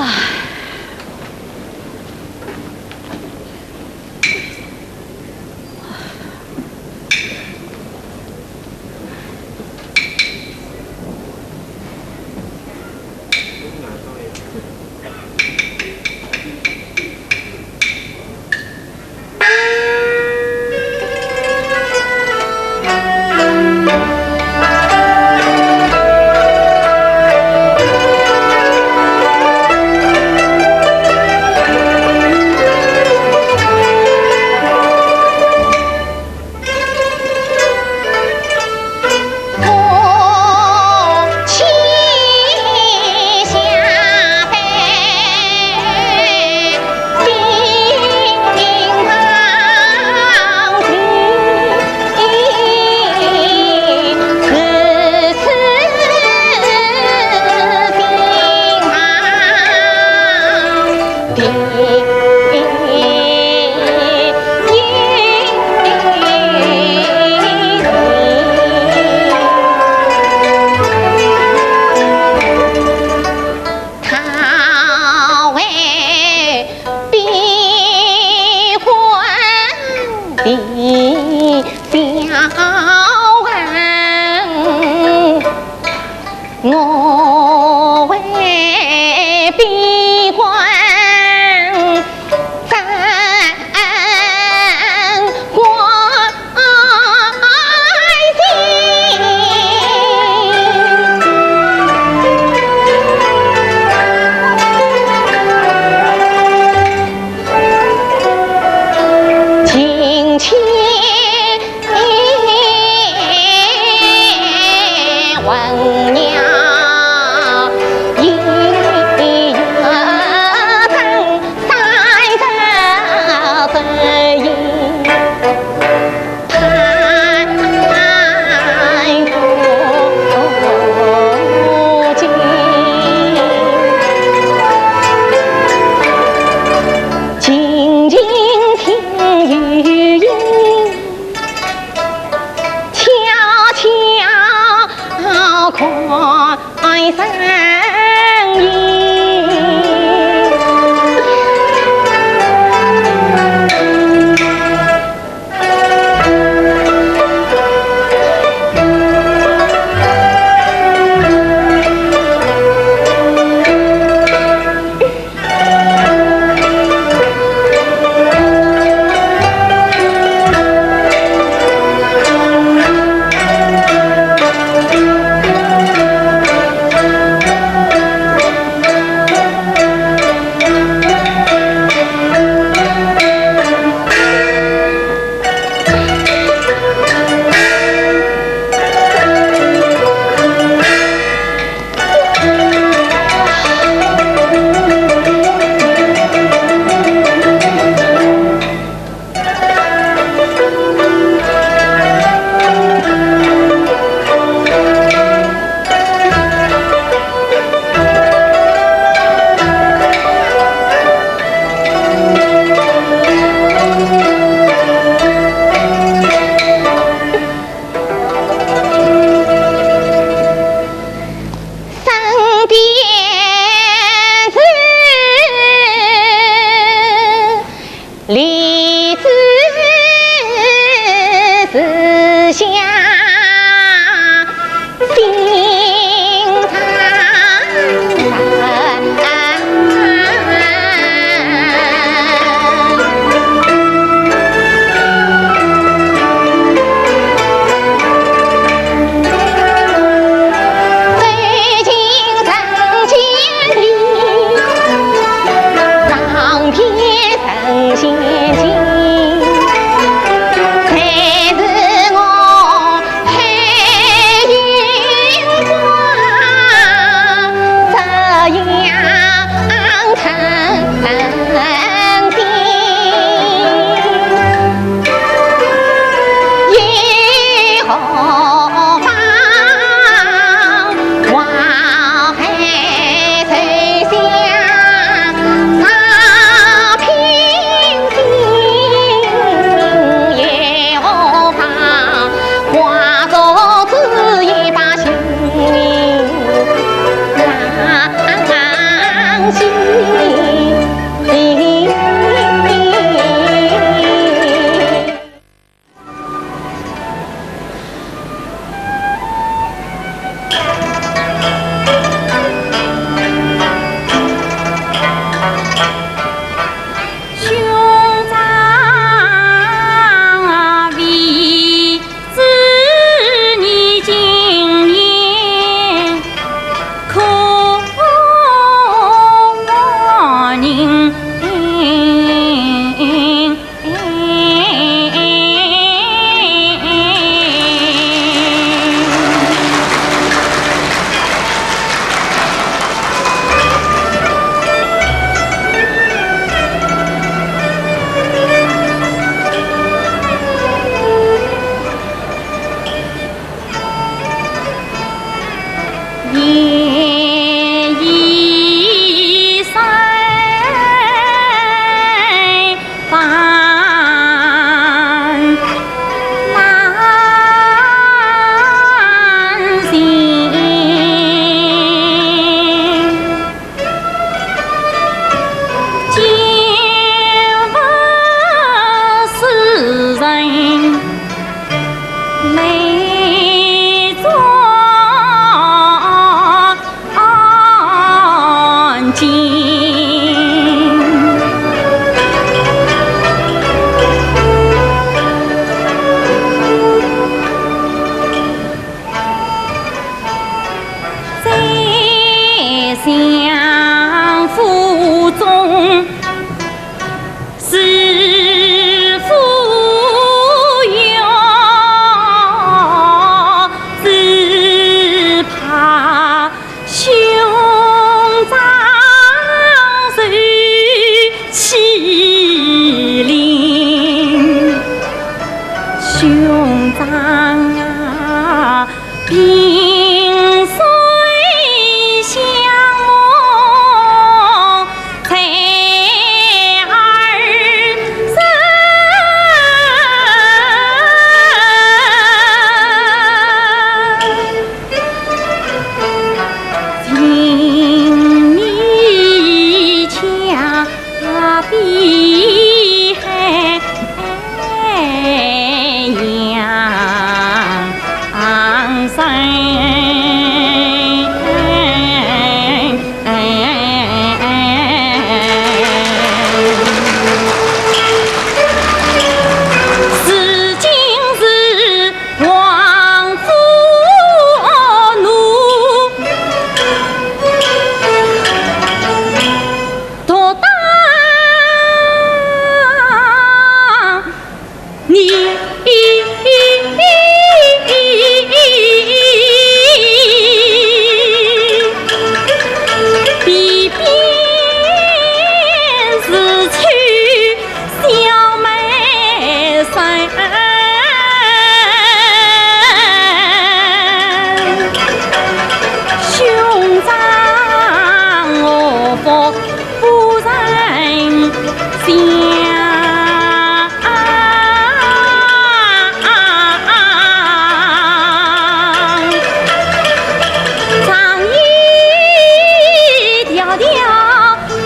调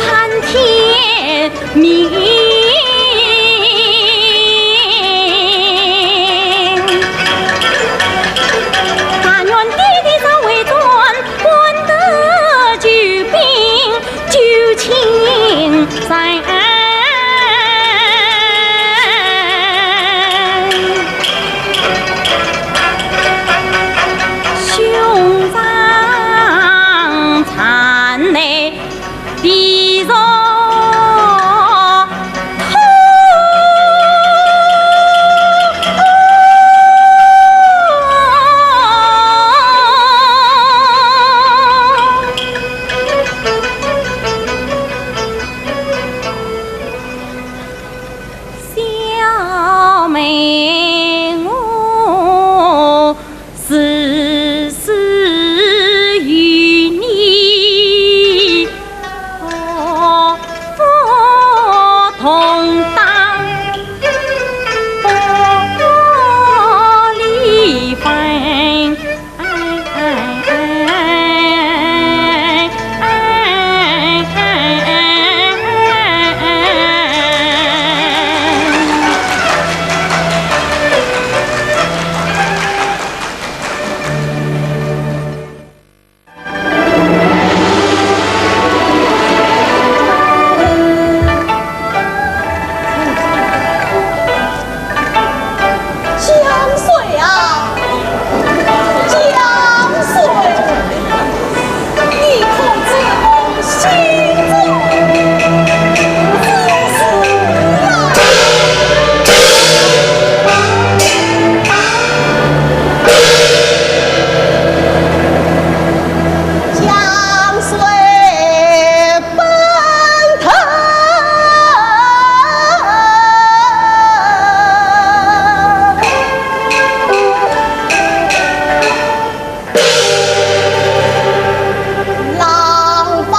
潘天明。但愿爹爹早回转，换得救兵救青山。 兄长惨泪地上淌。小妹我 时时与你同当玻璃帆。江水啊，江水，你可知我心中之事啊？江水奔腾。 浪翻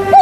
滚。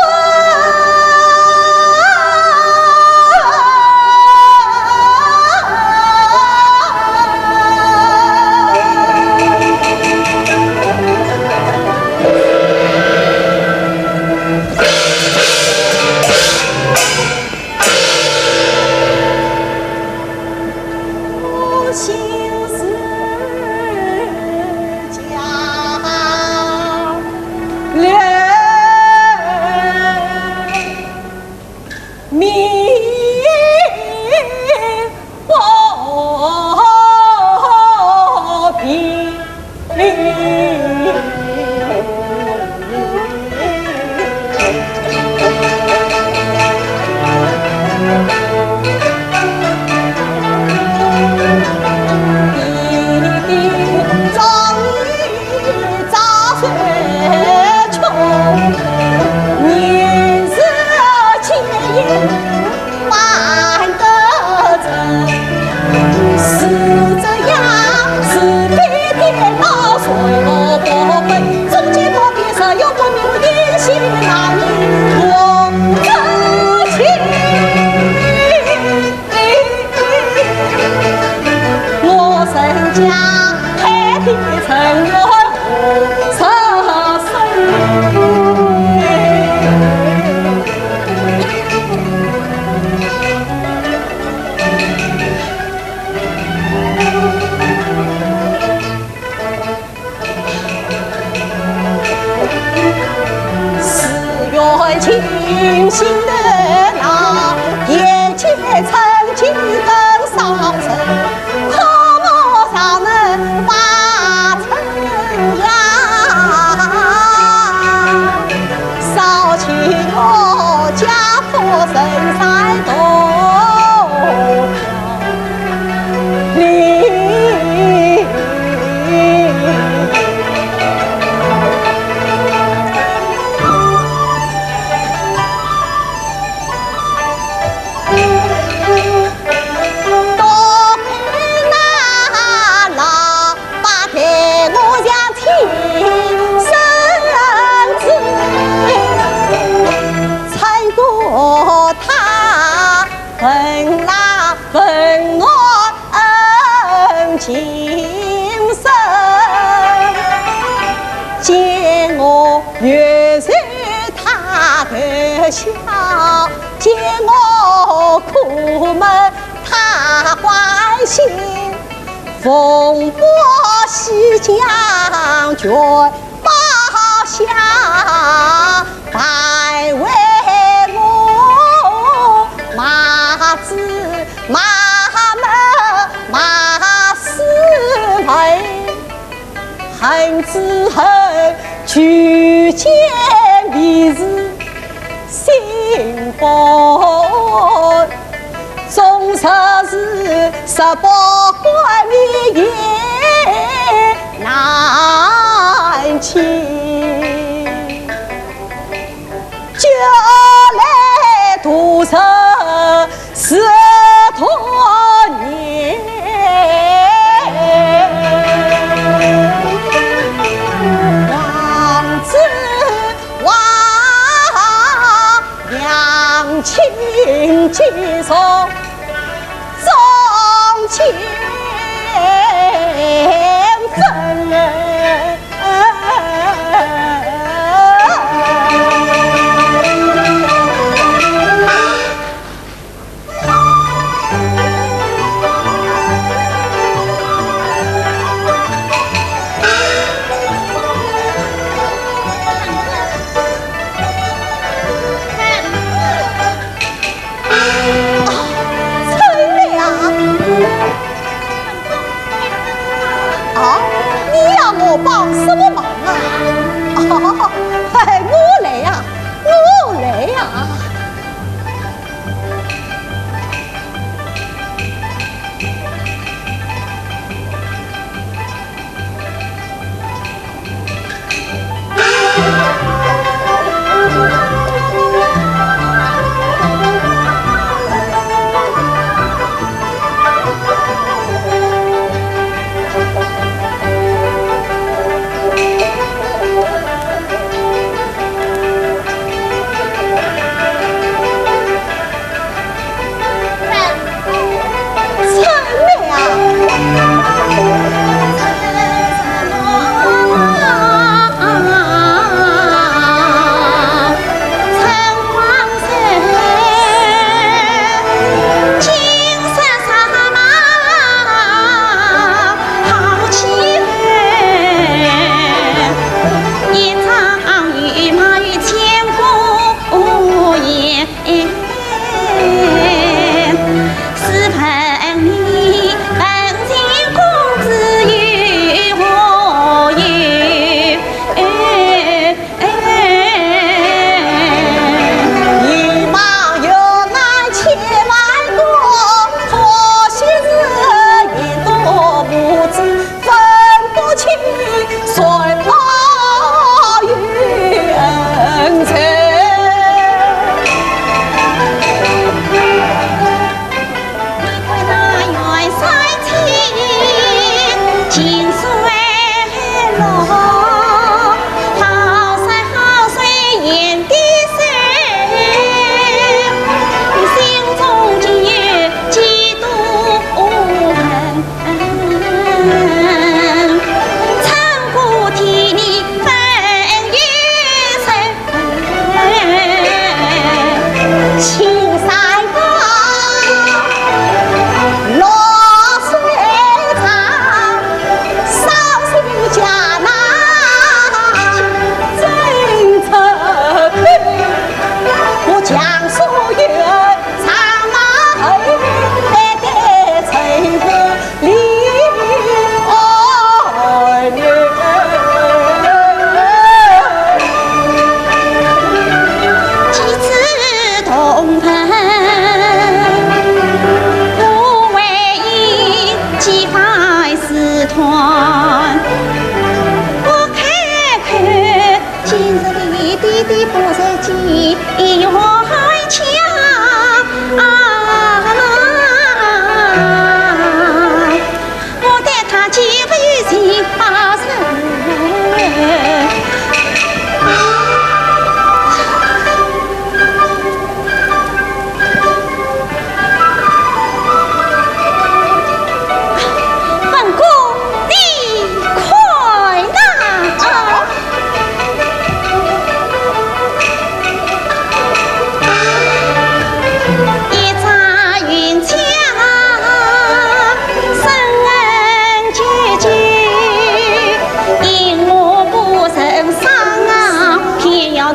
笑，见我苦闷他关心，风波西江卷，包下，白为我骂子骂门骂斯文。 恨之恨，举荐便是新婚，终日是十八官面也难亲。 叫来多少是多年，王子王娘亲几重 中间分。啊，春梅啊！啊，你要我帮什么忙啊？啊，哎，我来呀，我来呀。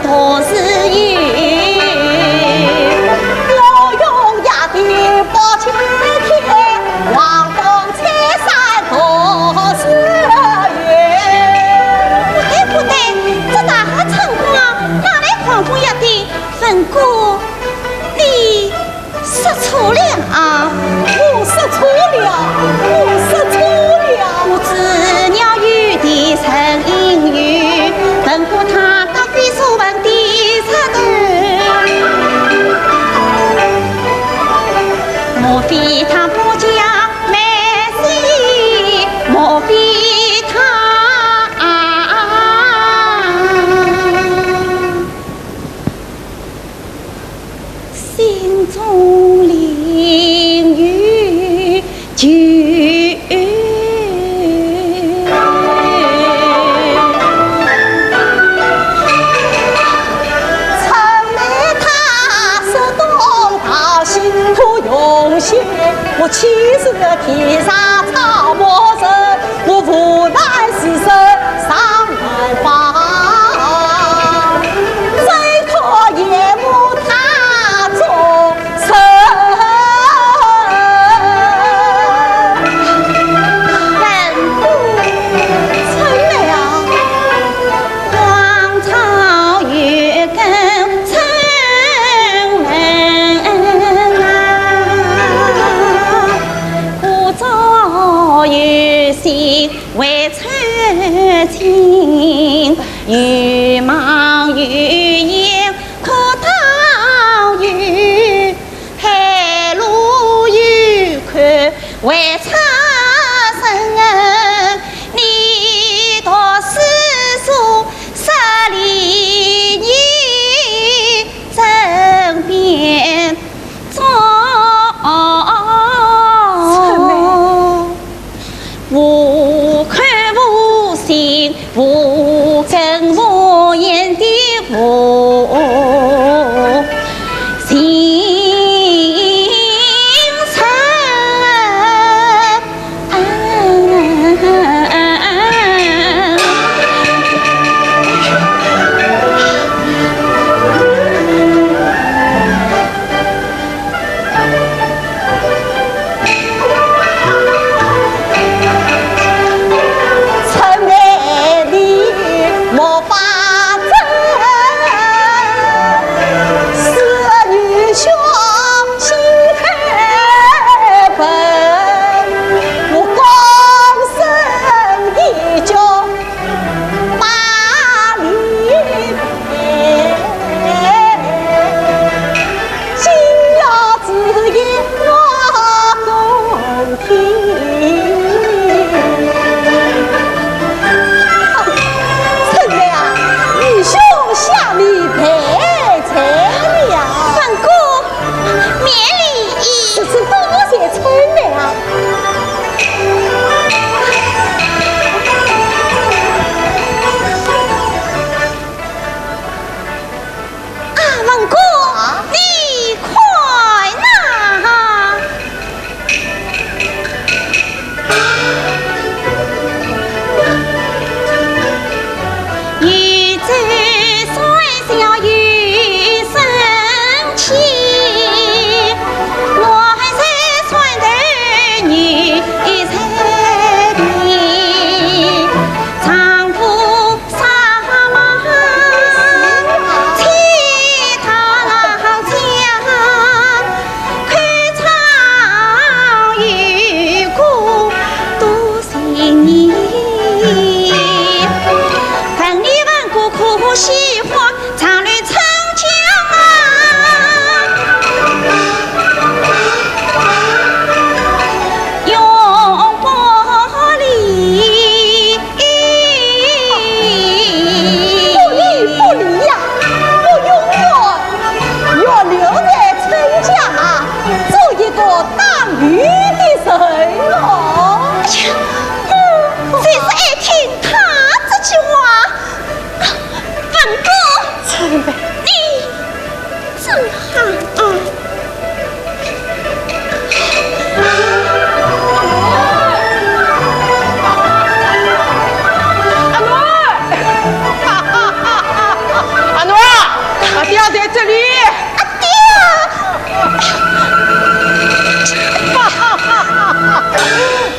读书人，我用夜的包青天，望东山读书人。不对，不对，这大好春光啊，哪来狂风夜的？文哥，你 说错了啊！我说错了，我说错了。我知了雨的声音雨，文哥他高飞所问的石头。莫非他不讲没戏？莫非他…… 心中另有旧。春梅她说东道西，苦用心，我岂是天上草木人？ 我无奈是身上难防，怎可夜幕他中身。春梅啊，荒草有根春门啊，孤舟有心 为痴情，有梦有魇可倒有，海路有宽为痴人。你读诗书十里，你枕边 坐。春梅。无口无心，无根无源的无心人。 春梅你莫发愁，是女兄心很笨，我躬身一脚 把你陪，今夜之夜我共听。春梅啊，愚兄向你赔罪了。本宫免礼。是，是，多谢春梅啊。 啊，文哥，啊？你快呐！一只山小有神气，我是山头女人的丈夫 不离不离呀，我永远要留在春家，做一个当女的人哦。哎呀，我真是爱听她这句话。文哥，你 真好啊！阿奴儿，阿奴儿啊，阿爹在这里。阿爹！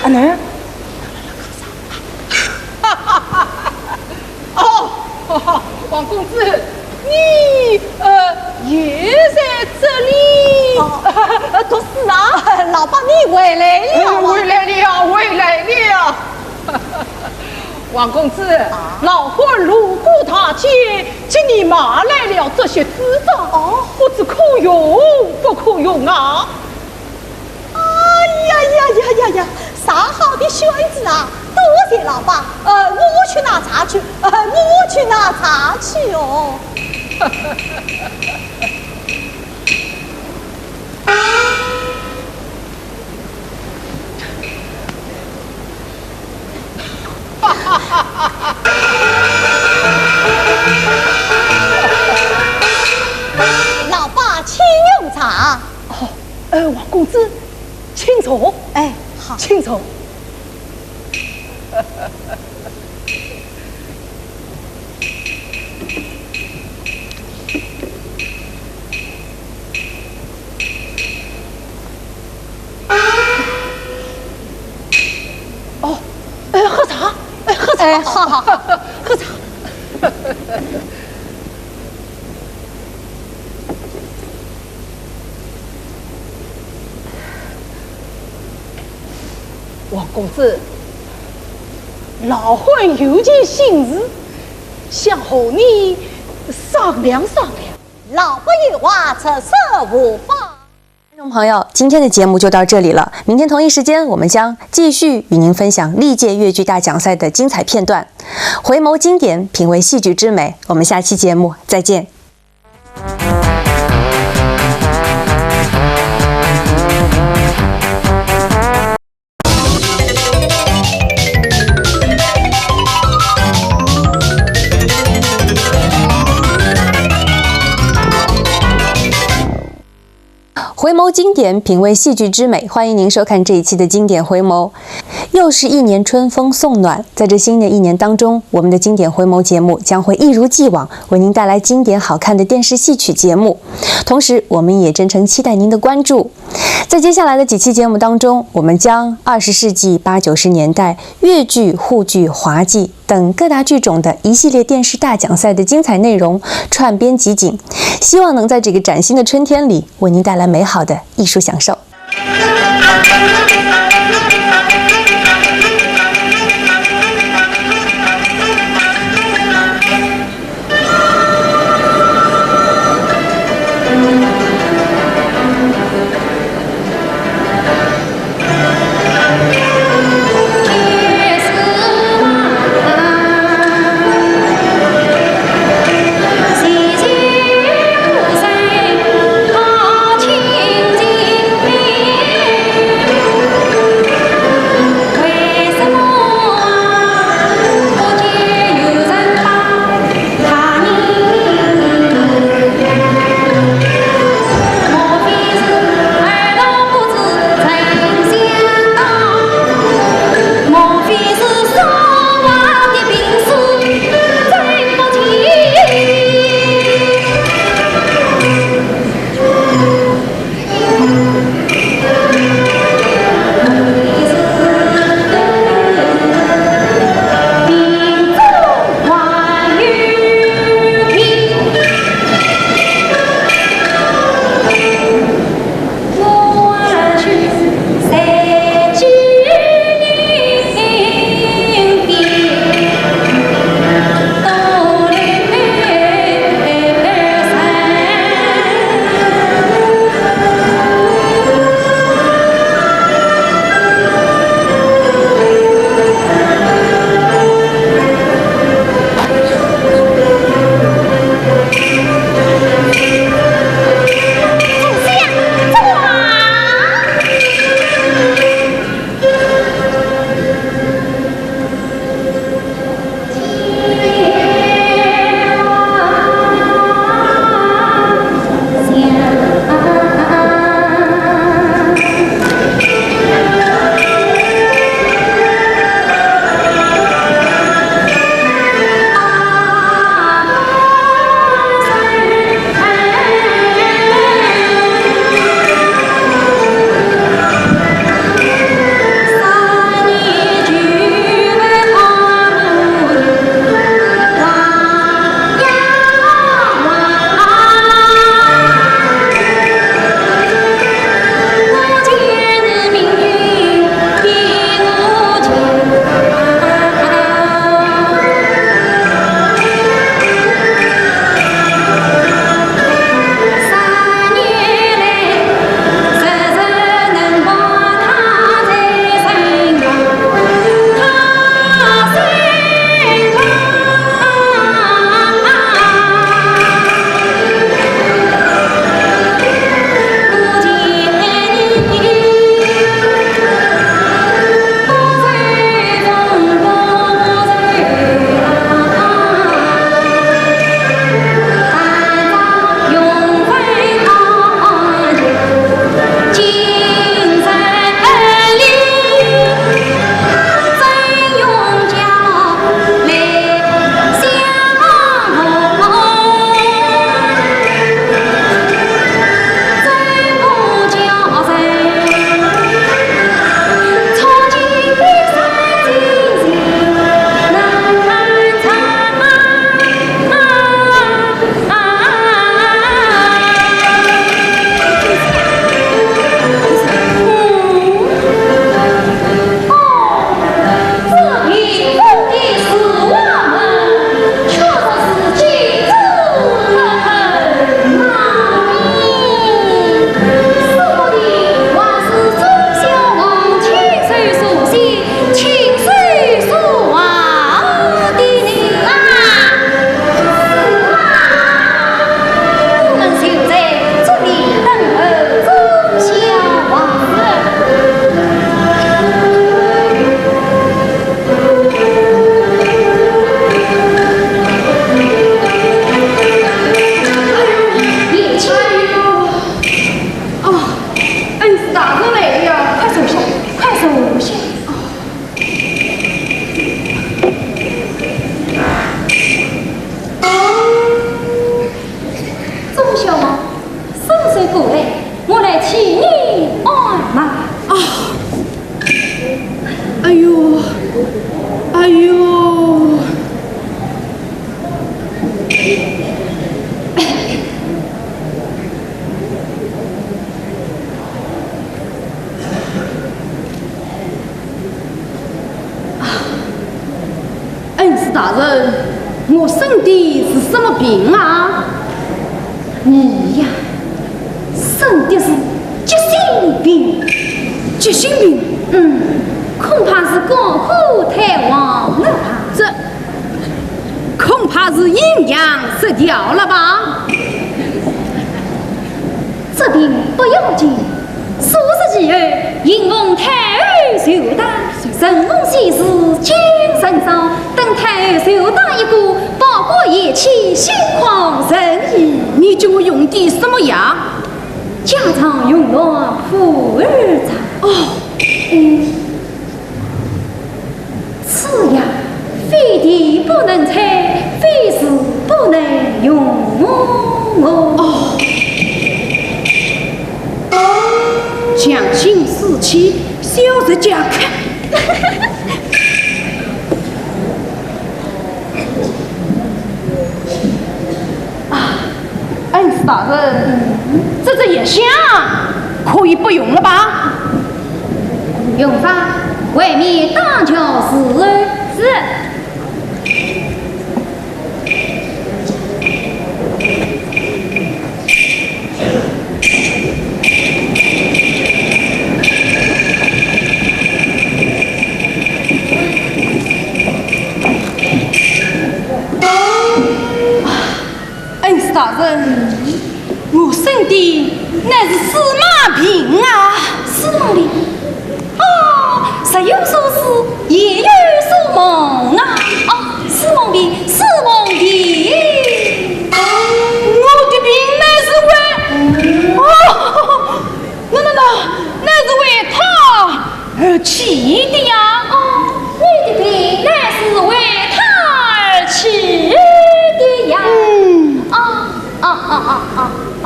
阿囡。哦，王公子，你，呃，也在这里？哦，呃，读书啊。老爸，你回来了啊。哎，回来了，回来了。王公子，啊？老汉路过大街，给你买来了这些珠宝。哦。不知可用不可用啊？ 哎呀呀呀呀呀，啥好的选子啊！多谢老爸，呃，我去拿茶去，呃，我去拿茶去哦。老爸，请用茶。哦，呃，王公子，请坐。哎，好。请坐。哦，哎，喝茶，哎，喝茶。哎，好好好。喝茶。 王公子，老汉有件心事，想和你商量商量。老伯有话，直说无妨。 观众朋友，今天的节目就到这里了。明天同一时间，我们将继续与您分享历届越剧大奖赛的精彩片段。回眸经典，品味戏剧之美。我们下期节目再见。回眸经典，品味戏剧之美，欢迎您收看这一期的经典回眸。又是一年春风送暖，在这新的一年当中，我们的经典回眸节目将会一如既往为您带来经典好看的电视戏曲节目。同时，我们也真诚期待您的关注。在接下来的几期节目当中，我们将二十世纪八九十年代越剧、沪剧、滑稽 等各大剧种的一系列电视大奖赛的精彩内容串编集锦，希望能在这个崭新的春天里为您带来美好的艺术享受。的是什么病啊？你呀，生的是急性病。急性病？嗯，恐怕是肝火太旺了吧？这，恐怕是阴阳失调了吧？这病不要紧，数日以后，迎奉太后寿诞，承蒙先师金神招，等太后寿诞一过，保国延期，心旷神怡。你给我用的什么药？家常用药普洱茶。哦，嗯。 此药非提不能采，非试不能用哦。哦，将心似气，小人家看。 啊，恩师大人，这只药箱可以不用了吧？用法，外面打轿伺候。是。 恩师大人，我生的乃是司马病啊。司马病？哦，日有所思，夜有所梦啊。哦，司马病，司马病。我的病乃是为，哦，那那那，乃是为他 而起的呀。哦，你的病乃是为他而起的呀。嗯。啊，啊，啊，啊，啊，啊。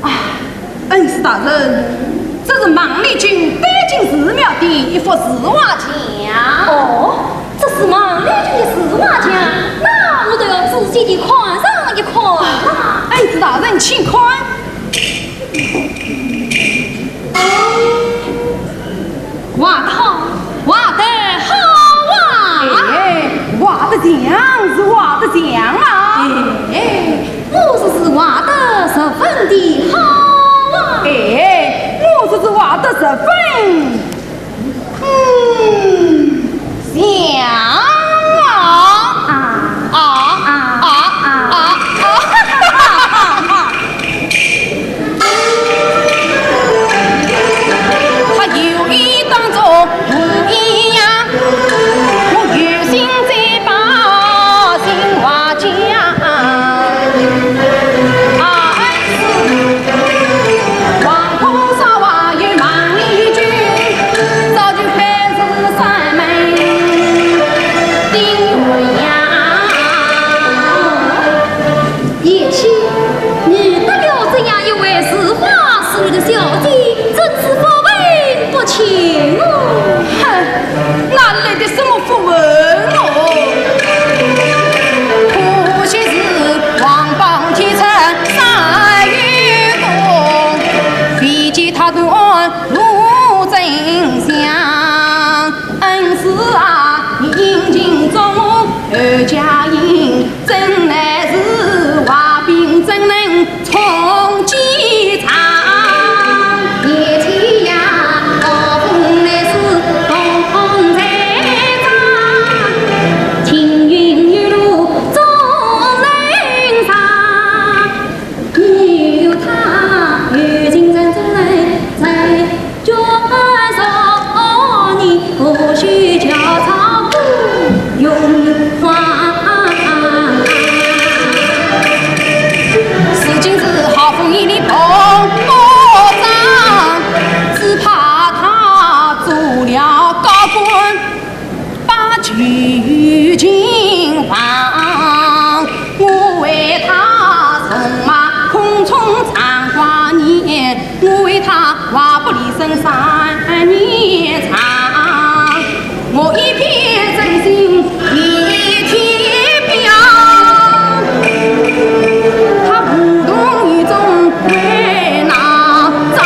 啊，恩师大人，这是孟丽君搬进寺庙的一幅字画架。哦，这是孟丽君的字画架，那我倒要仔细地看上一看啊。恩师大人，请看。 画得好，画得好啊！哎，画得像是画得像啊！哎，我说是画得十分的好啊！哎，我说是画得十分，嗯，像啊！啊，啊，啊，啊，啊，啊！ 他有意当中不一样，我有心再把心话讲。啊，恩师，王婆说话有孟丽君，早就开始山门的模样。 贤妻，你得了这样一位似花似玉的小姐，真是福分不浅哦。哼，哪来的什么福分哦？可惜是王榜天成三月宫，未见他断无真相。恩师啊，你殷勤照顾我后家人， 真乃是坏病怎能冲几丈？贤妻呀，好风乃是东风在张，青云有路总能上。你有他，有情人总能在。 叫啥你不许叫唱歌用花。如今是好风一里碰不上，只怕他做了高官，把旧情忘。我为他策马空中唱挂念， 我为他话不离声三年长，我一片真心一片表，他无动于衷为哪桩？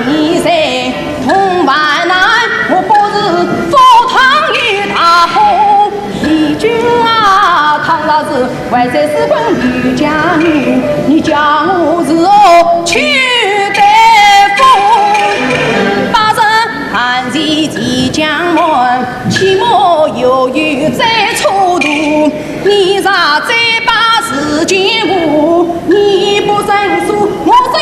你在铜板南，我不是赴汤蹈火。义军啊，倘若是还在四关渡江，你叫我如何去得服？八十寒气即将满，起码犹有再出途。 你若再把事情误，你不认输，我认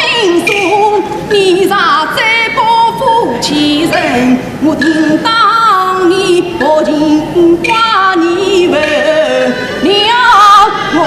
输。你若再不服气人，我定当你不听话，你问了我。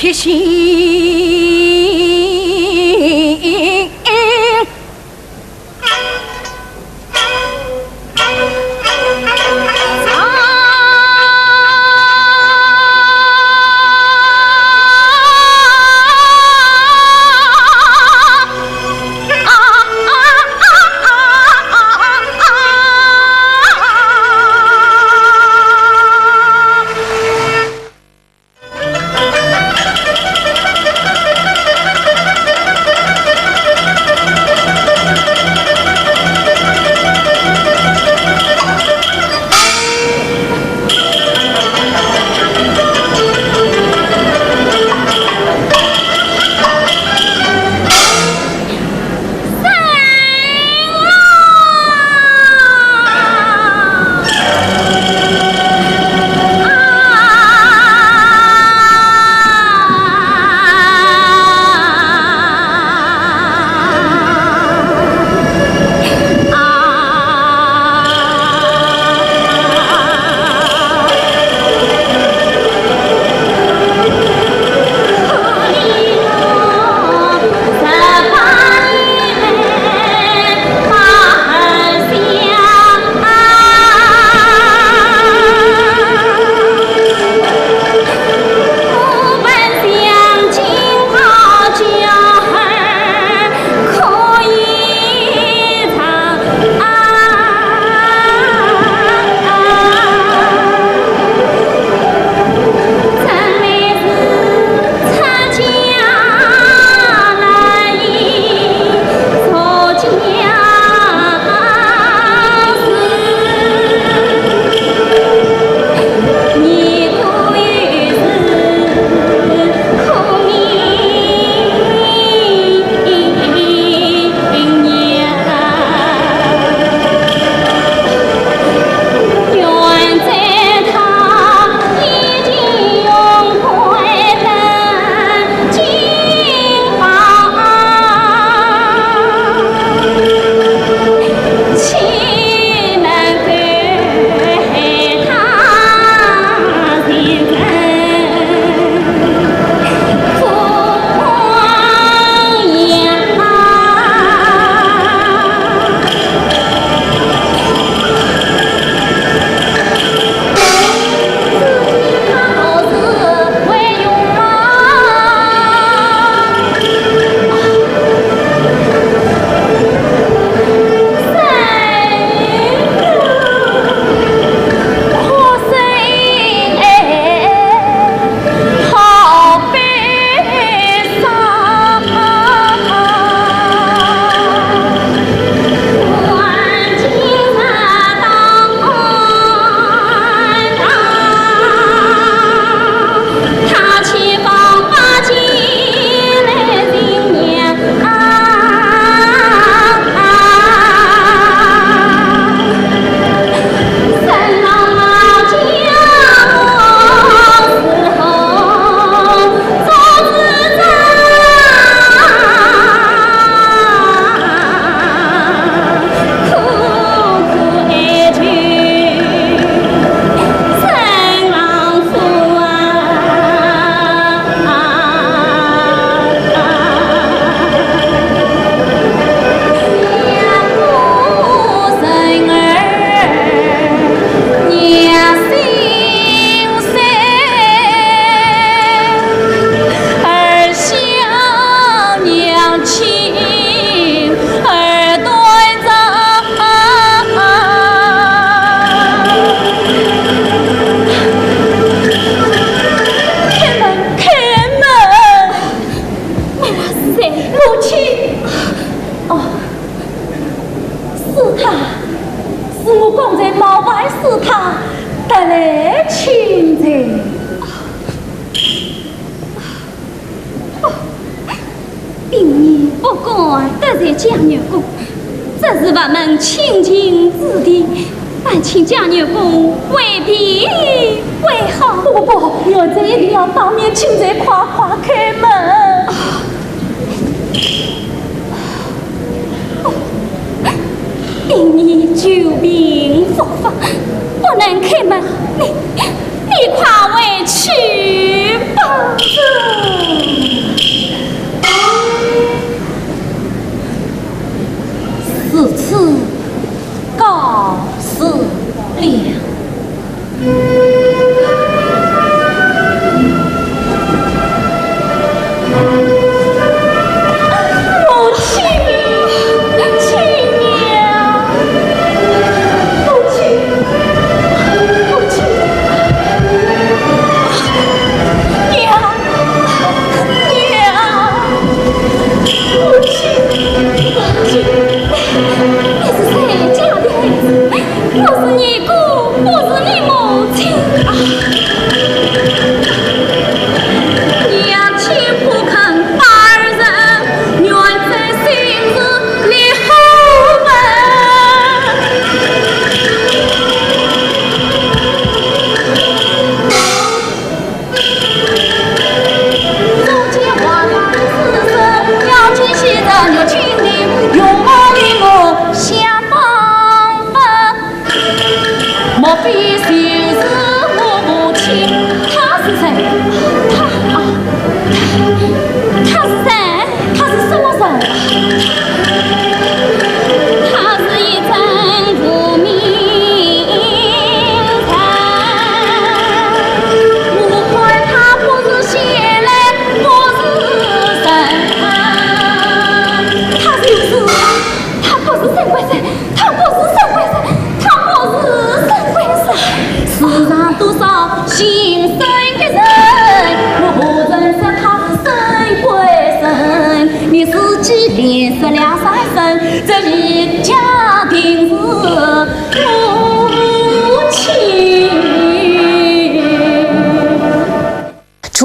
一心。开门，开门！母亲。哦，是他，是我刚才冒犯是他，带来请罪。 哦，并非不敢得罪蒋元公，只是佛门清净之地，烦请蒋元公回避为好。不不不，元帅一定要当面请罪，快快开门。哦，哦，并非久病复发，不能开门。你，你快回去吧。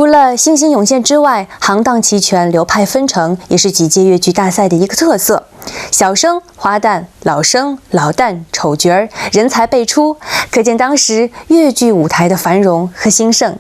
除了新星涌现之外，行当齐全、流派纷呈，也是几届越剧大赛的一个特色。小生、花旦、老生、老旦、丑角儿，人才辈出，可见当时越剧舞台的繁荣和兴盛。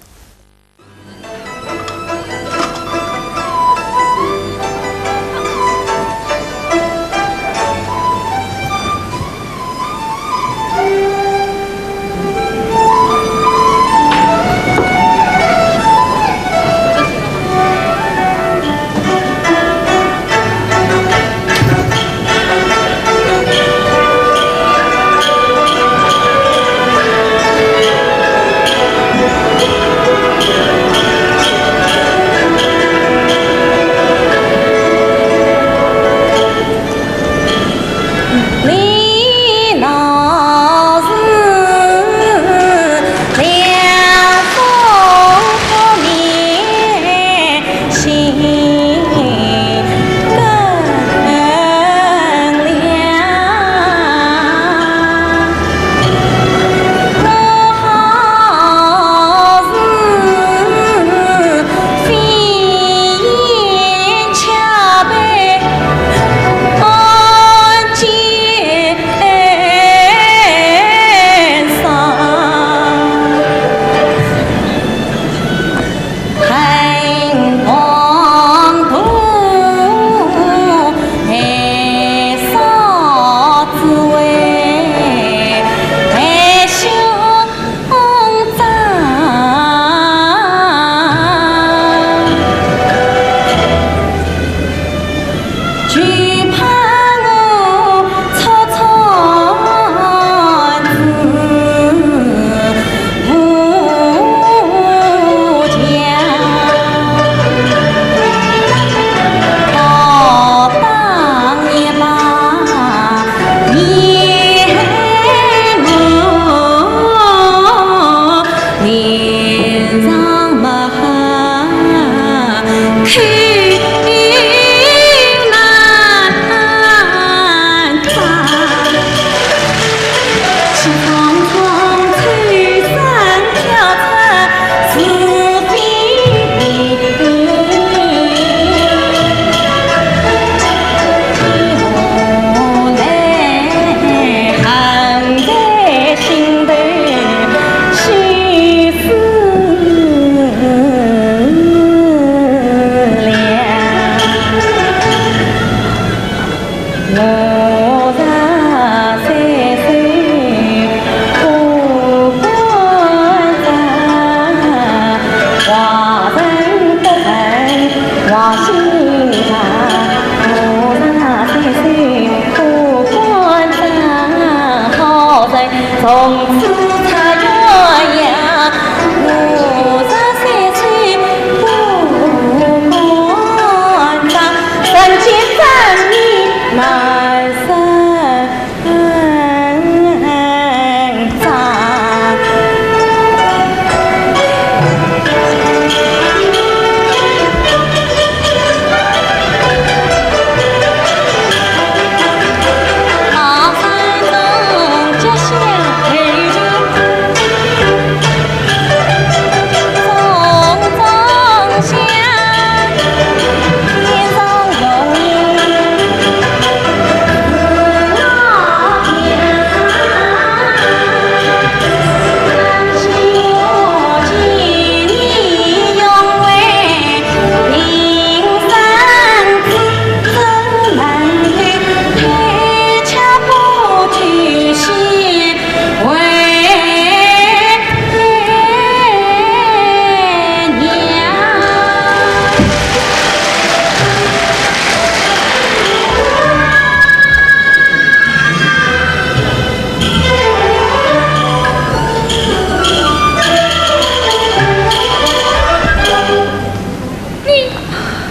你，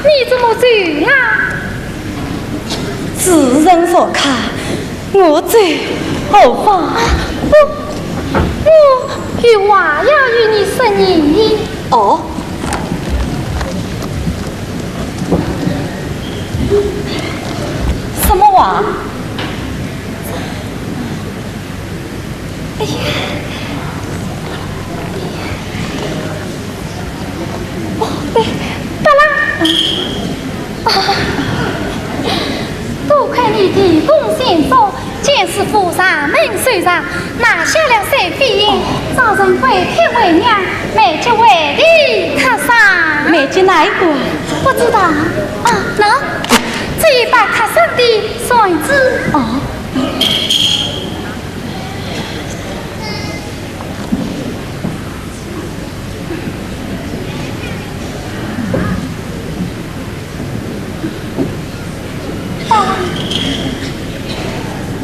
你怎么走啦？此人不可，我走何妨？啊，不，我有话要与你说呢。哦？什么话？哎呀！哦，对，巴拉。啊，多亏你提供线索，将师傅上门搜查，拿下了水飞印，找人归天还娘，梅姐为你客丧。梅姐哪一个？不知道。啊，喏，这一把客丧的扇子。哦。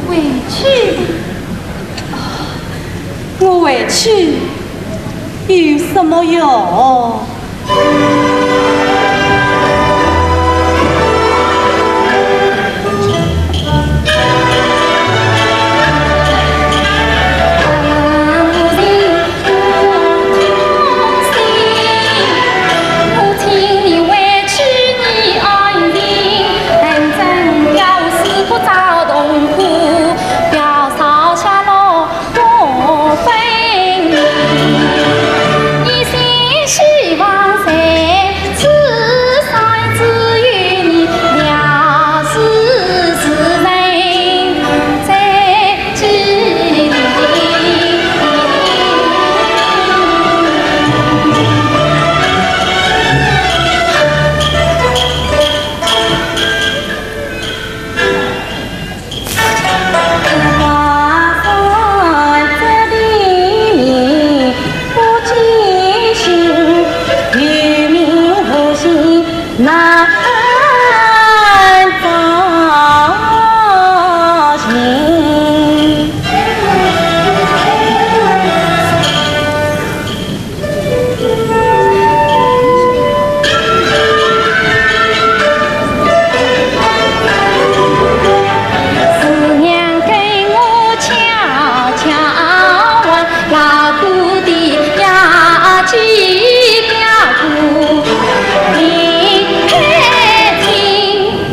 回去吧。我回去有什么用？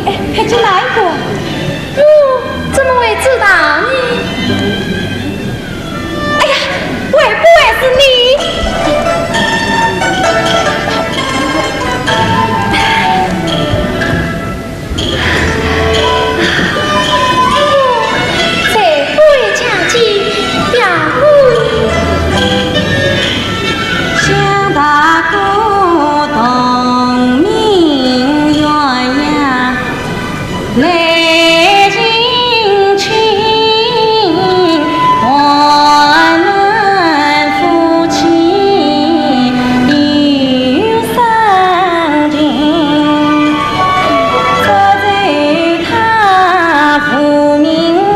哎，看见哪一个？哟，怎么会知道呢？ 哎呀，会不会是你？谁会讲起表哥？想大哥同名鸳鸯 来近亲，我们夫妻有深情。只是他无名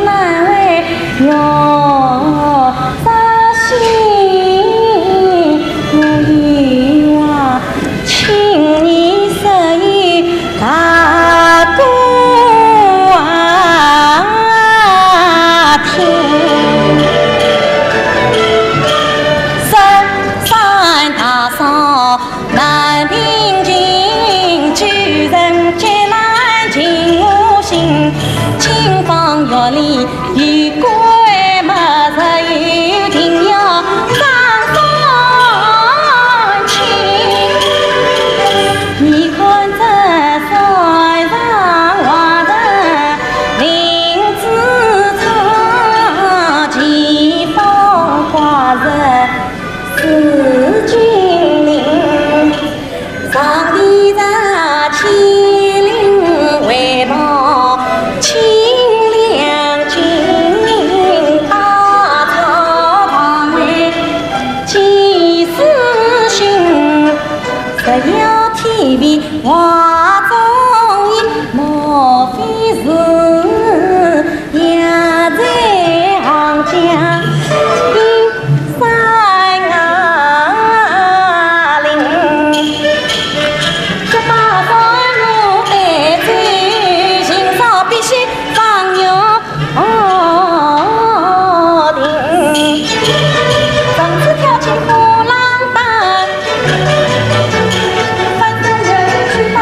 难为，我伤心，我有话 请你说与大哥听。深山大嫂难平静，旧人结难静我心，清风月里 有归没日，一定要张三清。你看这山上花人林子长，奇峰怪石是精灵。 上帝在千灵回报清亮金，大草堂为祭司行，十要天命话中意，莫非是也在行家？ 山林，这把山路得走，行走必须放牛停。绳子跳进波浪板，翻身人去当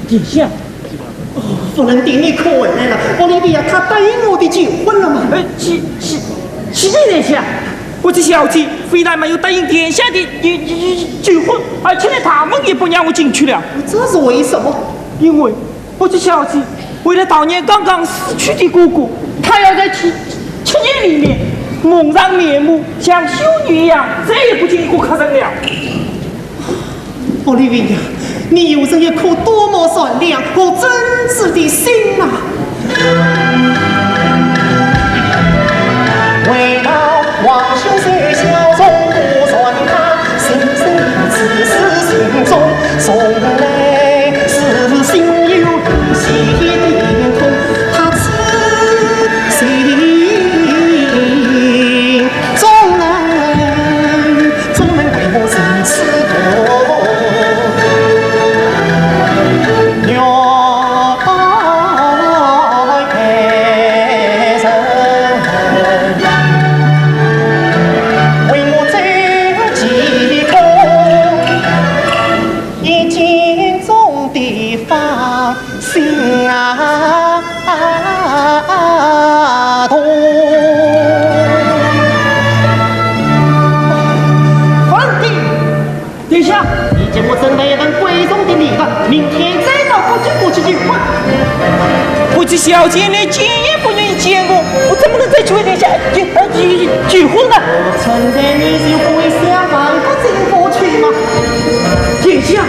殿下，哦，夫人对你可回来了。奥利维亚她答应我的求婚了吗？呃，启，启，启禀殿下，我这小姐非但没有答应殿下的，的，的，的求婚，而且连大门也不让我进去了。这是为什么？因为我这小姐为了悼念刚刚死去的哥哥，她要在七，七年里面蒙上面目，像修女一样，再也不见过客人了。 奥利维亚，你有着一颗多么善良和真挚的心啊！皇帝，殿下，你给我准备一份贵重的礼物，明天再到国君府去求婚。我这小姐连见也不愿意见我，我怎么能再去为殿下求，呃，求，求婚呢？我存在你就不会想办法进过去吗？殿下，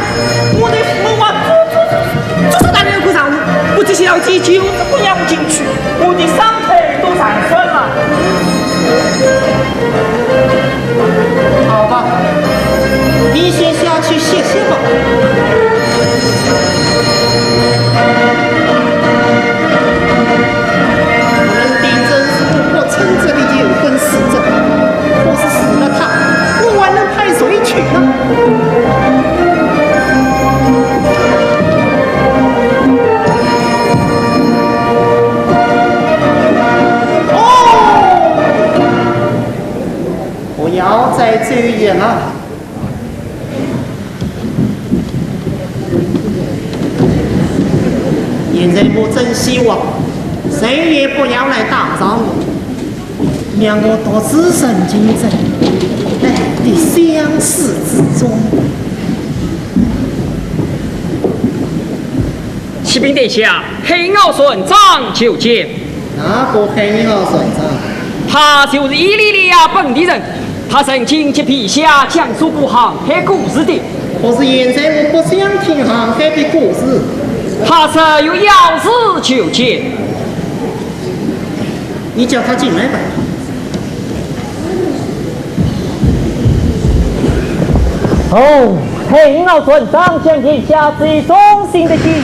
我在府门外做，做，做，做大人有个任务，我这小姐就是不让我进去，我的伤腿都残废了。好吧，你先下去歇歇吧。夫人定真是不过称职的求婚使者，可是死了她，我还能派谁去呢？哦，不要再追远了。 现在我真希望谁也不要来打扰我，让我独自沉浸在爱的相思之中。启禀殿下，黑袄船长求见。哪个黑袄船长？他就是伊利利亚本地人，他曾经给陛下讲述过航海故事的。 可是现在我不想听航海的故事。他说有要事求见。你叫他进来吧。哦，黑袄船长向殿下致以衷心的敬意。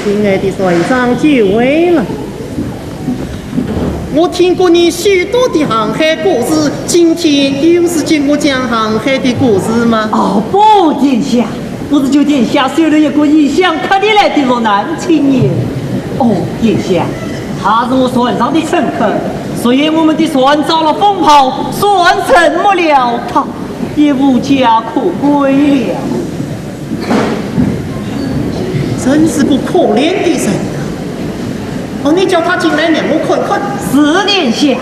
亲爱的船长久违了。 我听过你许多的航海故事，今天又是给我讲航海的故事吗？哦，不，殿下，我是求殿下收留一个异乡客里来的落难青年。哦，殿下，他是我船上的乘客，昨夜我们的船遭了风暴，船沉没了，他也无家可归了。 真是个可怜的人啊！哦，你叫他进来让我看看。是，殿下。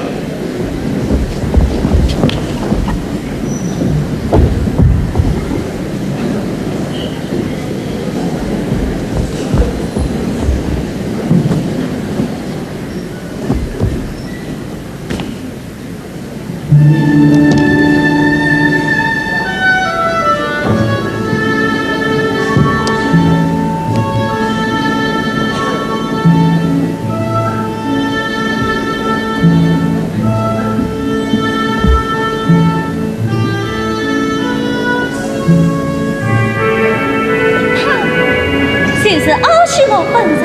他就是奥西莫本人。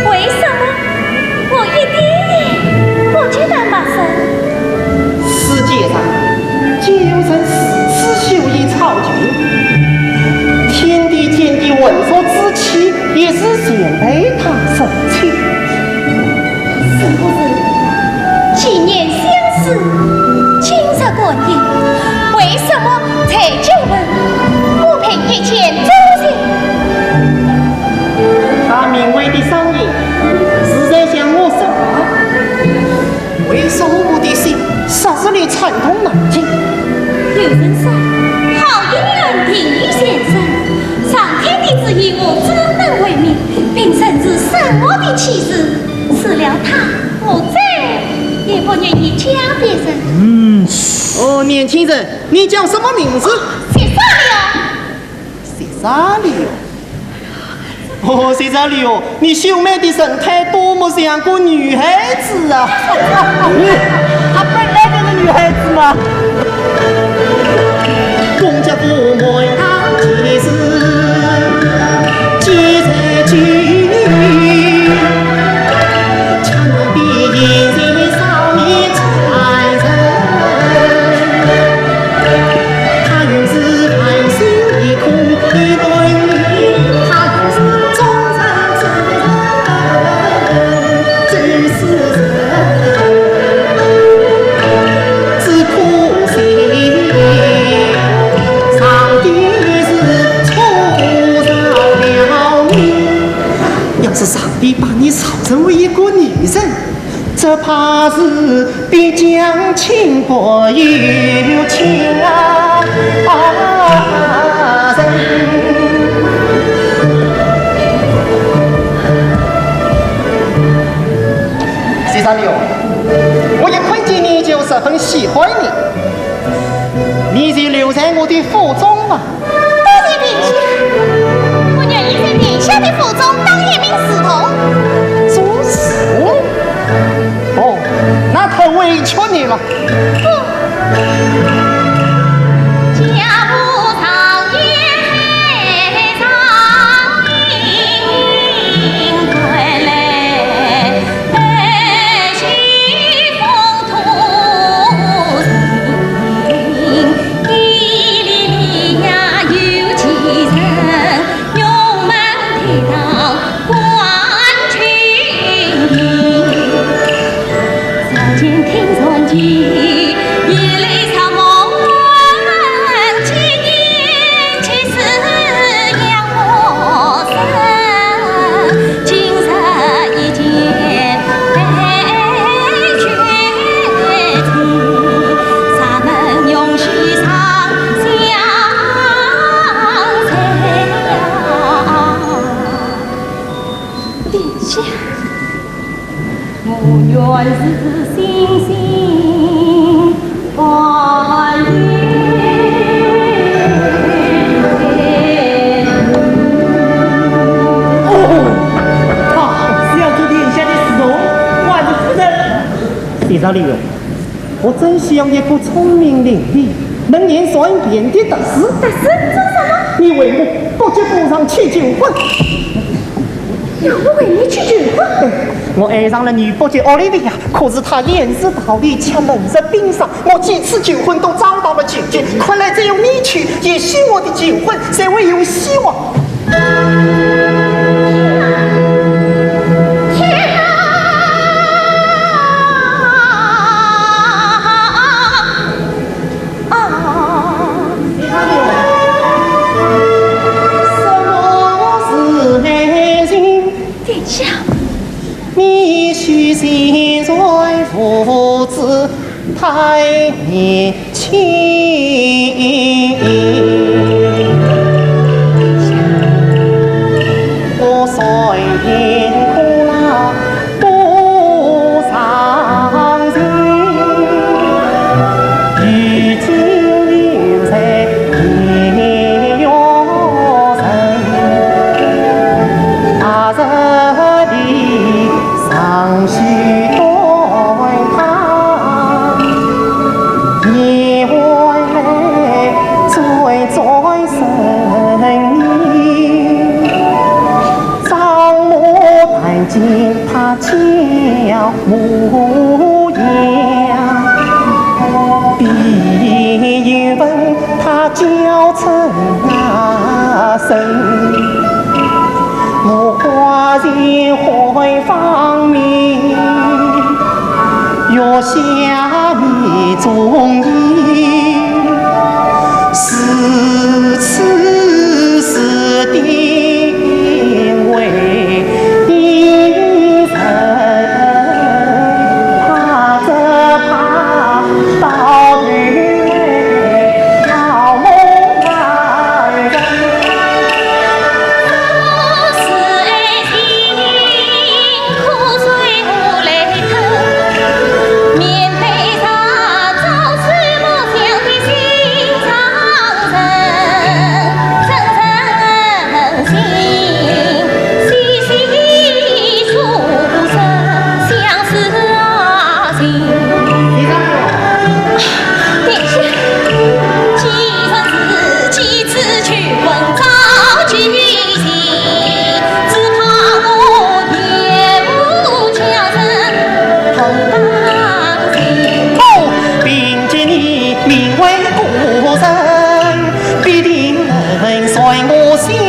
为什么我一点也不觉得陌生？世界上竟有人如此秀逸超群，天地间的浑浊之气也是全被他收起。 是不是？几年相思，今日感应，为什么才求婚不配一见钟情？哦，年轻人，你叫什么名字？谢莎莉哦。谢莎莉哦。哦，谢莎莉哦，你秀美的神态多么像个女孩子啊！她本来就是女孩子嘛。要是上帝把你造成为一个女人，只怕是比相亲还有情啊！啊，人。谢莎莉哦，我一看见你就十分喜欢你，你就留在我的府中吧。 多谢殿下，我愿意在殿下的府中当一名侍童。做侍童？哦，那太委屈你了。不，家无常也常应归来。 殿下。 哦，啊，是要做殿下的侍童，还是夫人？谢长令，我真需要一个聪明伶俐、能言善辩的特使。特使做什么？你为我不及不上去求婚。 让我为你去求婚。我爱上了女伯爵奥利维亚，可是她厌世逃离，却冷若冰霜。我几次求婚都遭到了拒绝，看来只有你去，也许我的求婚才会有希望。天哪！天哪！啊！ 殿下。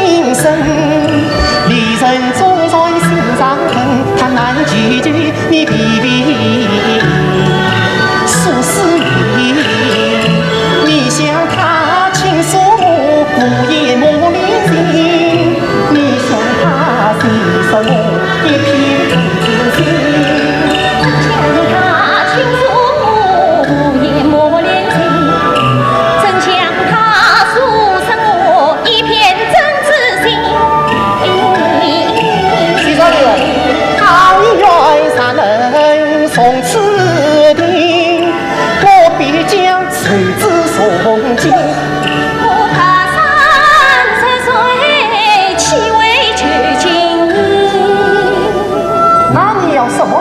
人生，离人总在心上疼，他难解决你疲惫苏思念。你向他倾诉无言磨练情，你向他诉说我一片真心。向他倾诉无言磨练情，真向他诉说我一片真 心。先生，倘愿若能从此定，我必将求子从今。我跋山涉水，岂为求情？那你要什么？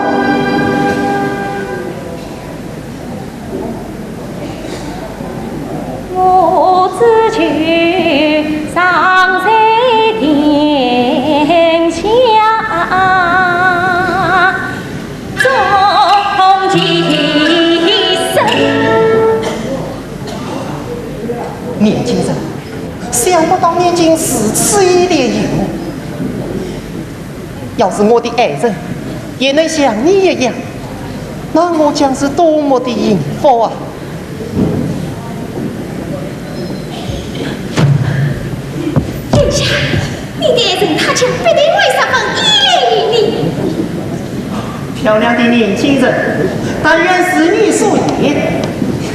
我只求常在天下，忠其身。年轻人，想不到你竟如此一点有 要是我的爱人也能像你一样，那我将是多么的幸福啊！殿下，你的爱人他将必定会十分依恋于你。 漂亮的年轻人，但愿如你所愿。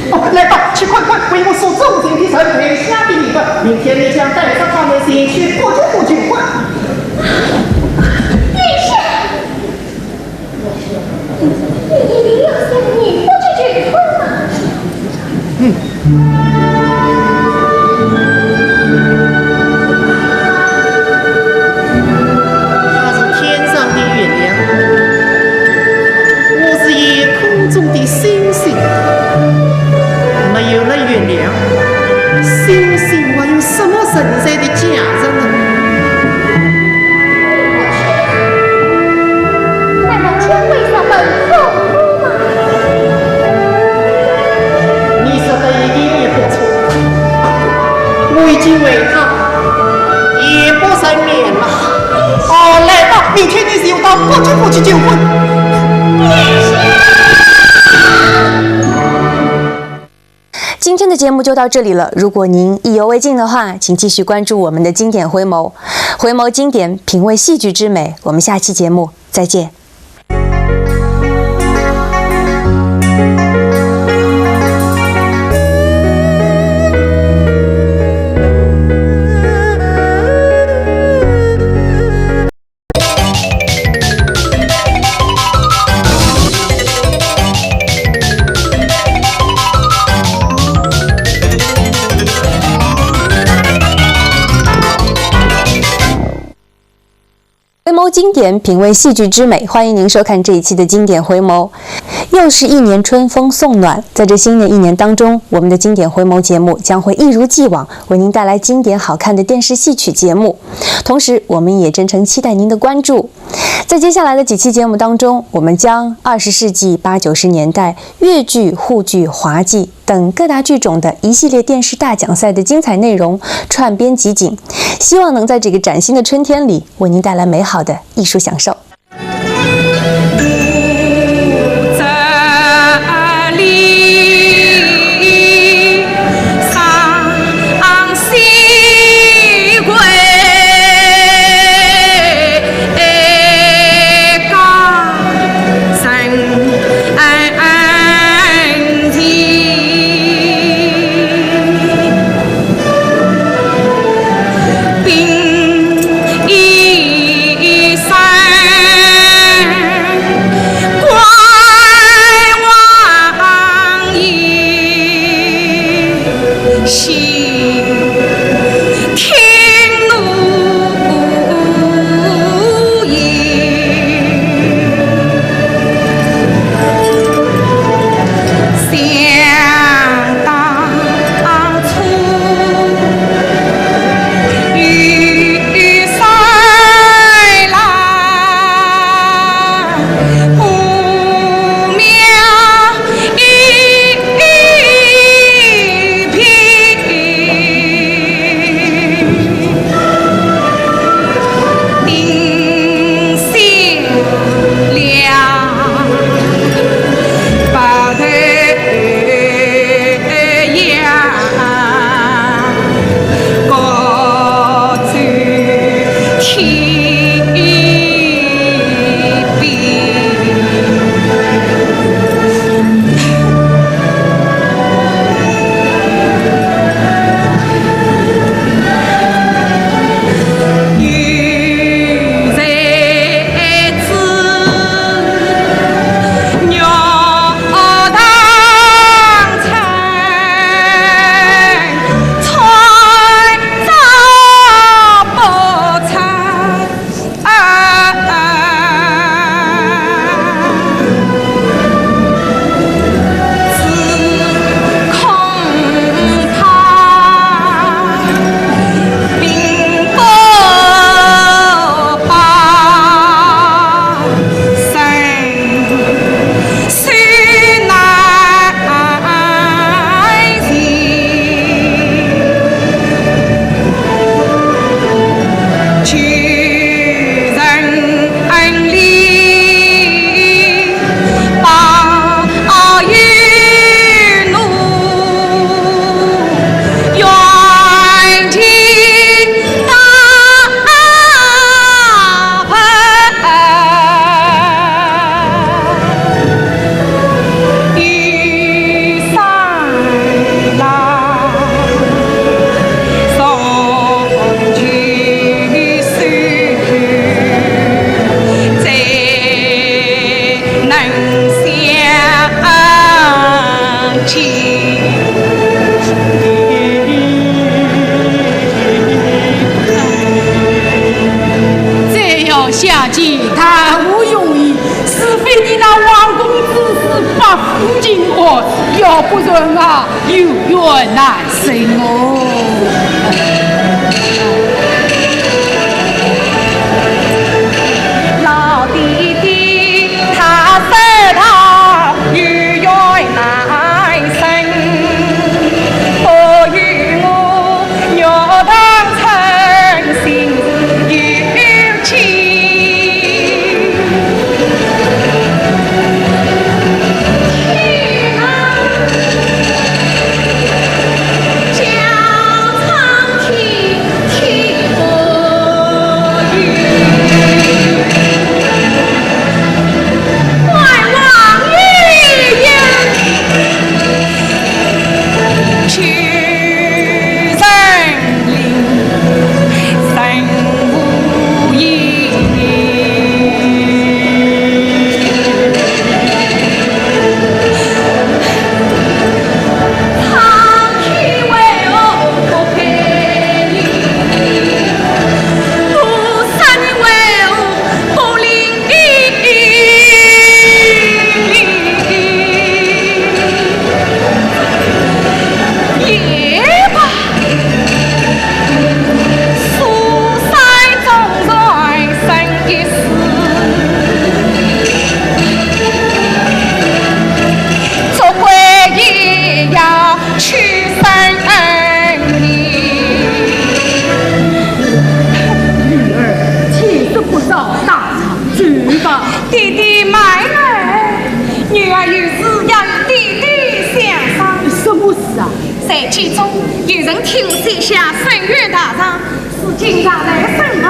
哦，来吧，去快快为我所奏请的人备下的礼物，明天你将带着他们前去不知不觉。殿下，你一定要想你不知不觉吗？ 嗯。它是天上的月亮，我是夜空中的星星。没有了月亮，星星还有什么存在的价值呢？ 难道天为什么痛苦吗？你说的一点也不错，我已经为他夜不成眠了。哦，来吧，明天你就到不知不觉结婚。殿下！ 今天的节目就到这里了。如果您意犹未尽的话，请继续关注我们的经典回眸，回眸经典，品味戏剧之美。我们下期节目再见。回眸经典，品味戏剧之美，欢迎您收看这一期的经典回眸。又是一年春风送暖，在这新的一年当中，我们的经典回眸节目将会一如既往为您带来经典好看的电视戏曲节目。同时，我们也真诚期待您的关注。在接下来的几期节目当中，我们将二十世纪八九十年代越剧、沪剧、滑稽等各大剧种的一系列电视大奖赛的精彩内容串编集锦，希望能在这个崭新的春天里为您带来美好的艺术享受。再要相见谈何容易，除非你那王公之子百夫尽还，要不然啊，有缘难成哦。老弟弟，他说道有缘难成，不与我 女儿，且说不早，大丈夫吧。弟弟慢来，女儿有事要与弟弟商量。什么事啊？在剧中有人替我写下沈园大状，如今他来审了，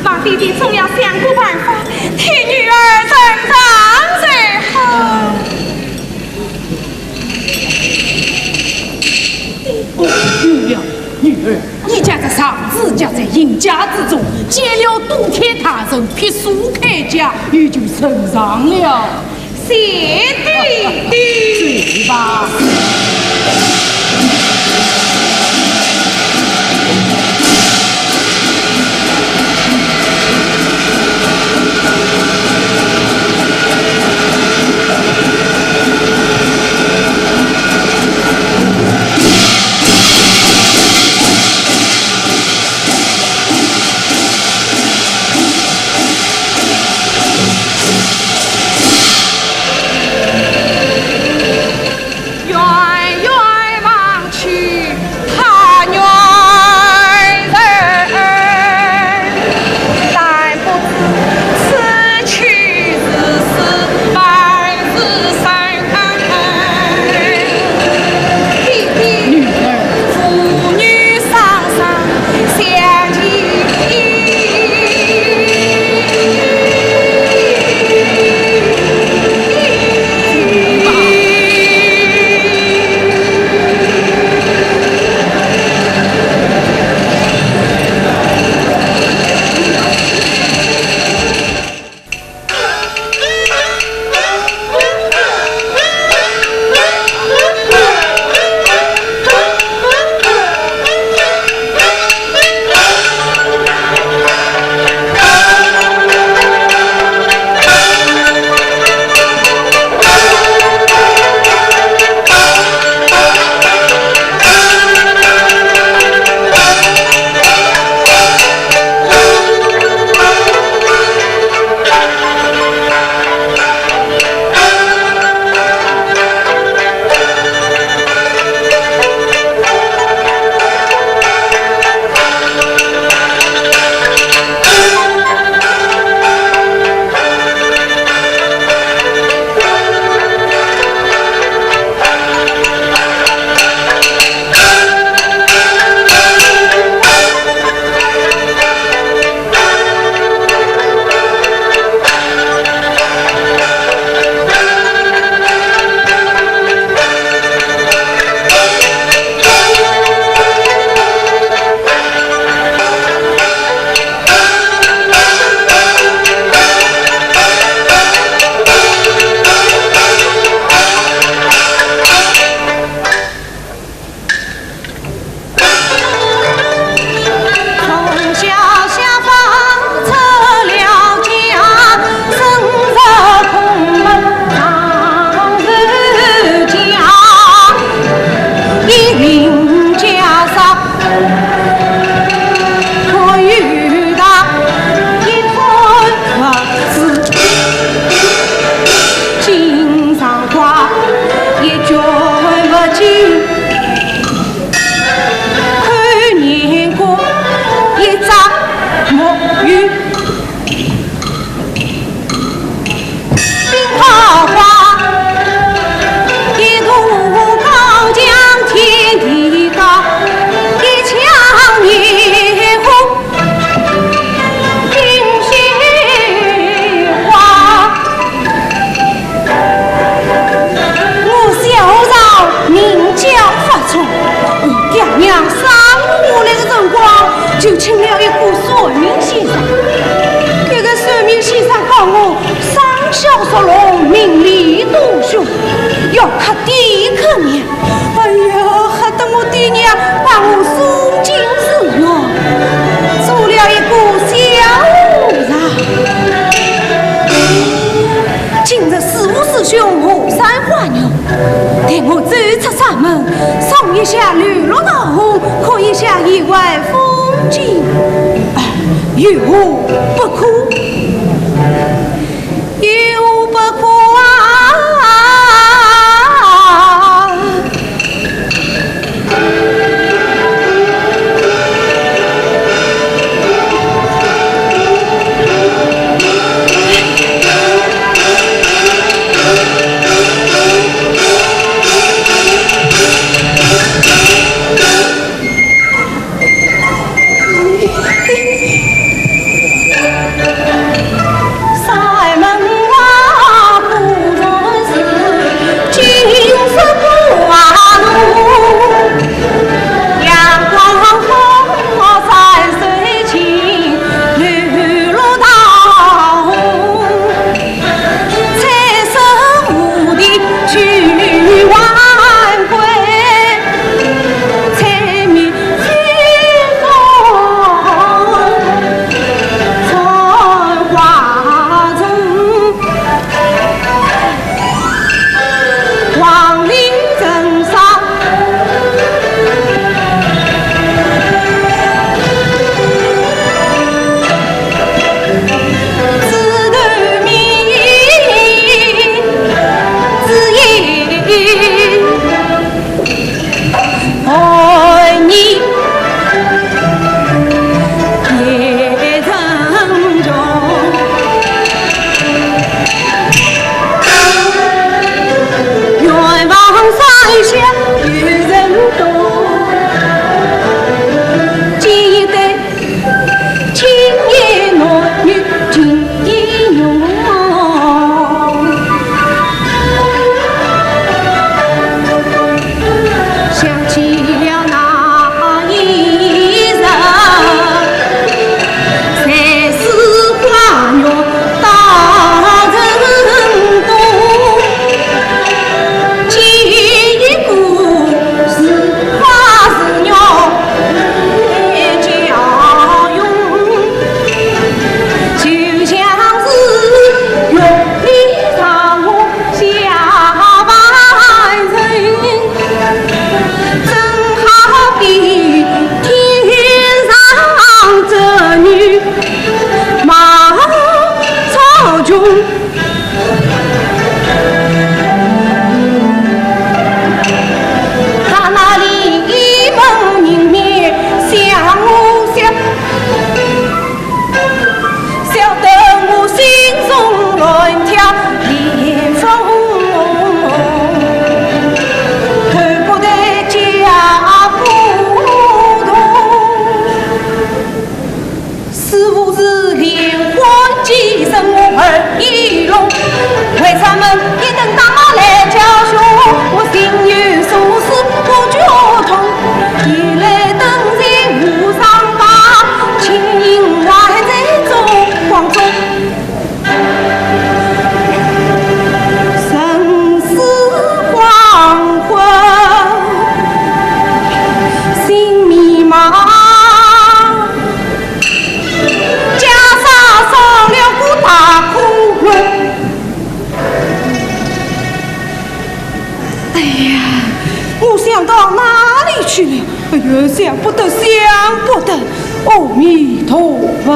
望弟弟总要想个办法，替女儿伸张才好。 有了，女儿，你家这状子夹在银架之中，见了都天大人，劈书开价，也就呈上了。谢弟弟。走吧。龙名利多凶，要克爹克娘。哎呀，害得我爹娘把我送进寺院，做了一个小和尚。今日师父师兄和山花月，待我走出山门，赏一下流落桃红，看一下野外风景，哎，有何不可？ 有何不可啊？哎呀，我想到哪里去了？哎呀，想不得，想不得。阿弥陀佛。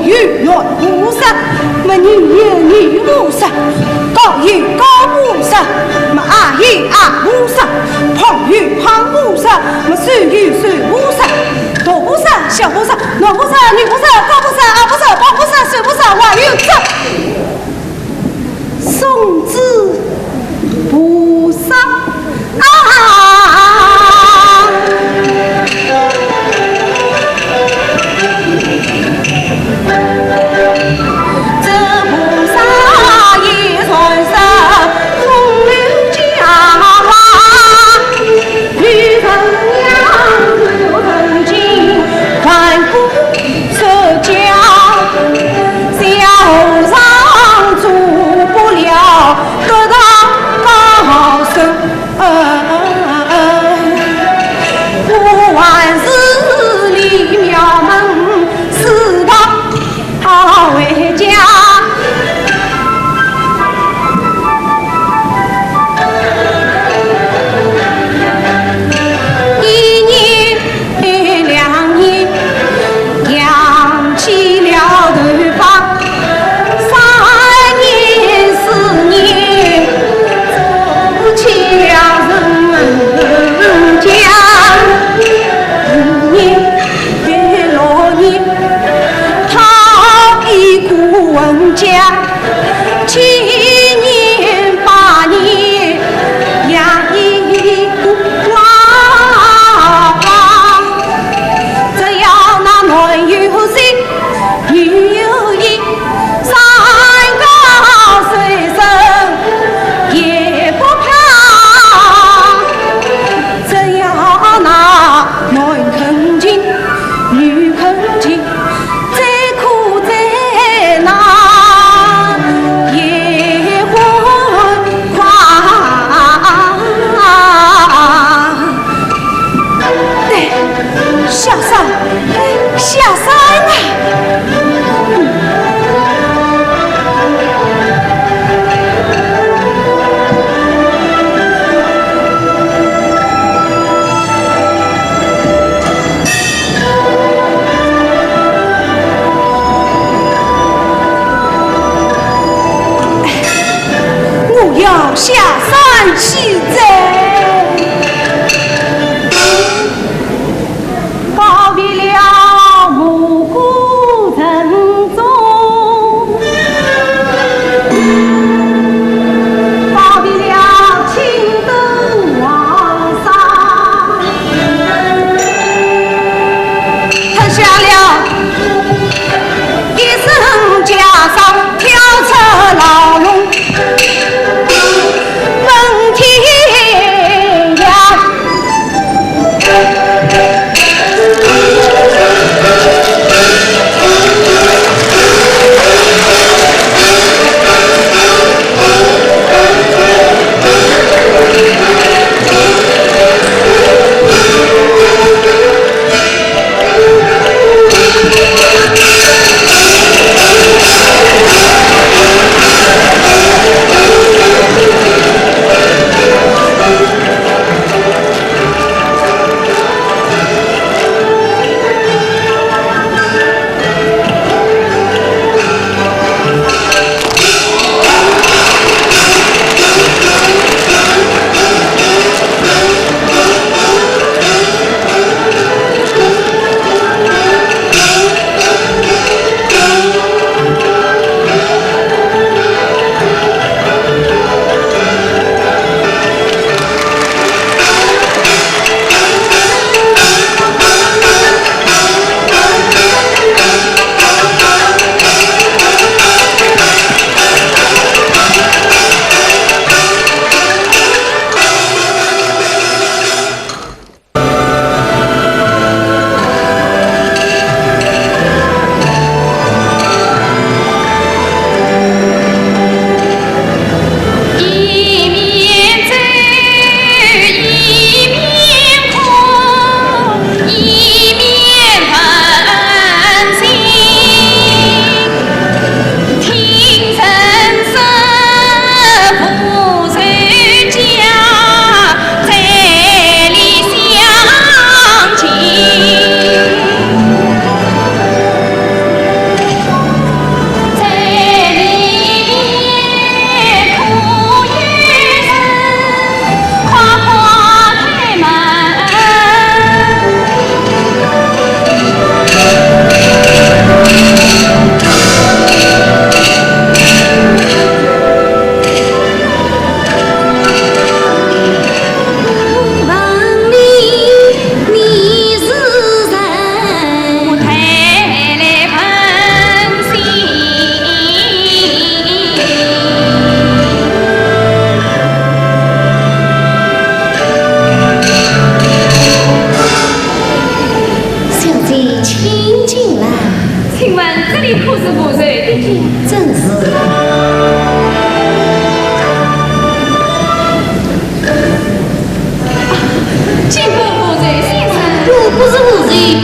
有鸢菩萨，么牛有牛菩萨，狗有狗菩萨，么鸭有鸭菩萨，胖有胖菩萨，么瘦有瘦菩萨，大菩萨、小菩萨、男菩萨、女菩萨、高菩萨、矮菩萨、胖菩萨、瘦菩萨，还有这送子菩萨。啊！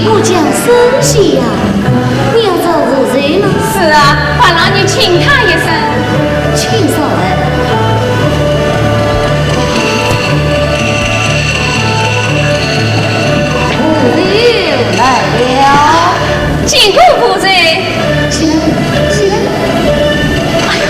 我讲孙喜呀，你要找何人呢？是啊，快让你请他一声。请上来。何人来了？见过夫人。起来，起来。哎呀。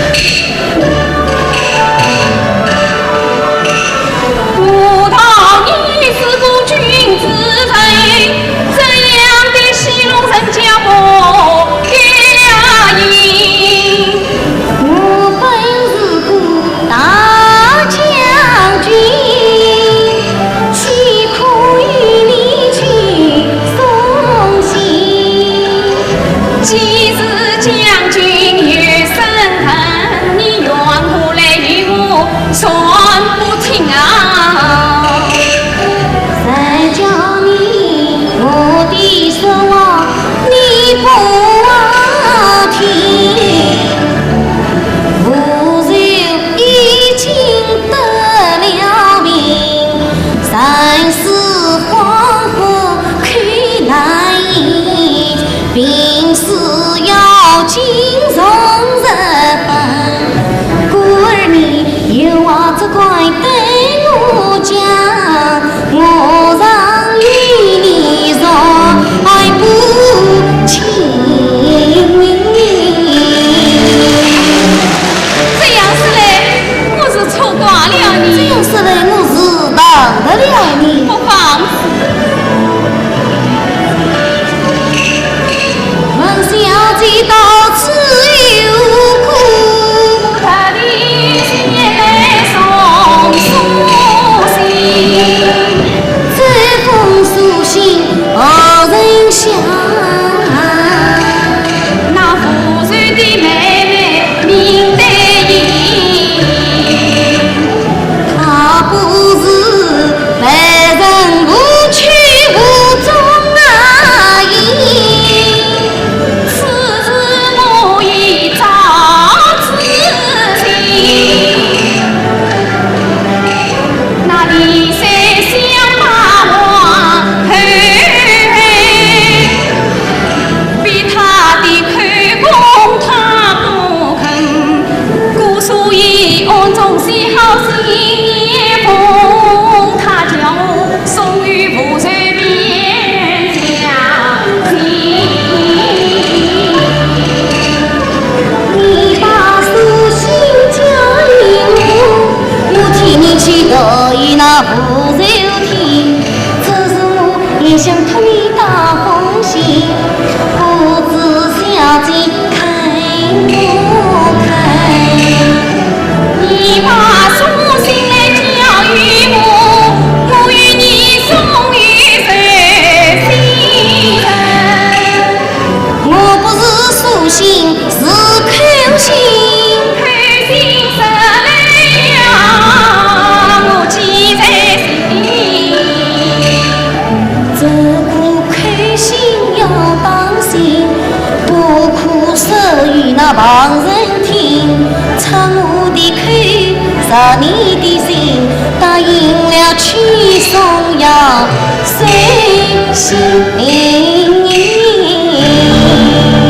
这样说来，我是错怪了你。这样说来，我是当得了你。不妨事。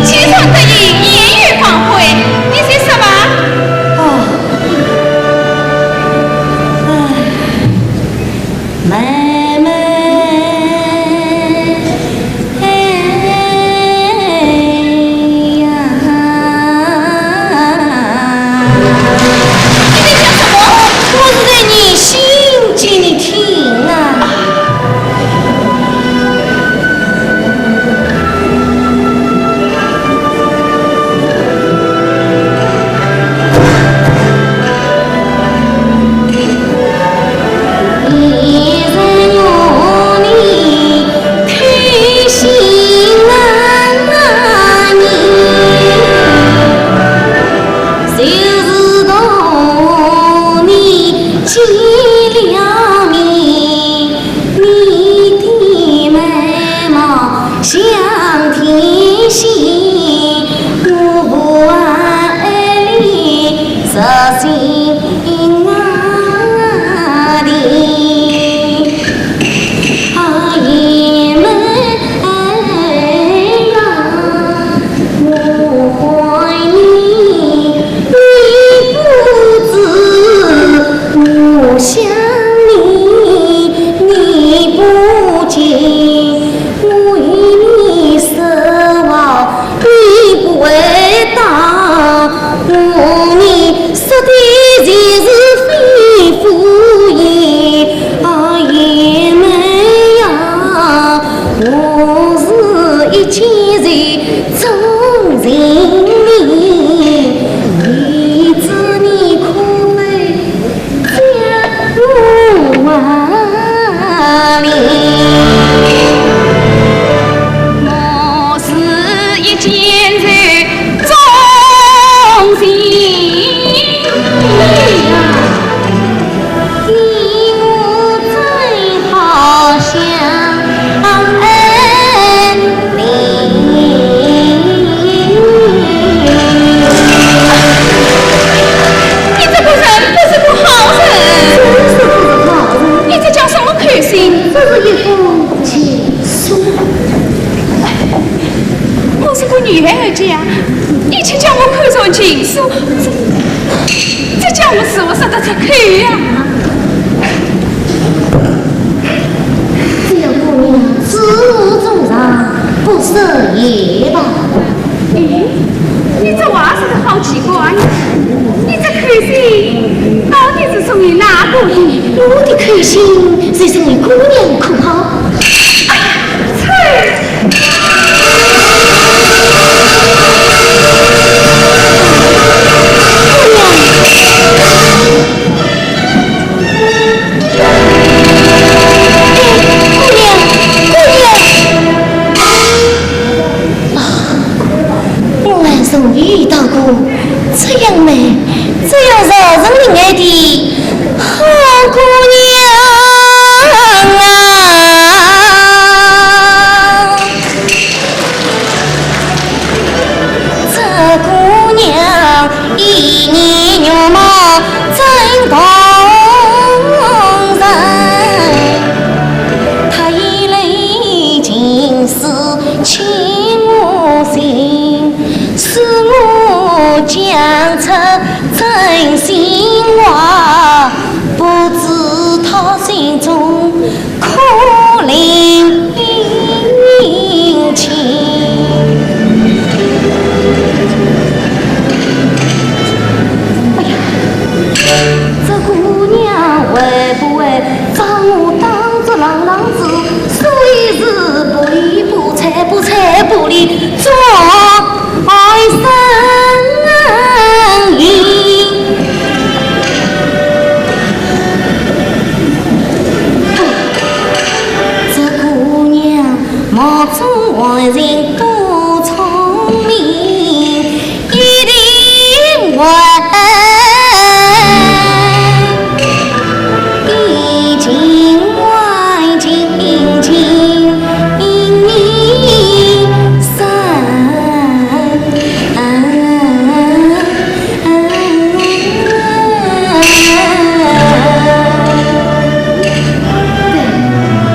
先生得意，言语方悔，你说什么？哦，唉，妹妹。 哎呀！你在讲什么？我是在念信给你听啊。谁是你姑娘可好？哎呀，啐！姑娘，姑娘，姑娘。 我还从未遇到过这样美、这样惹人怜爱的好姑娘啊！这姑娘一眼容貌真动人，她一泪情丝 侵我心，使我讲出真心话，不知她心中可怜情。哎呀，这姑娘会不会 把我当作浪浪子，所以是不理不睬，不睬不理，做爱生意。这姑娘目中含情多聪明， 一定会以情换情，情你生。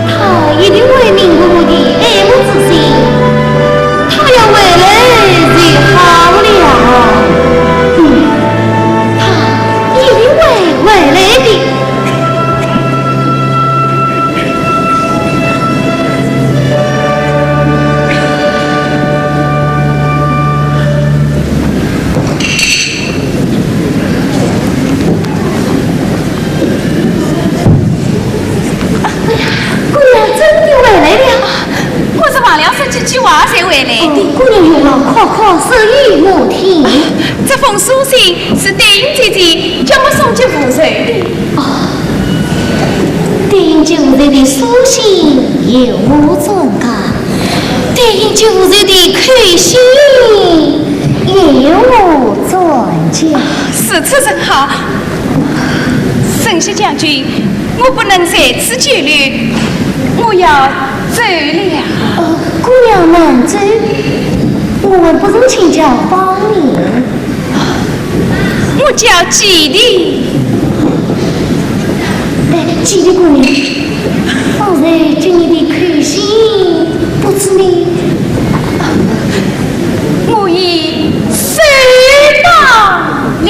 她一定会明白我的爱慕之心，她要回来就好了。嗯，她一定会回来的。 哎呀，姑娘真的回来了。我是忘了说几句话才回来的。哦，姑娘有话，快快说与我听。啊，这封书信是丹云姐姐叫我送给夫人的。哦，丹云姐夫人的书信由我转达，丹云姐夫人的口信由我转接。啊，如此甚好。 沈雪将军，我不能在此久留，我要走了。哦，姑娘慢走，我们不曾请教芳名。我叫季丽。哎，季丽姑娘，方才给你的口信，不知你……我已收到了。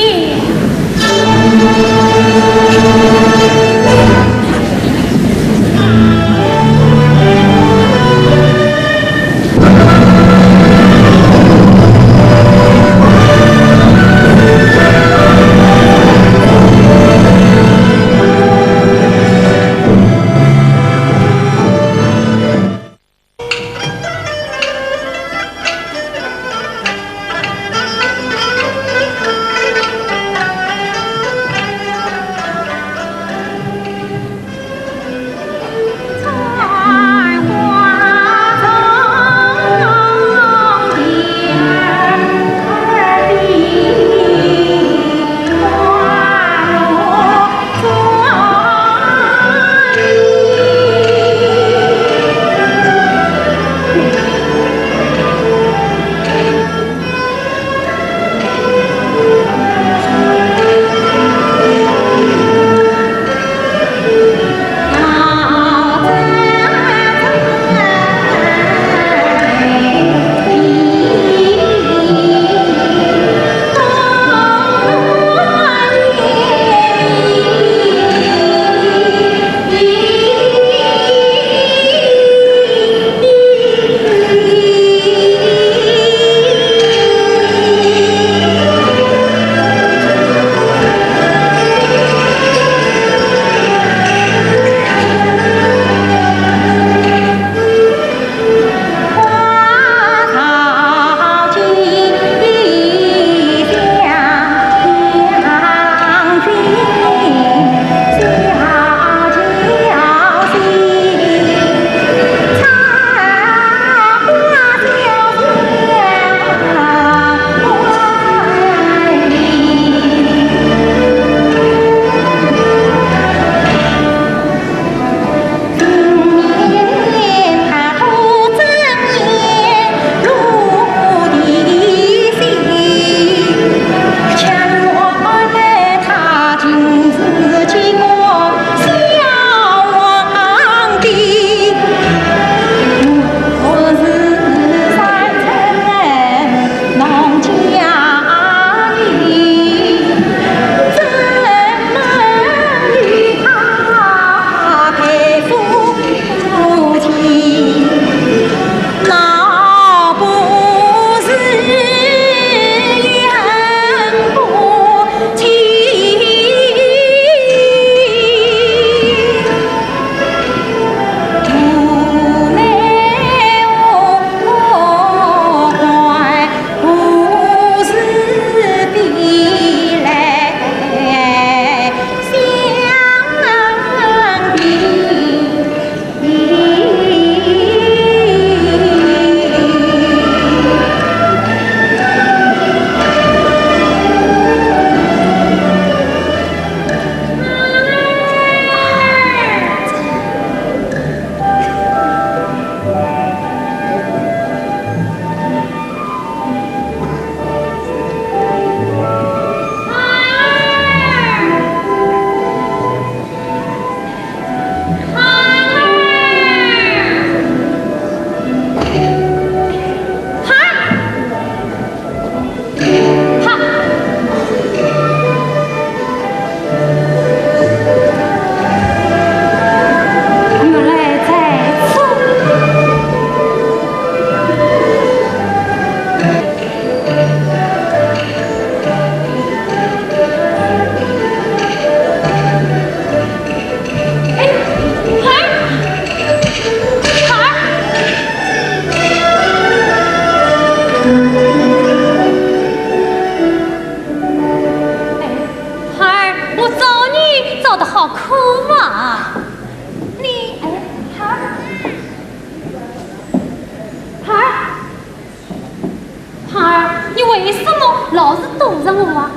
老是躲着我啊。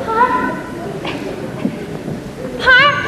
孩儿，孩儿。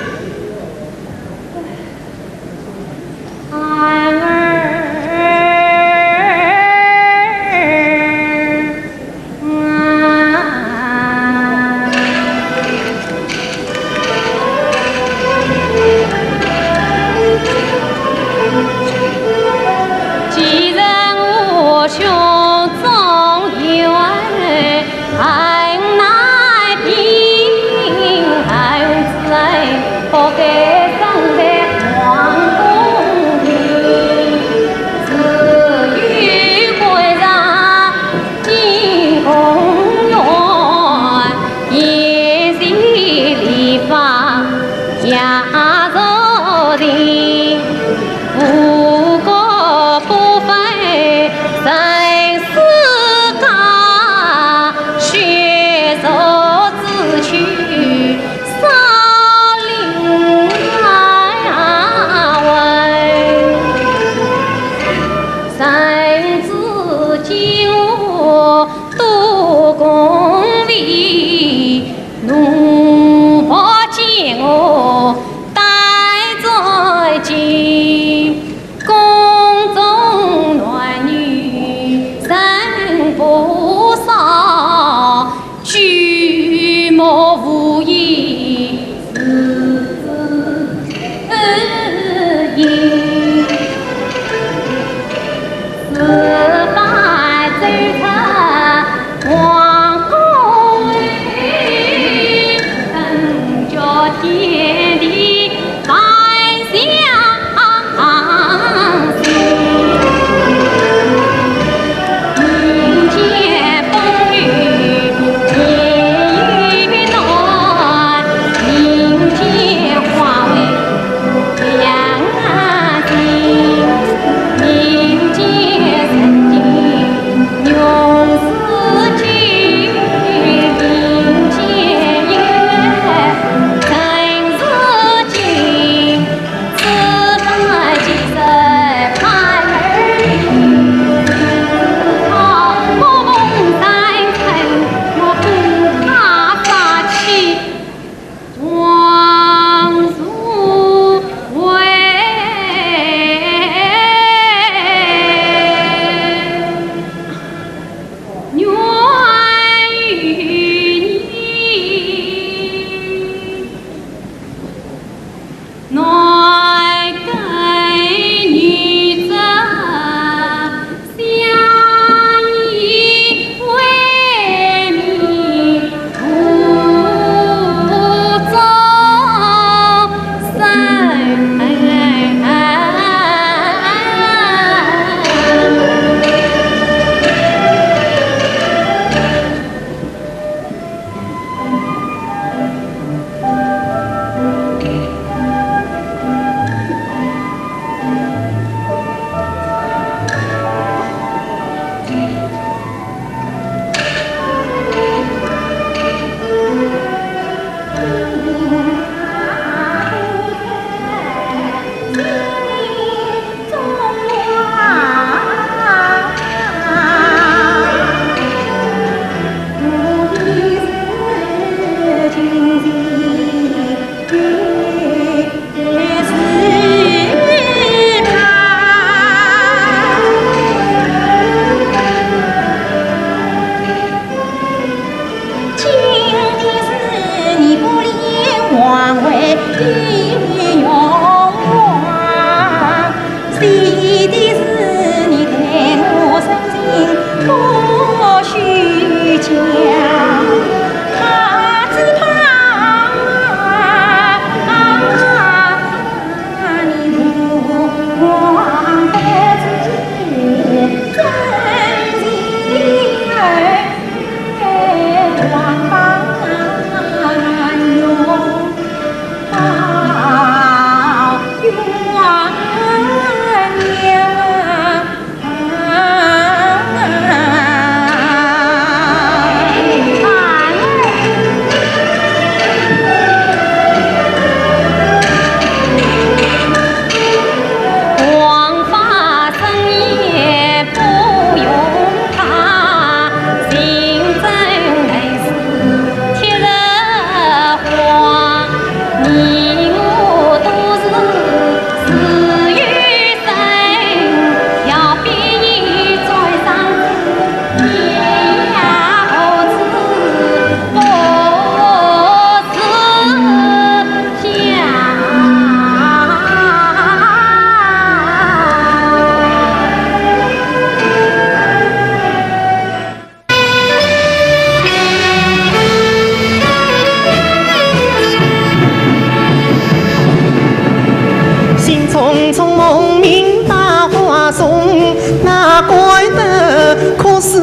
从梦明百花丛，哪怪得可是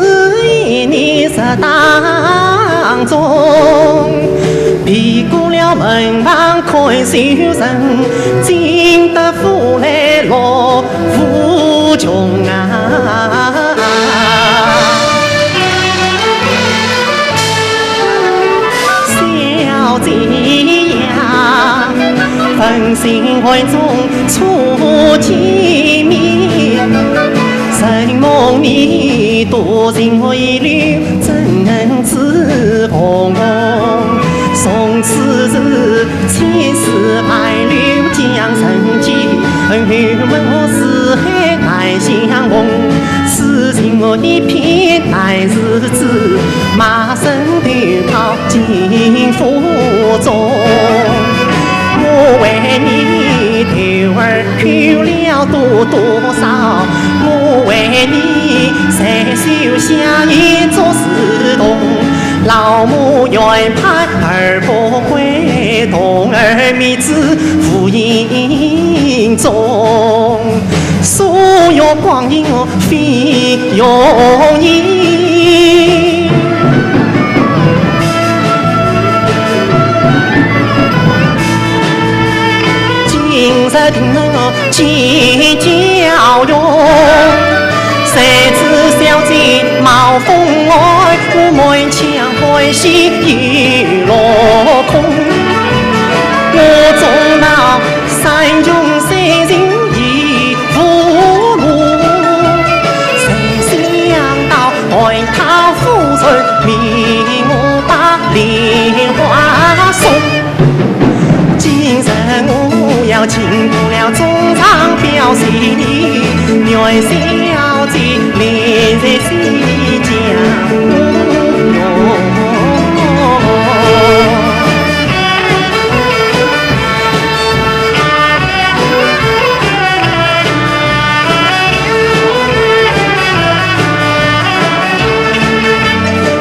一年十当中。避过了门房看秋神，进得府来乐无穷啊。 小姐呀，问心怀中初见面，承蒙你多情回留，怎能知逢。从此是千丝万缕江山间，恩怨我四海难相逢。此情我一片难自制，马身投靠 金府中。我为你投儿哭了多多少，我为你在树下一作诗童。老母怨盼儿不归，童儿觅子无影踪。 岁月光阴哦，飞容易。今日定哦，见娇容，谁知小姐貌风矮，我满腔欢喜又落空。我终到 山穷水尽已无路，谁想到还他夫人命我把莲花送。今日我要经过了中场表谢你，愿小姐 你在西江。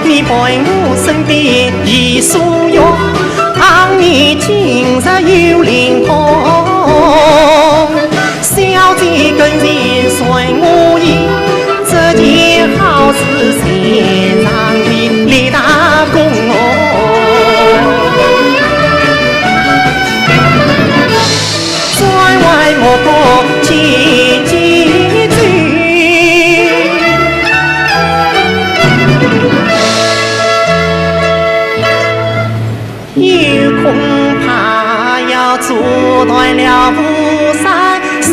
你陪我身边一束月，望你今日有灵光。 小姐跟前算我也，这件好事全仗你立大功哦。转弯莫过千金醉。 又恐怕要阻断了菩萨神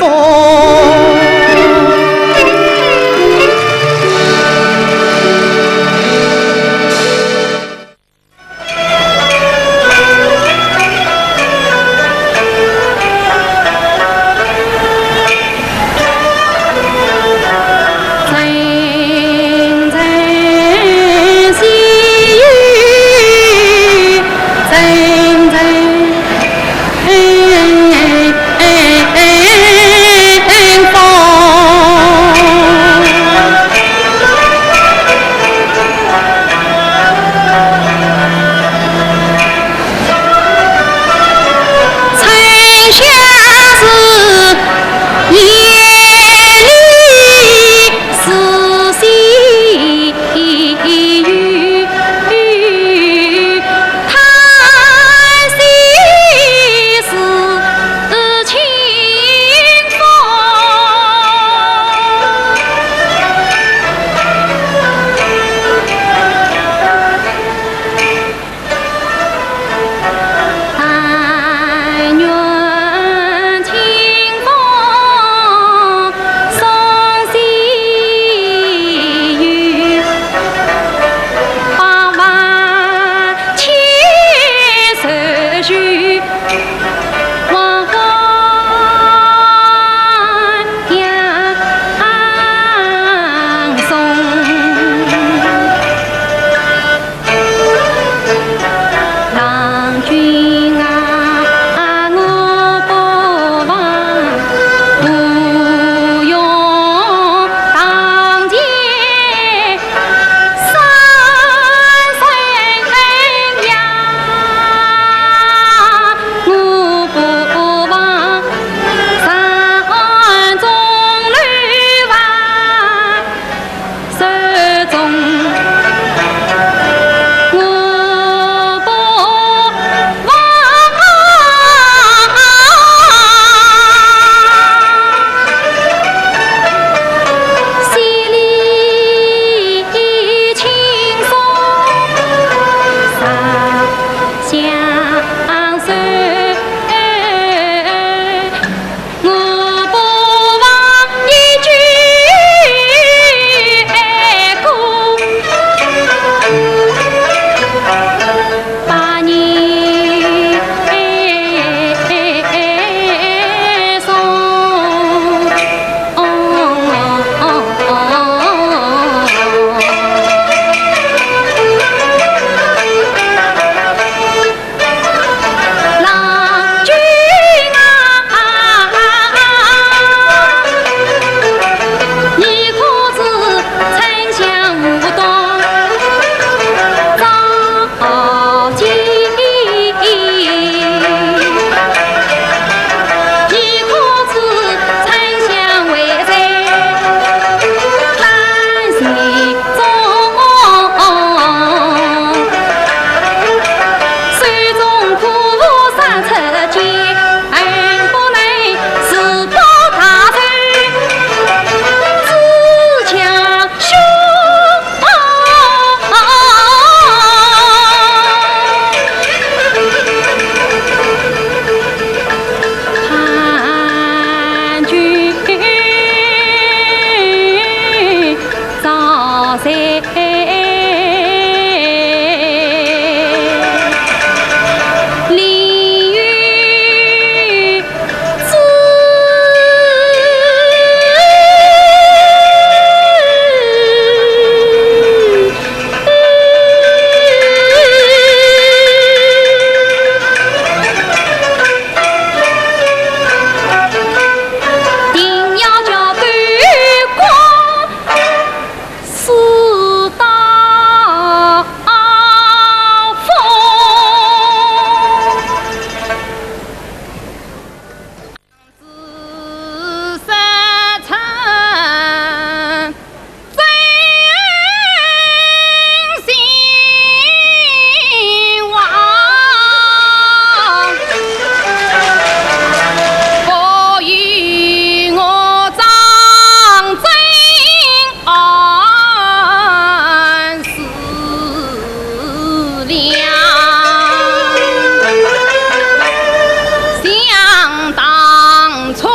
想当初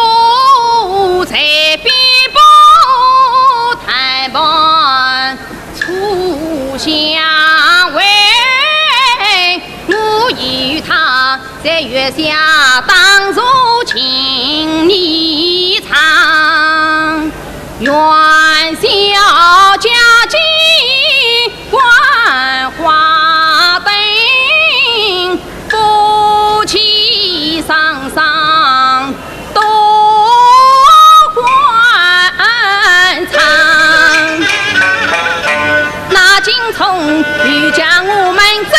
在兵部谈判初相会，我与他在月下打茶情意长，元宵佳节 观花灯，夫妻双双多欢畅。那今从又将我们走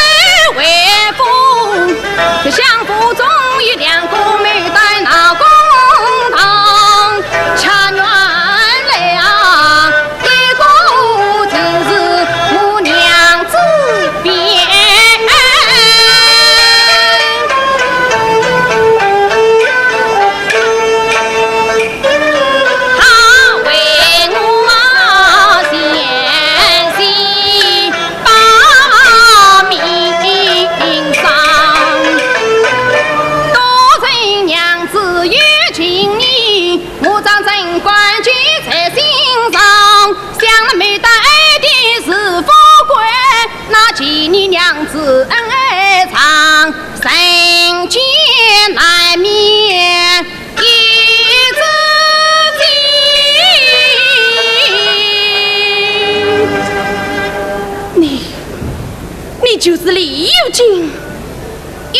回府，这厢府中有两个牡丹闹公堂，恰原来啊， 一个就是我娘子变。她为我前世把命丧，多谢娘子有情意， 我张贞观记在心上，想了牡丹爱的是富贵，那前年娘子恩爱长，人间难免一次情。你，你就是李幼金。 与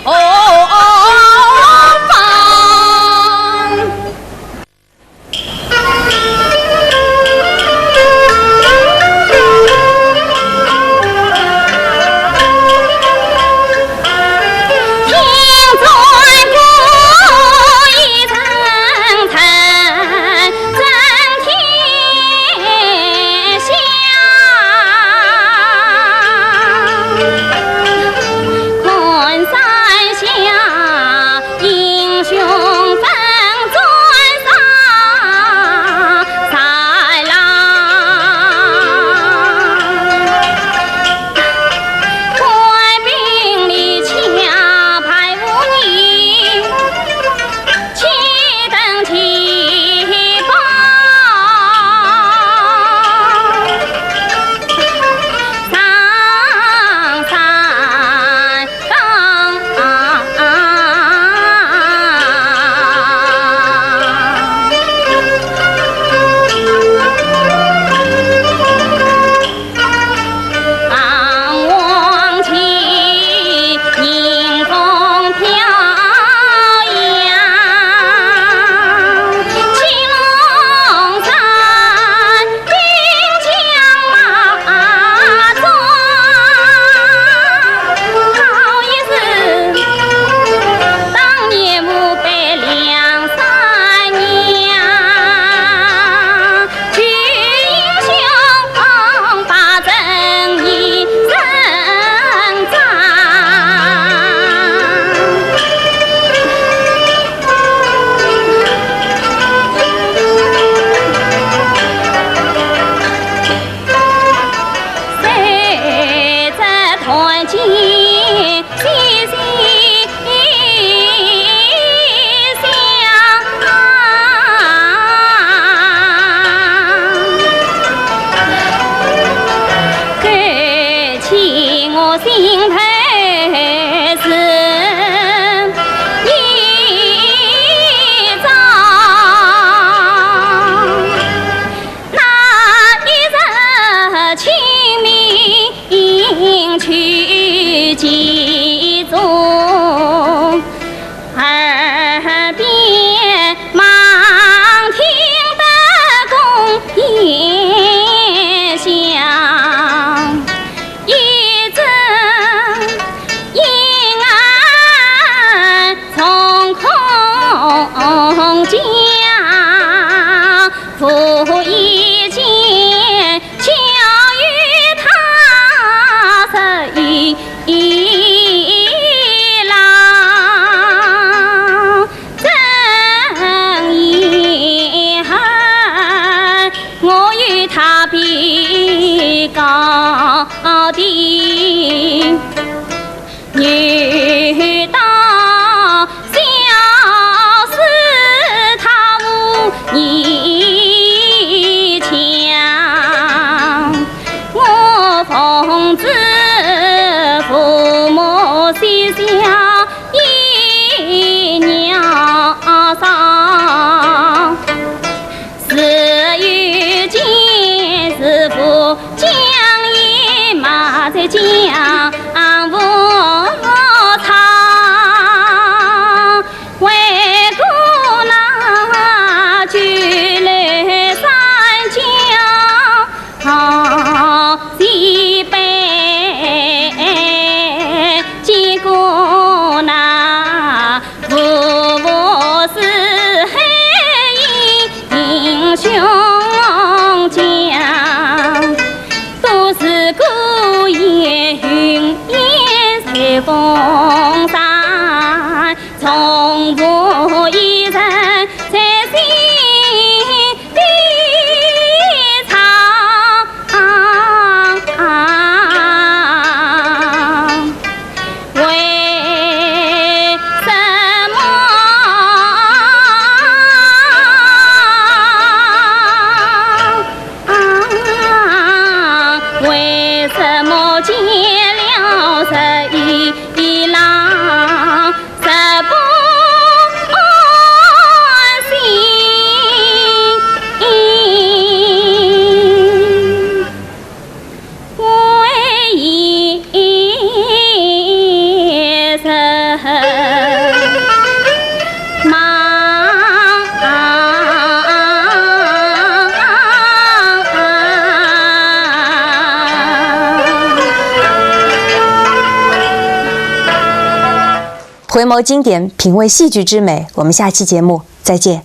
何方？父母膝下一娘伤，自幼见师父，讲义嘛在讲无常。为国那九流三教 前辈，见过那父母是后英雄将，都是孤雁云烟随风散，从无一人在心 里唱。为什么？为什么见了这一 一郎十不安心，为一人忙。 回眸经典，品味戏剧之美。我们下期节目再见。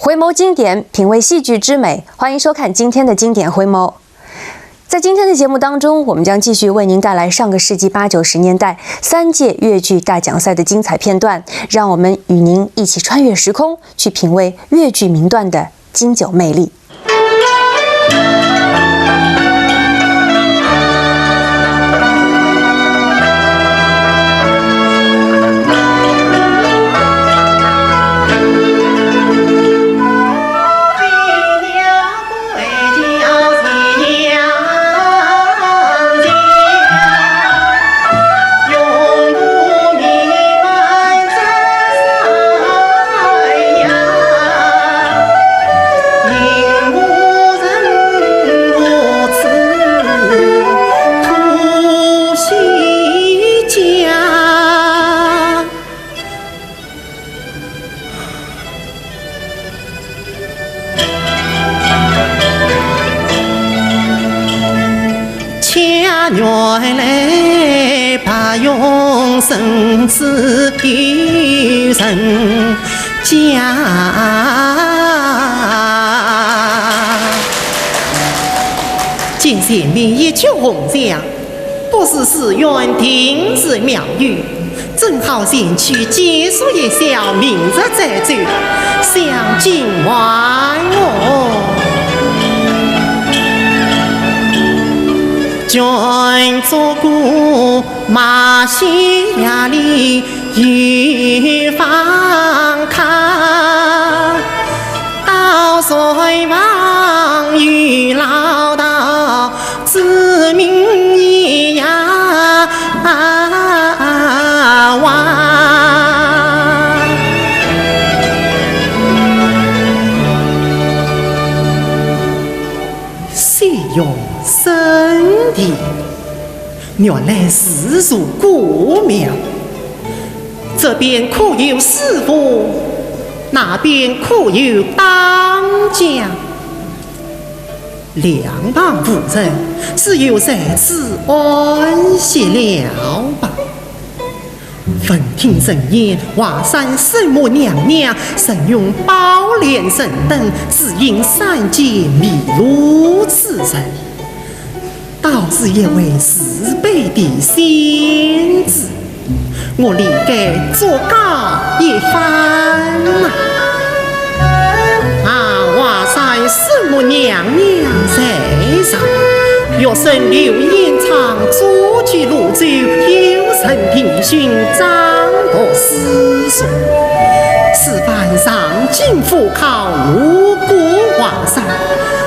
回眸经典，品味戏剧之美。欢迎收看今天的经典回眸。 在今天的节目当中，我们将继续为您带来上个世纪八九十年代三届越剧大奖赛的精彩片段，让我们与您一起穿越时空，去品味越剧名段的经久魅力。 恰原来白云生子有人家。见前面一群红墙， 不是寺院定是庙宇，正好前去借宿一宵，明日再走，相见还哦。卷作古马西亚里有房客，到睡房有老道。 子民也哇。西园圣地，原来是座古庙。这边可有师父，那边可有当家。 两旁无人，只有在此安息了吧。闻听人言，华山圣母娘娘曾用宝莲神灯指引三界迷路之人，倒是一位慈悲的仙子。 我理该祝告一番呐。我娘娘在上，学生刘延昌，祖籍泸州，有成田义训，掌读诗书。此番上京赴考，路过华山，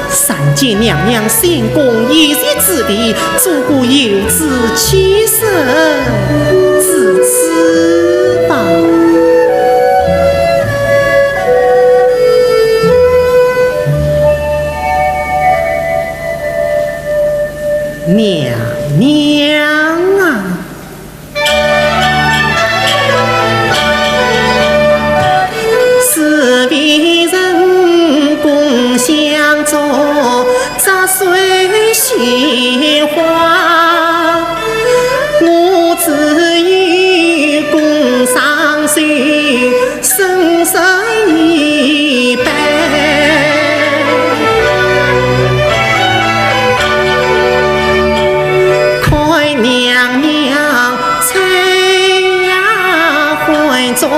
参见娘娘仙宫一席之地，做个游子起身之词吧。 娘娘啊，是为人共相助，折水鲜花，我只有共上水。 深深一拜，看娘娘采呀欢妆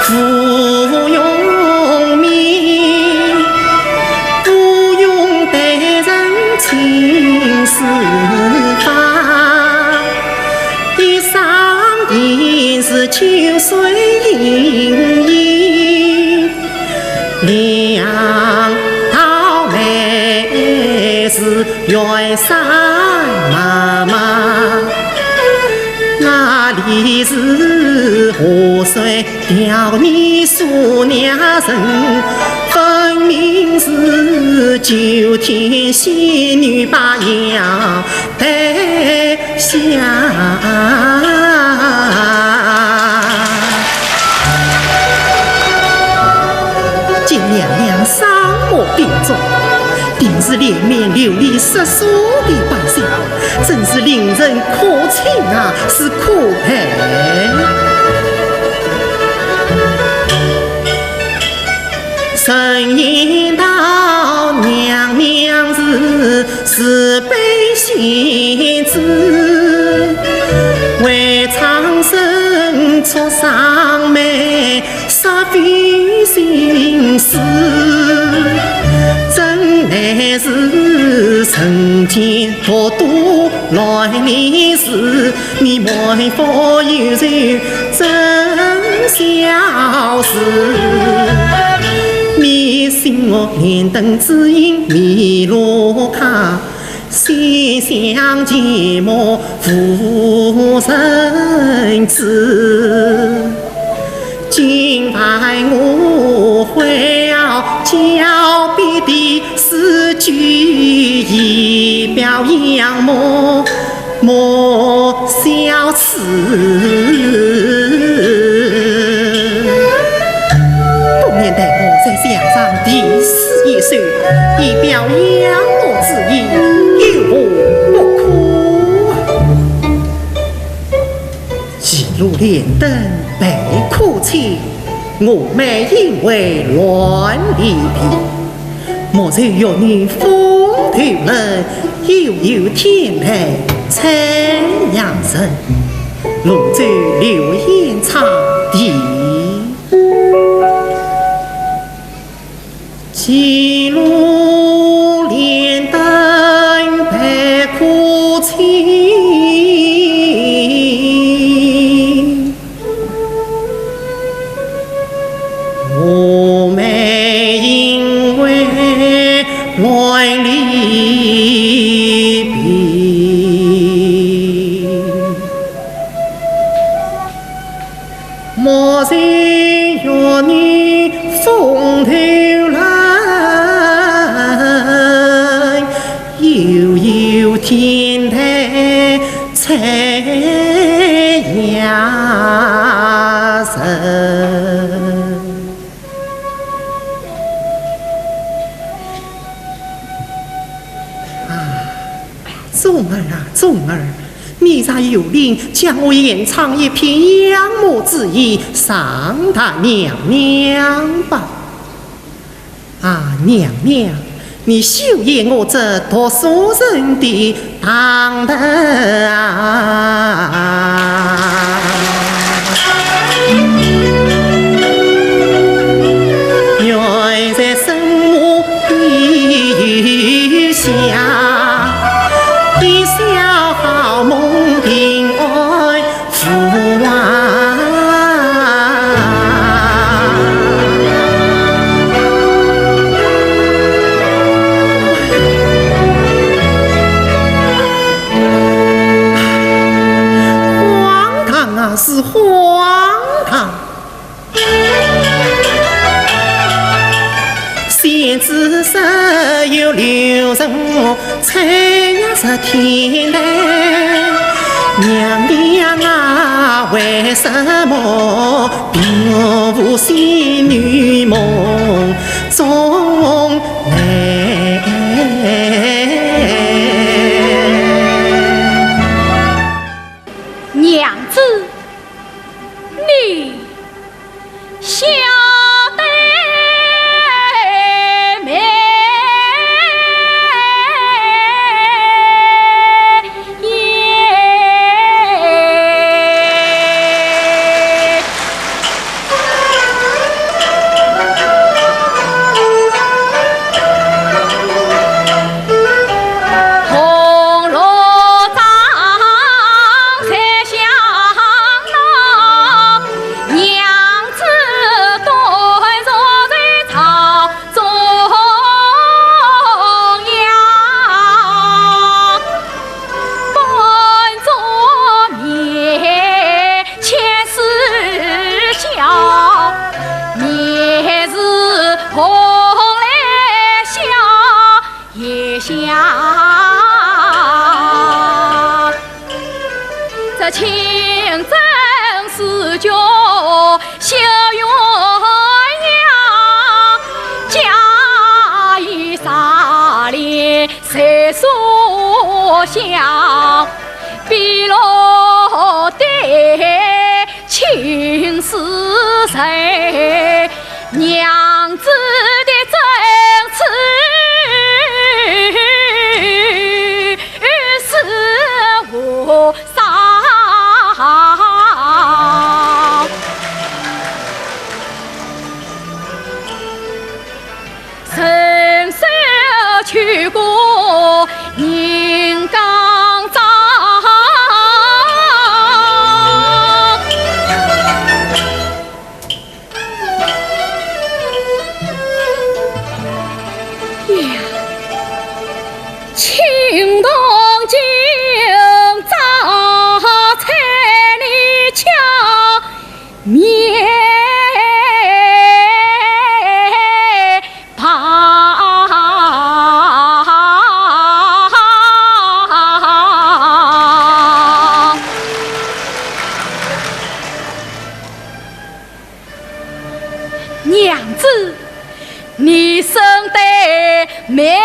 芙蓉面，芙蓉待人情似花。 一双眼是秋水盈盈，两道眉是远山脉脉。哪里是河水 调你素娘人，分明是九天仙女把腰带下。见娘娘双目并作，定是怜悯流离失所的百姓，真是令人可亲啊，是可爱。 人言道娘娘是慈悲仙子，为苍生出双眉，煞费心思。真乃是人间独独来临时， 你满腹忧愁真消失。你信我莲灯之影迷落客，仙乡寂寞无人知。今晚我会要交臂的诗句，以表仰慕。 莫笑此。不免待我在墙上题诗一首，以表仰慕之意，有何不可啊？一路莲灯白柯青，我们应为乱离别。 莫愁玉女风头冷，又有天台采杨人。龙舟流烟唱笛。几路莲灯白柯青。 我们因为乱离别，莫愁玉女风头冷，又有天台 采杨人。啊，钟儿啊，钟儿，你若有灵，将我延昌一片仰慕之意，上达娘娘吧。 啊，娘娘，你休厌我这读书人的唐突啊！留神我吹呀是天台，娘娘啊，为什么并无仙女梦中来？娘子，你 晓得没？娘子，你生得美。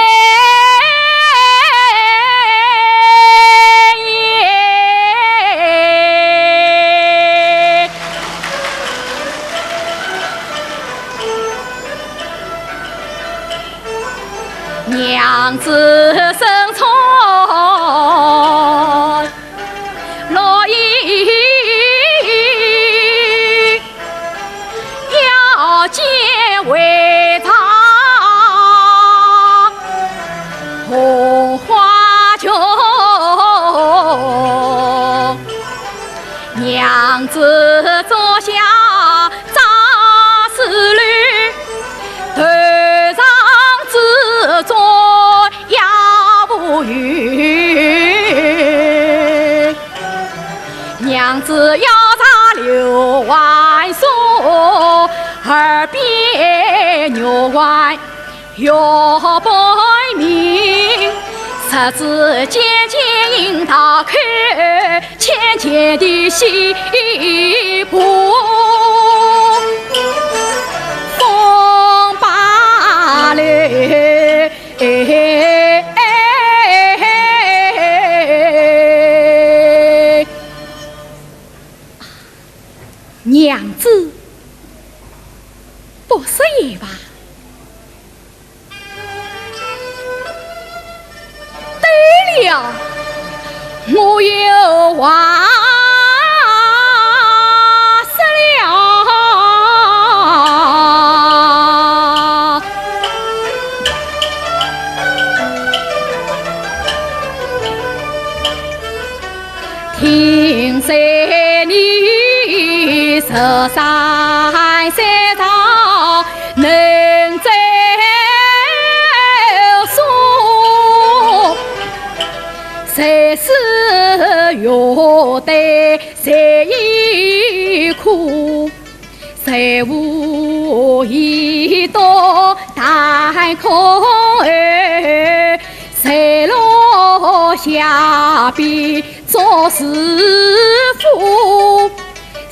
娘子，不说也罢。 对了，我有话说了。无一朵，但空儿垂落下边作是夫。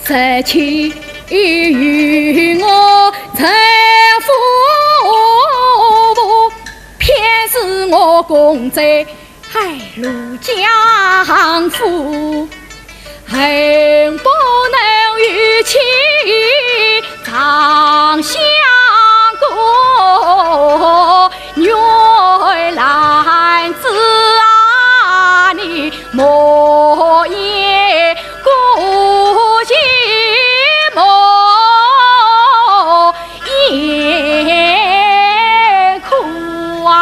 十七与我成夫妇，偏是我共在 海陆江湖，恨不能与妻长相顾。女儿兰子啊，你莫言孤寂莫 也苦啊。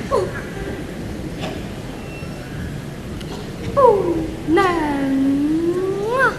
不，不能啊！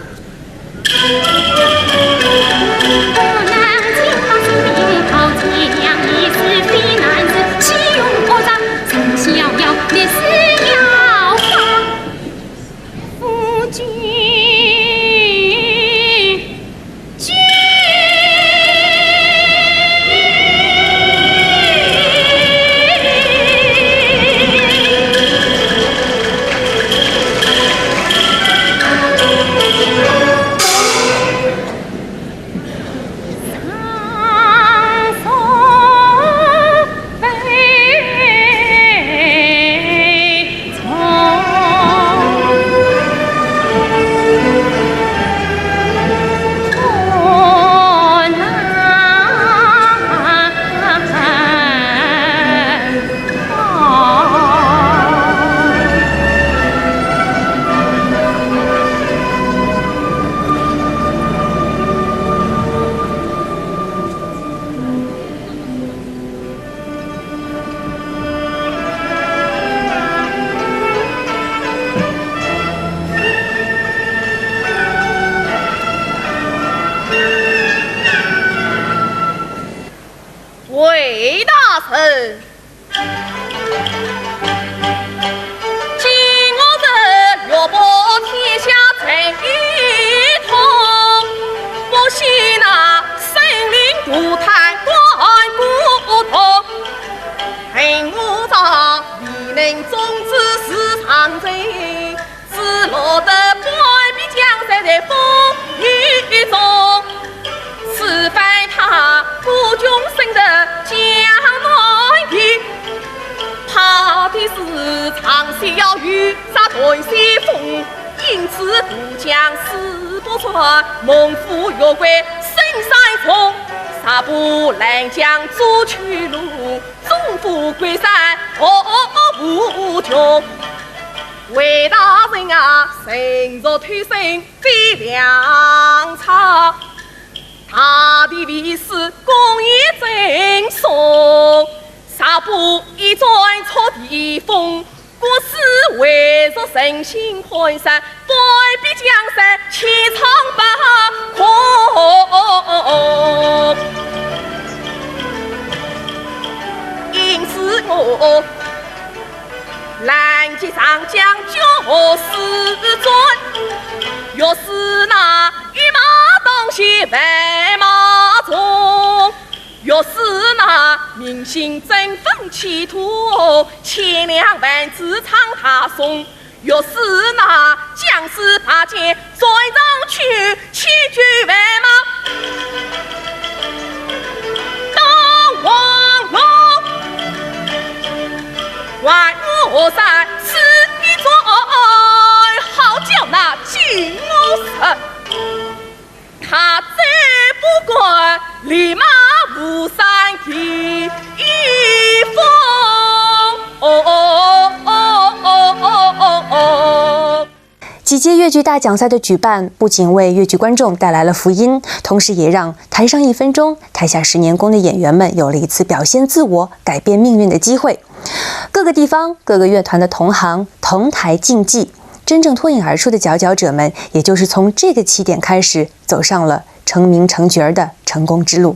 魏大人，今我日欲报天下真痛，不惜那生灵涂炭万骨痛。恨我方未能终止是长征，只落得半壁江山在风雨中。此番他孤军深入江南地，怕的是长啸雨洒断西风，因此渡江四百转，猛赴月关深山中，杀破拦江阻去路， 纵赴关山何无穷。魏大人啊，趁弱偷胜最良策，大地为师功业震松，杀破一转触地风， 国师为弱，诚心宽山，半壁江山千疮疤空。因此我拦截长江救师尊，欲使那一马当先万马从。 欲使那民心振奋气度，千粮万支唱大宋。欲使那将士拔剑战场去，千军万马当黄龙。万恶山势一转，好叫那金兀术 他再不敢立马扶山第一峰。哦哦哦哦哦哦哦。既一届越剧大奖赛的举办，不仅为越剧观众带来了福音，同时也让台上一分钟，台下十年功的演员们有了一次表现自我、改变命运的机会。各个地方、各个乐团的同行同台竞技，真正脱颖而出的佼佼者们，也就是从这个起点开始，走上了成名成角儿的成功之路。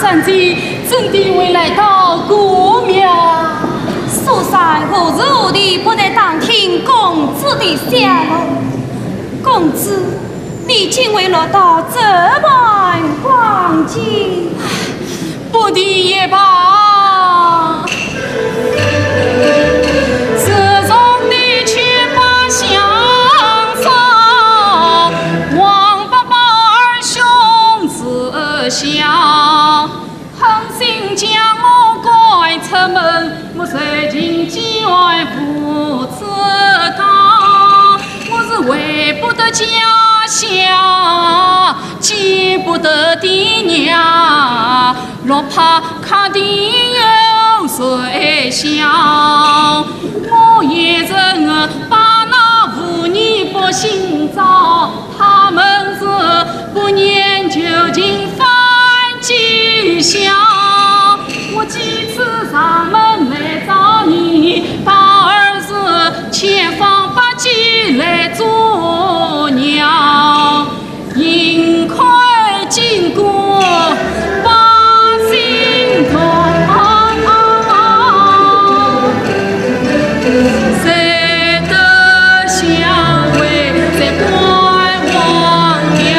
三姐怎地会来到姑庙？素才何时何地不在打听公子的下落？公子，你竟会落到这般光景？不提也罢。自从你去把相送，王八宝二兄自小，狠心将我赶出门，我受尽饥寒无处讲，我是回不得家乡，见不得爹娘。 落魄客店有谁笑？我一人把那妇女百姓找，他们是不念旧情反寄乡。我几次上门来找你，倒而是千方百计来阻挠。 幸亏经过百姓同，才得相会，才观望了。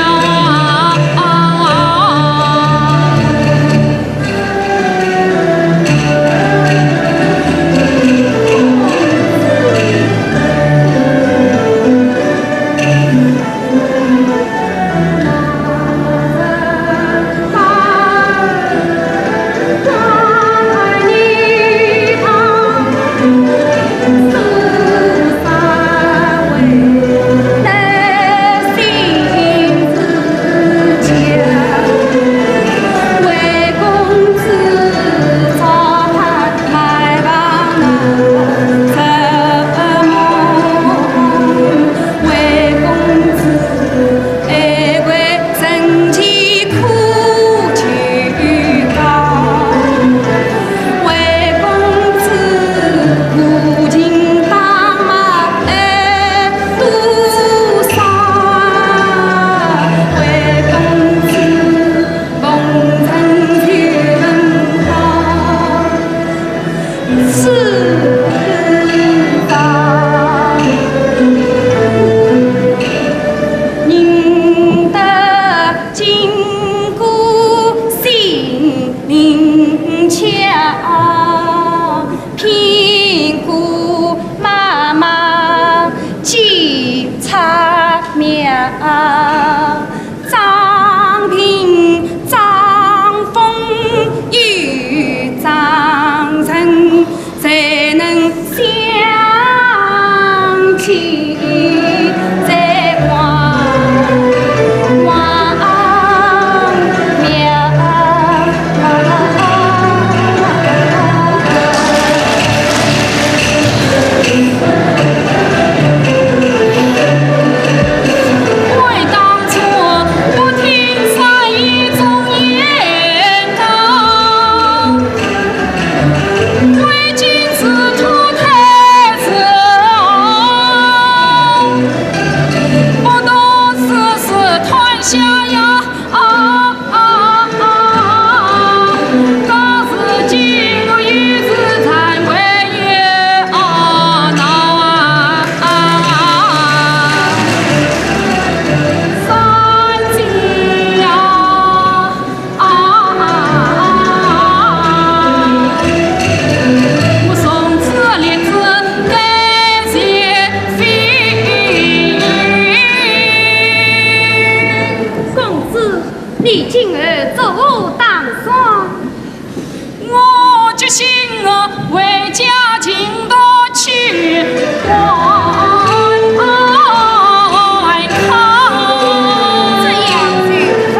公子，你今后作何打算？ 我决心回家尽头去观看。这样就好。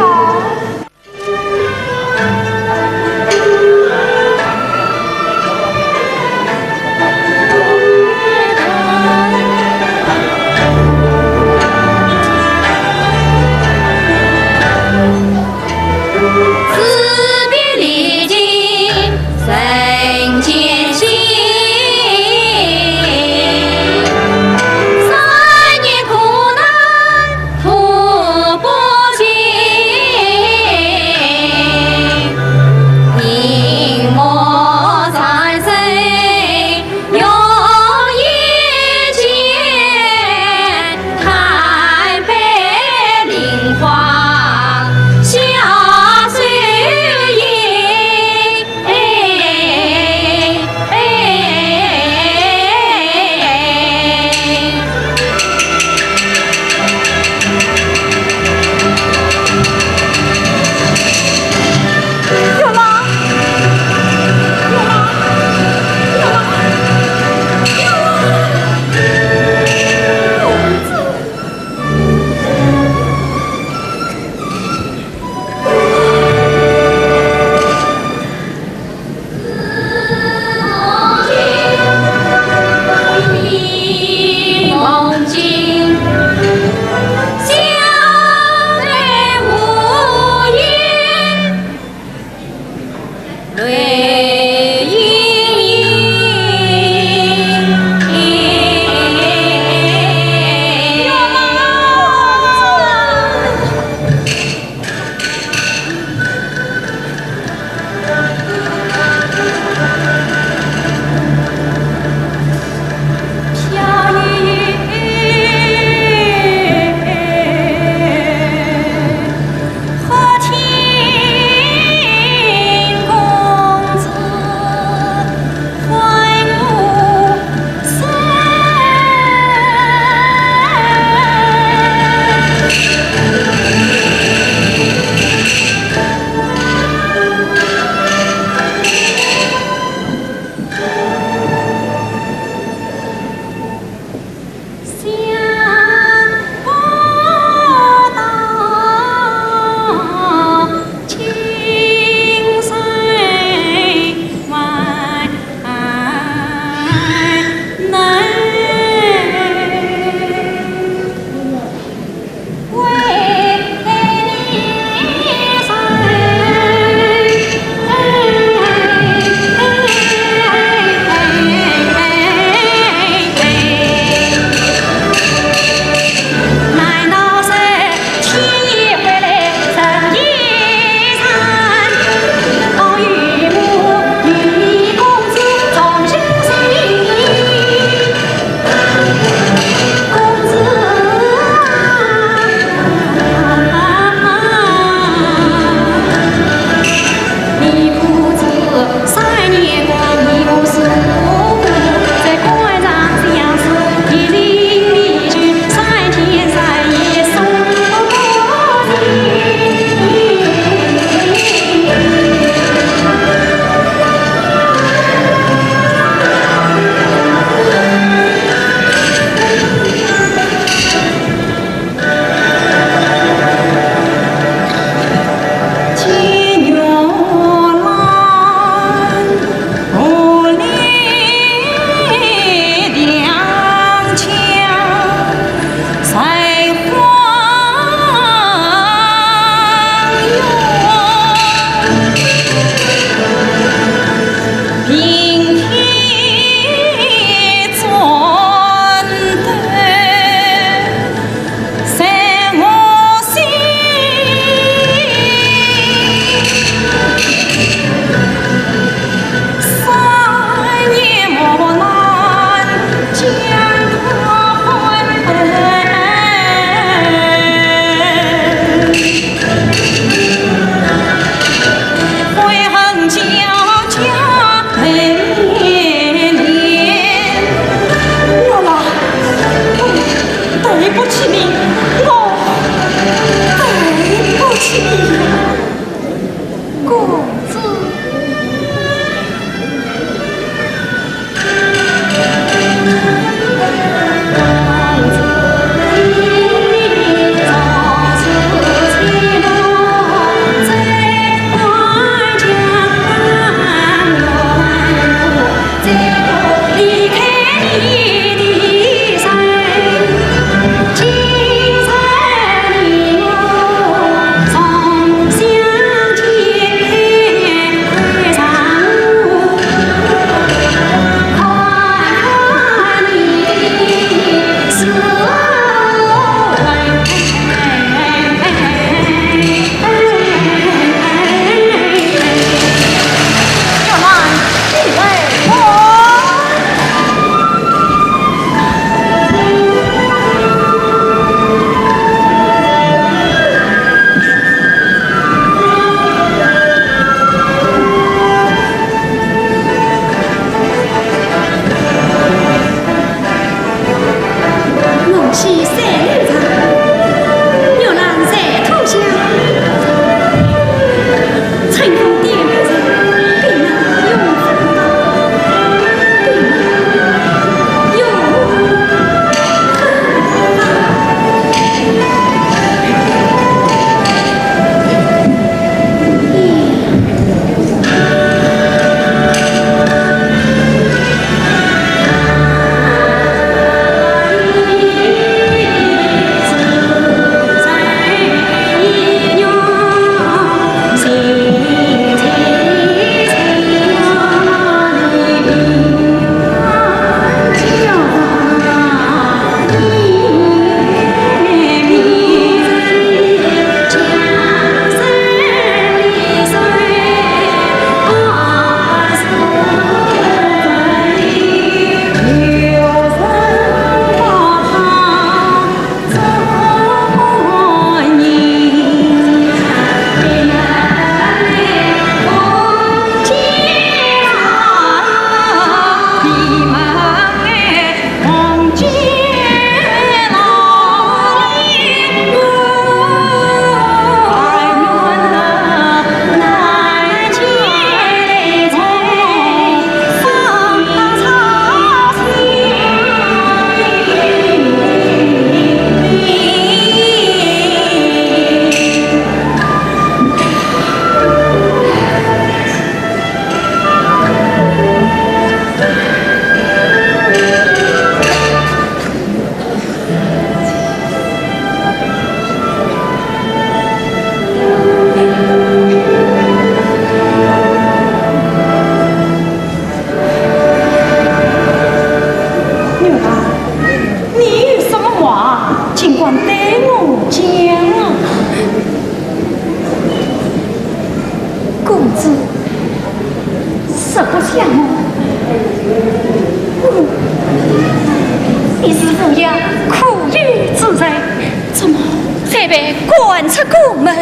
被赶出宫门，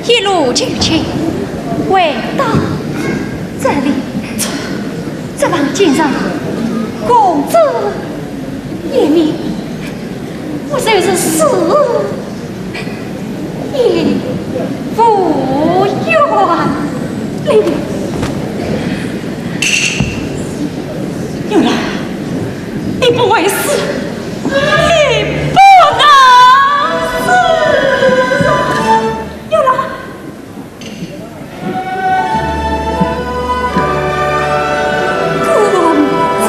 一路求情，回到这里。这房间上，公子一面，我就是死也无怨。你，牛郎，你不会死，你不能死。牛郎，公子。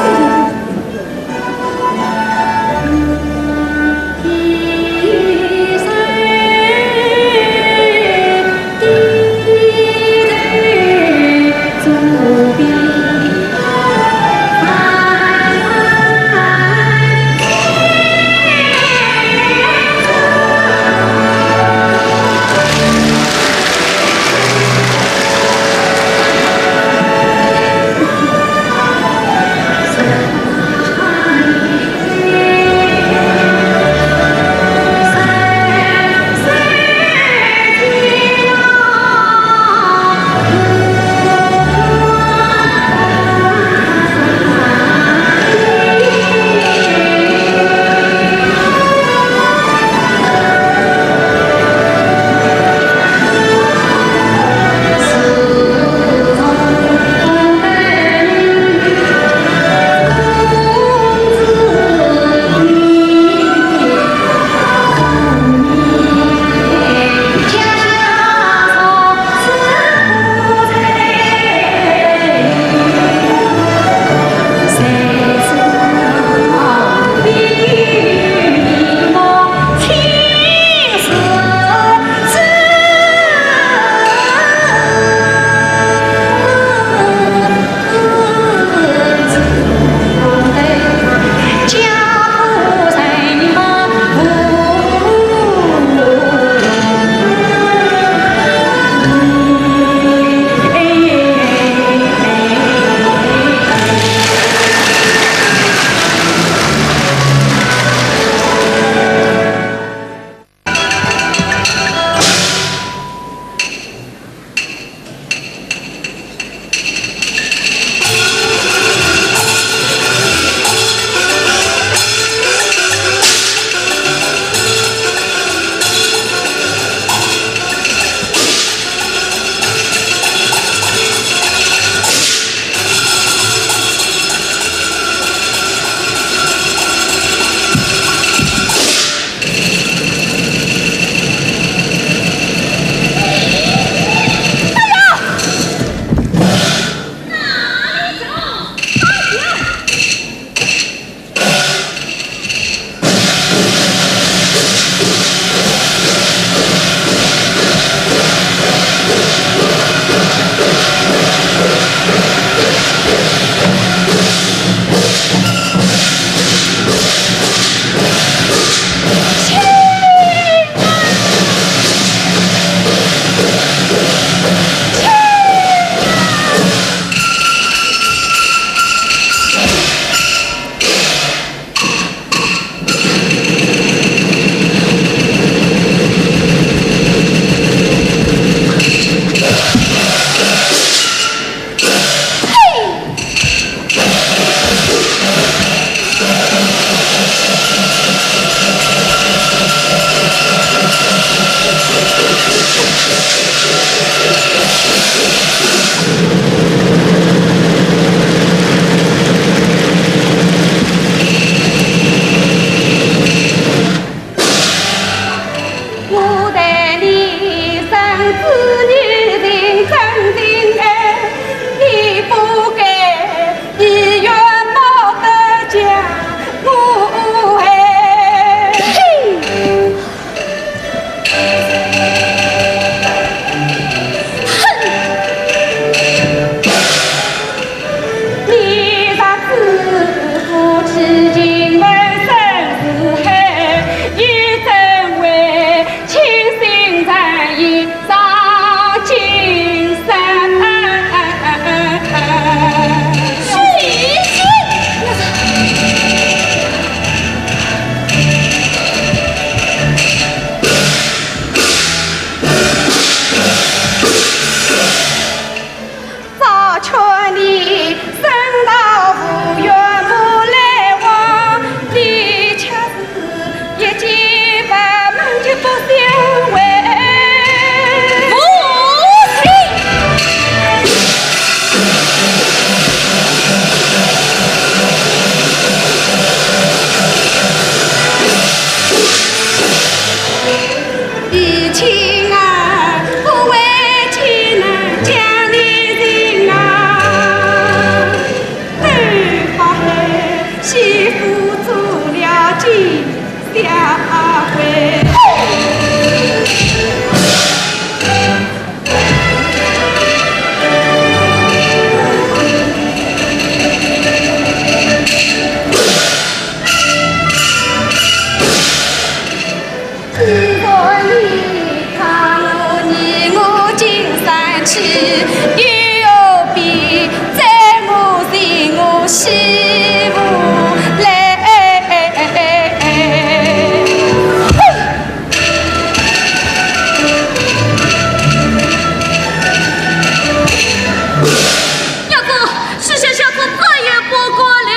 娘子，许仙下次再也不敢了。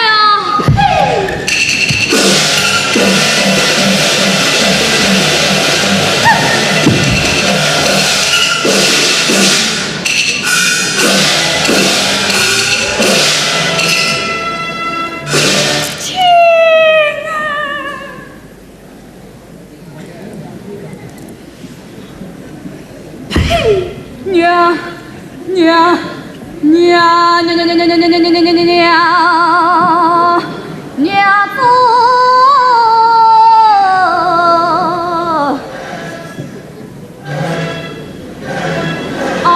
娘，娘，娘，娘，娘，娘，娘，娘，娘，娘，娘，娘，娘，娘子。 啊！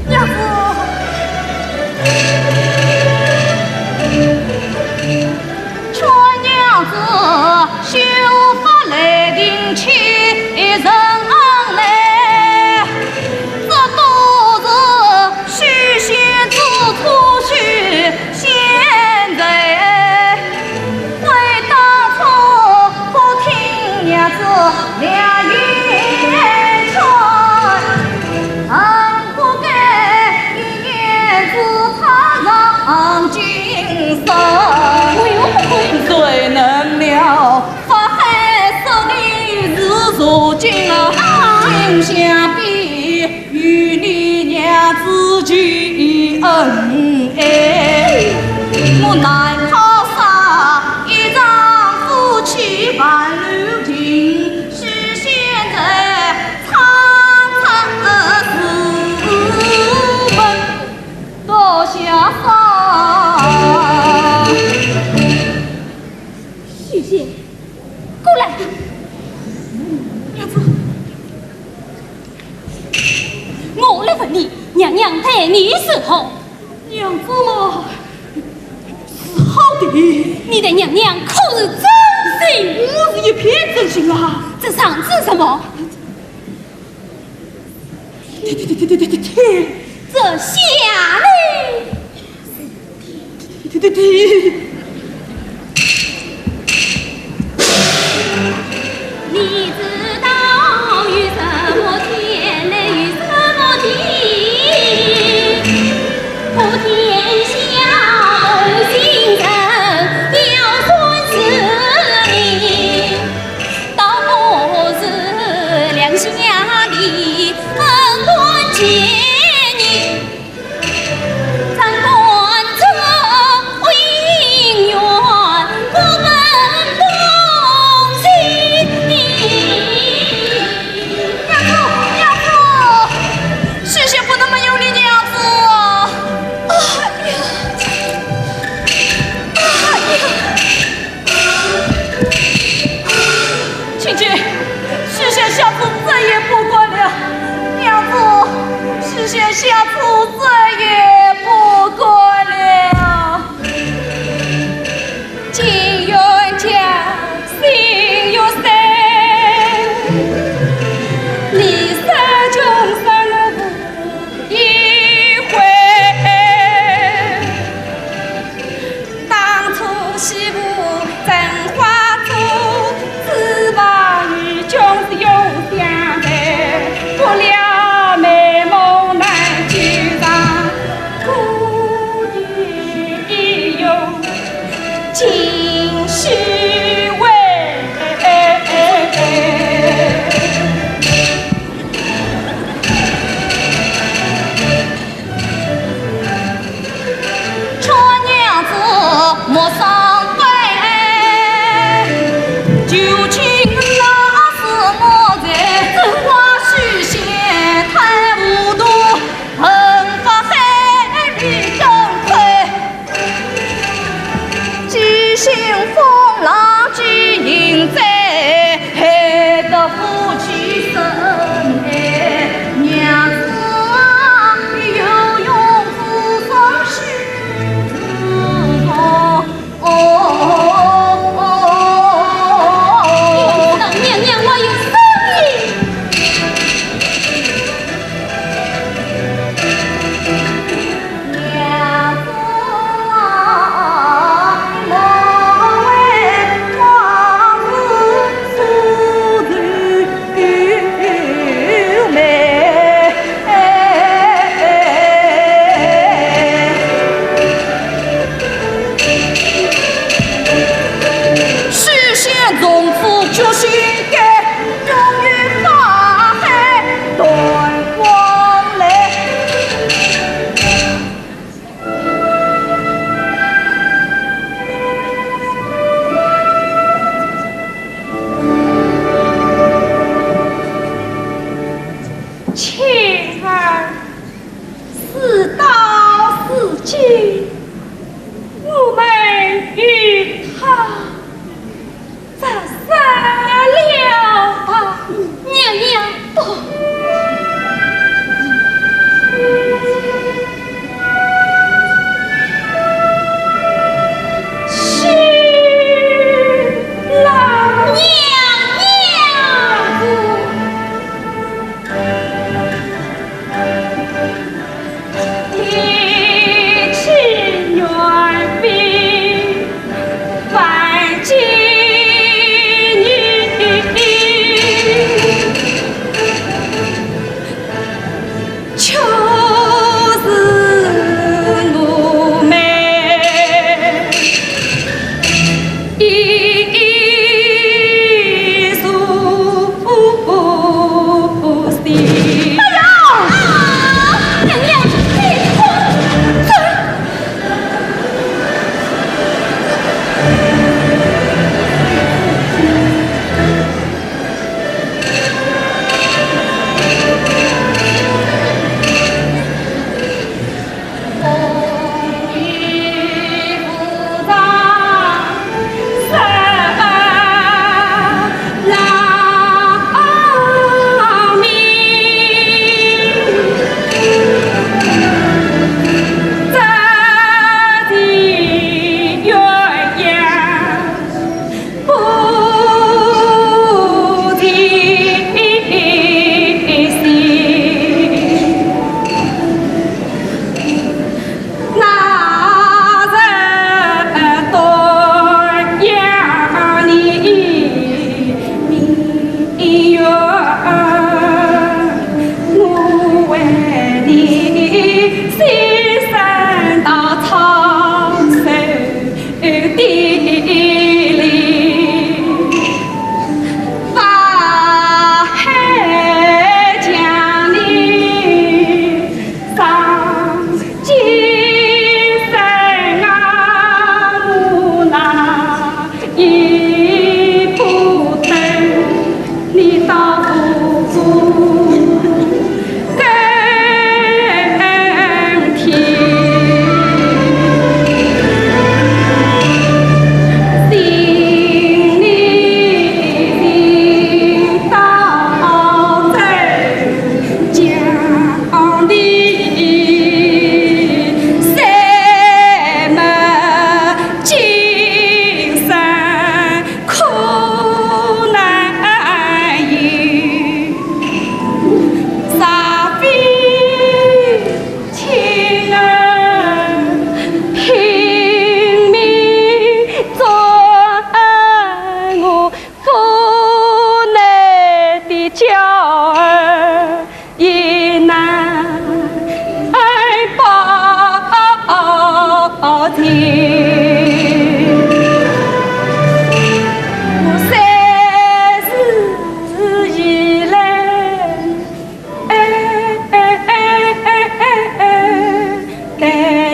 娘子，劝娘子休发雷霆起人来，这都是许仙之错，许 仙在，为当初不听娘子良言劝，恨不该一念之差上金山。谁能料法海说你是如今啊，今相比 与你娘子结恩爱，我难好舍一场夫妻半留情，许仙在唱出此门多消伤。许仙，过来。娘子， 我来问你，娘娘待你如何？娘子嘛，是好的。你待娘娘可是真心？我是一片真心啊。这上指什么？这，这，这，这，这，这下呢？ 你知道有什么天来有什么地，普天下无情人，要算是你，倒不如两相离，恩断情义。 娘子，娘子，许仙不能没有你娘子。哎呀，哎呀。 青青，许仙下次再也不敢了。娘子，许仙下次再也不敢了。情愿家，心愿山，你是众生无一回。 当初西湖争花烛，只怕与君是永相随，不料美梦难久长。哎呀！啊！娘娘，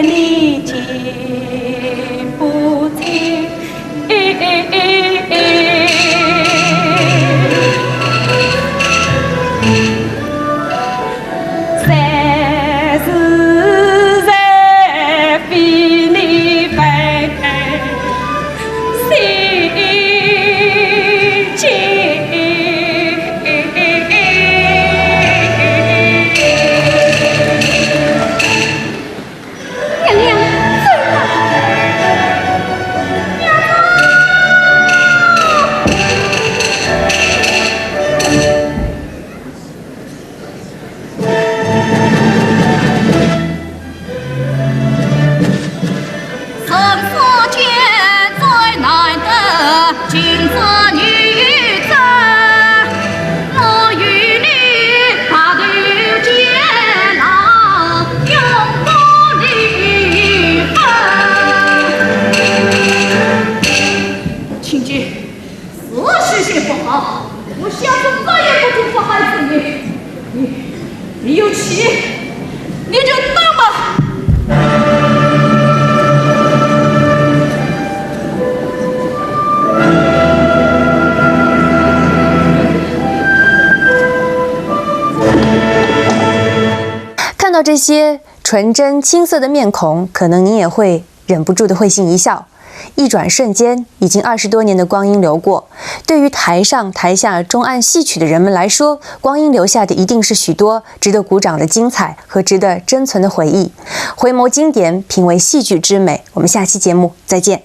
你，我，这， 娘娘，走吧。娘娘。 卿姐， 是许仙不好，我下次再也不准他害死你。你，你有气，你就打吧。 看到这些纯真青涩的面孔，可能您也会忍不住的会心一笑。一转瞬间，已经二十多年的光阴流过，对于台上台下钟爱戏曲的人们来说，光阴留下的一定是许多值得鼓掌的精彩和值得珍存的回忆。回眸经典，品味戏剧之美。我们下期节目再见。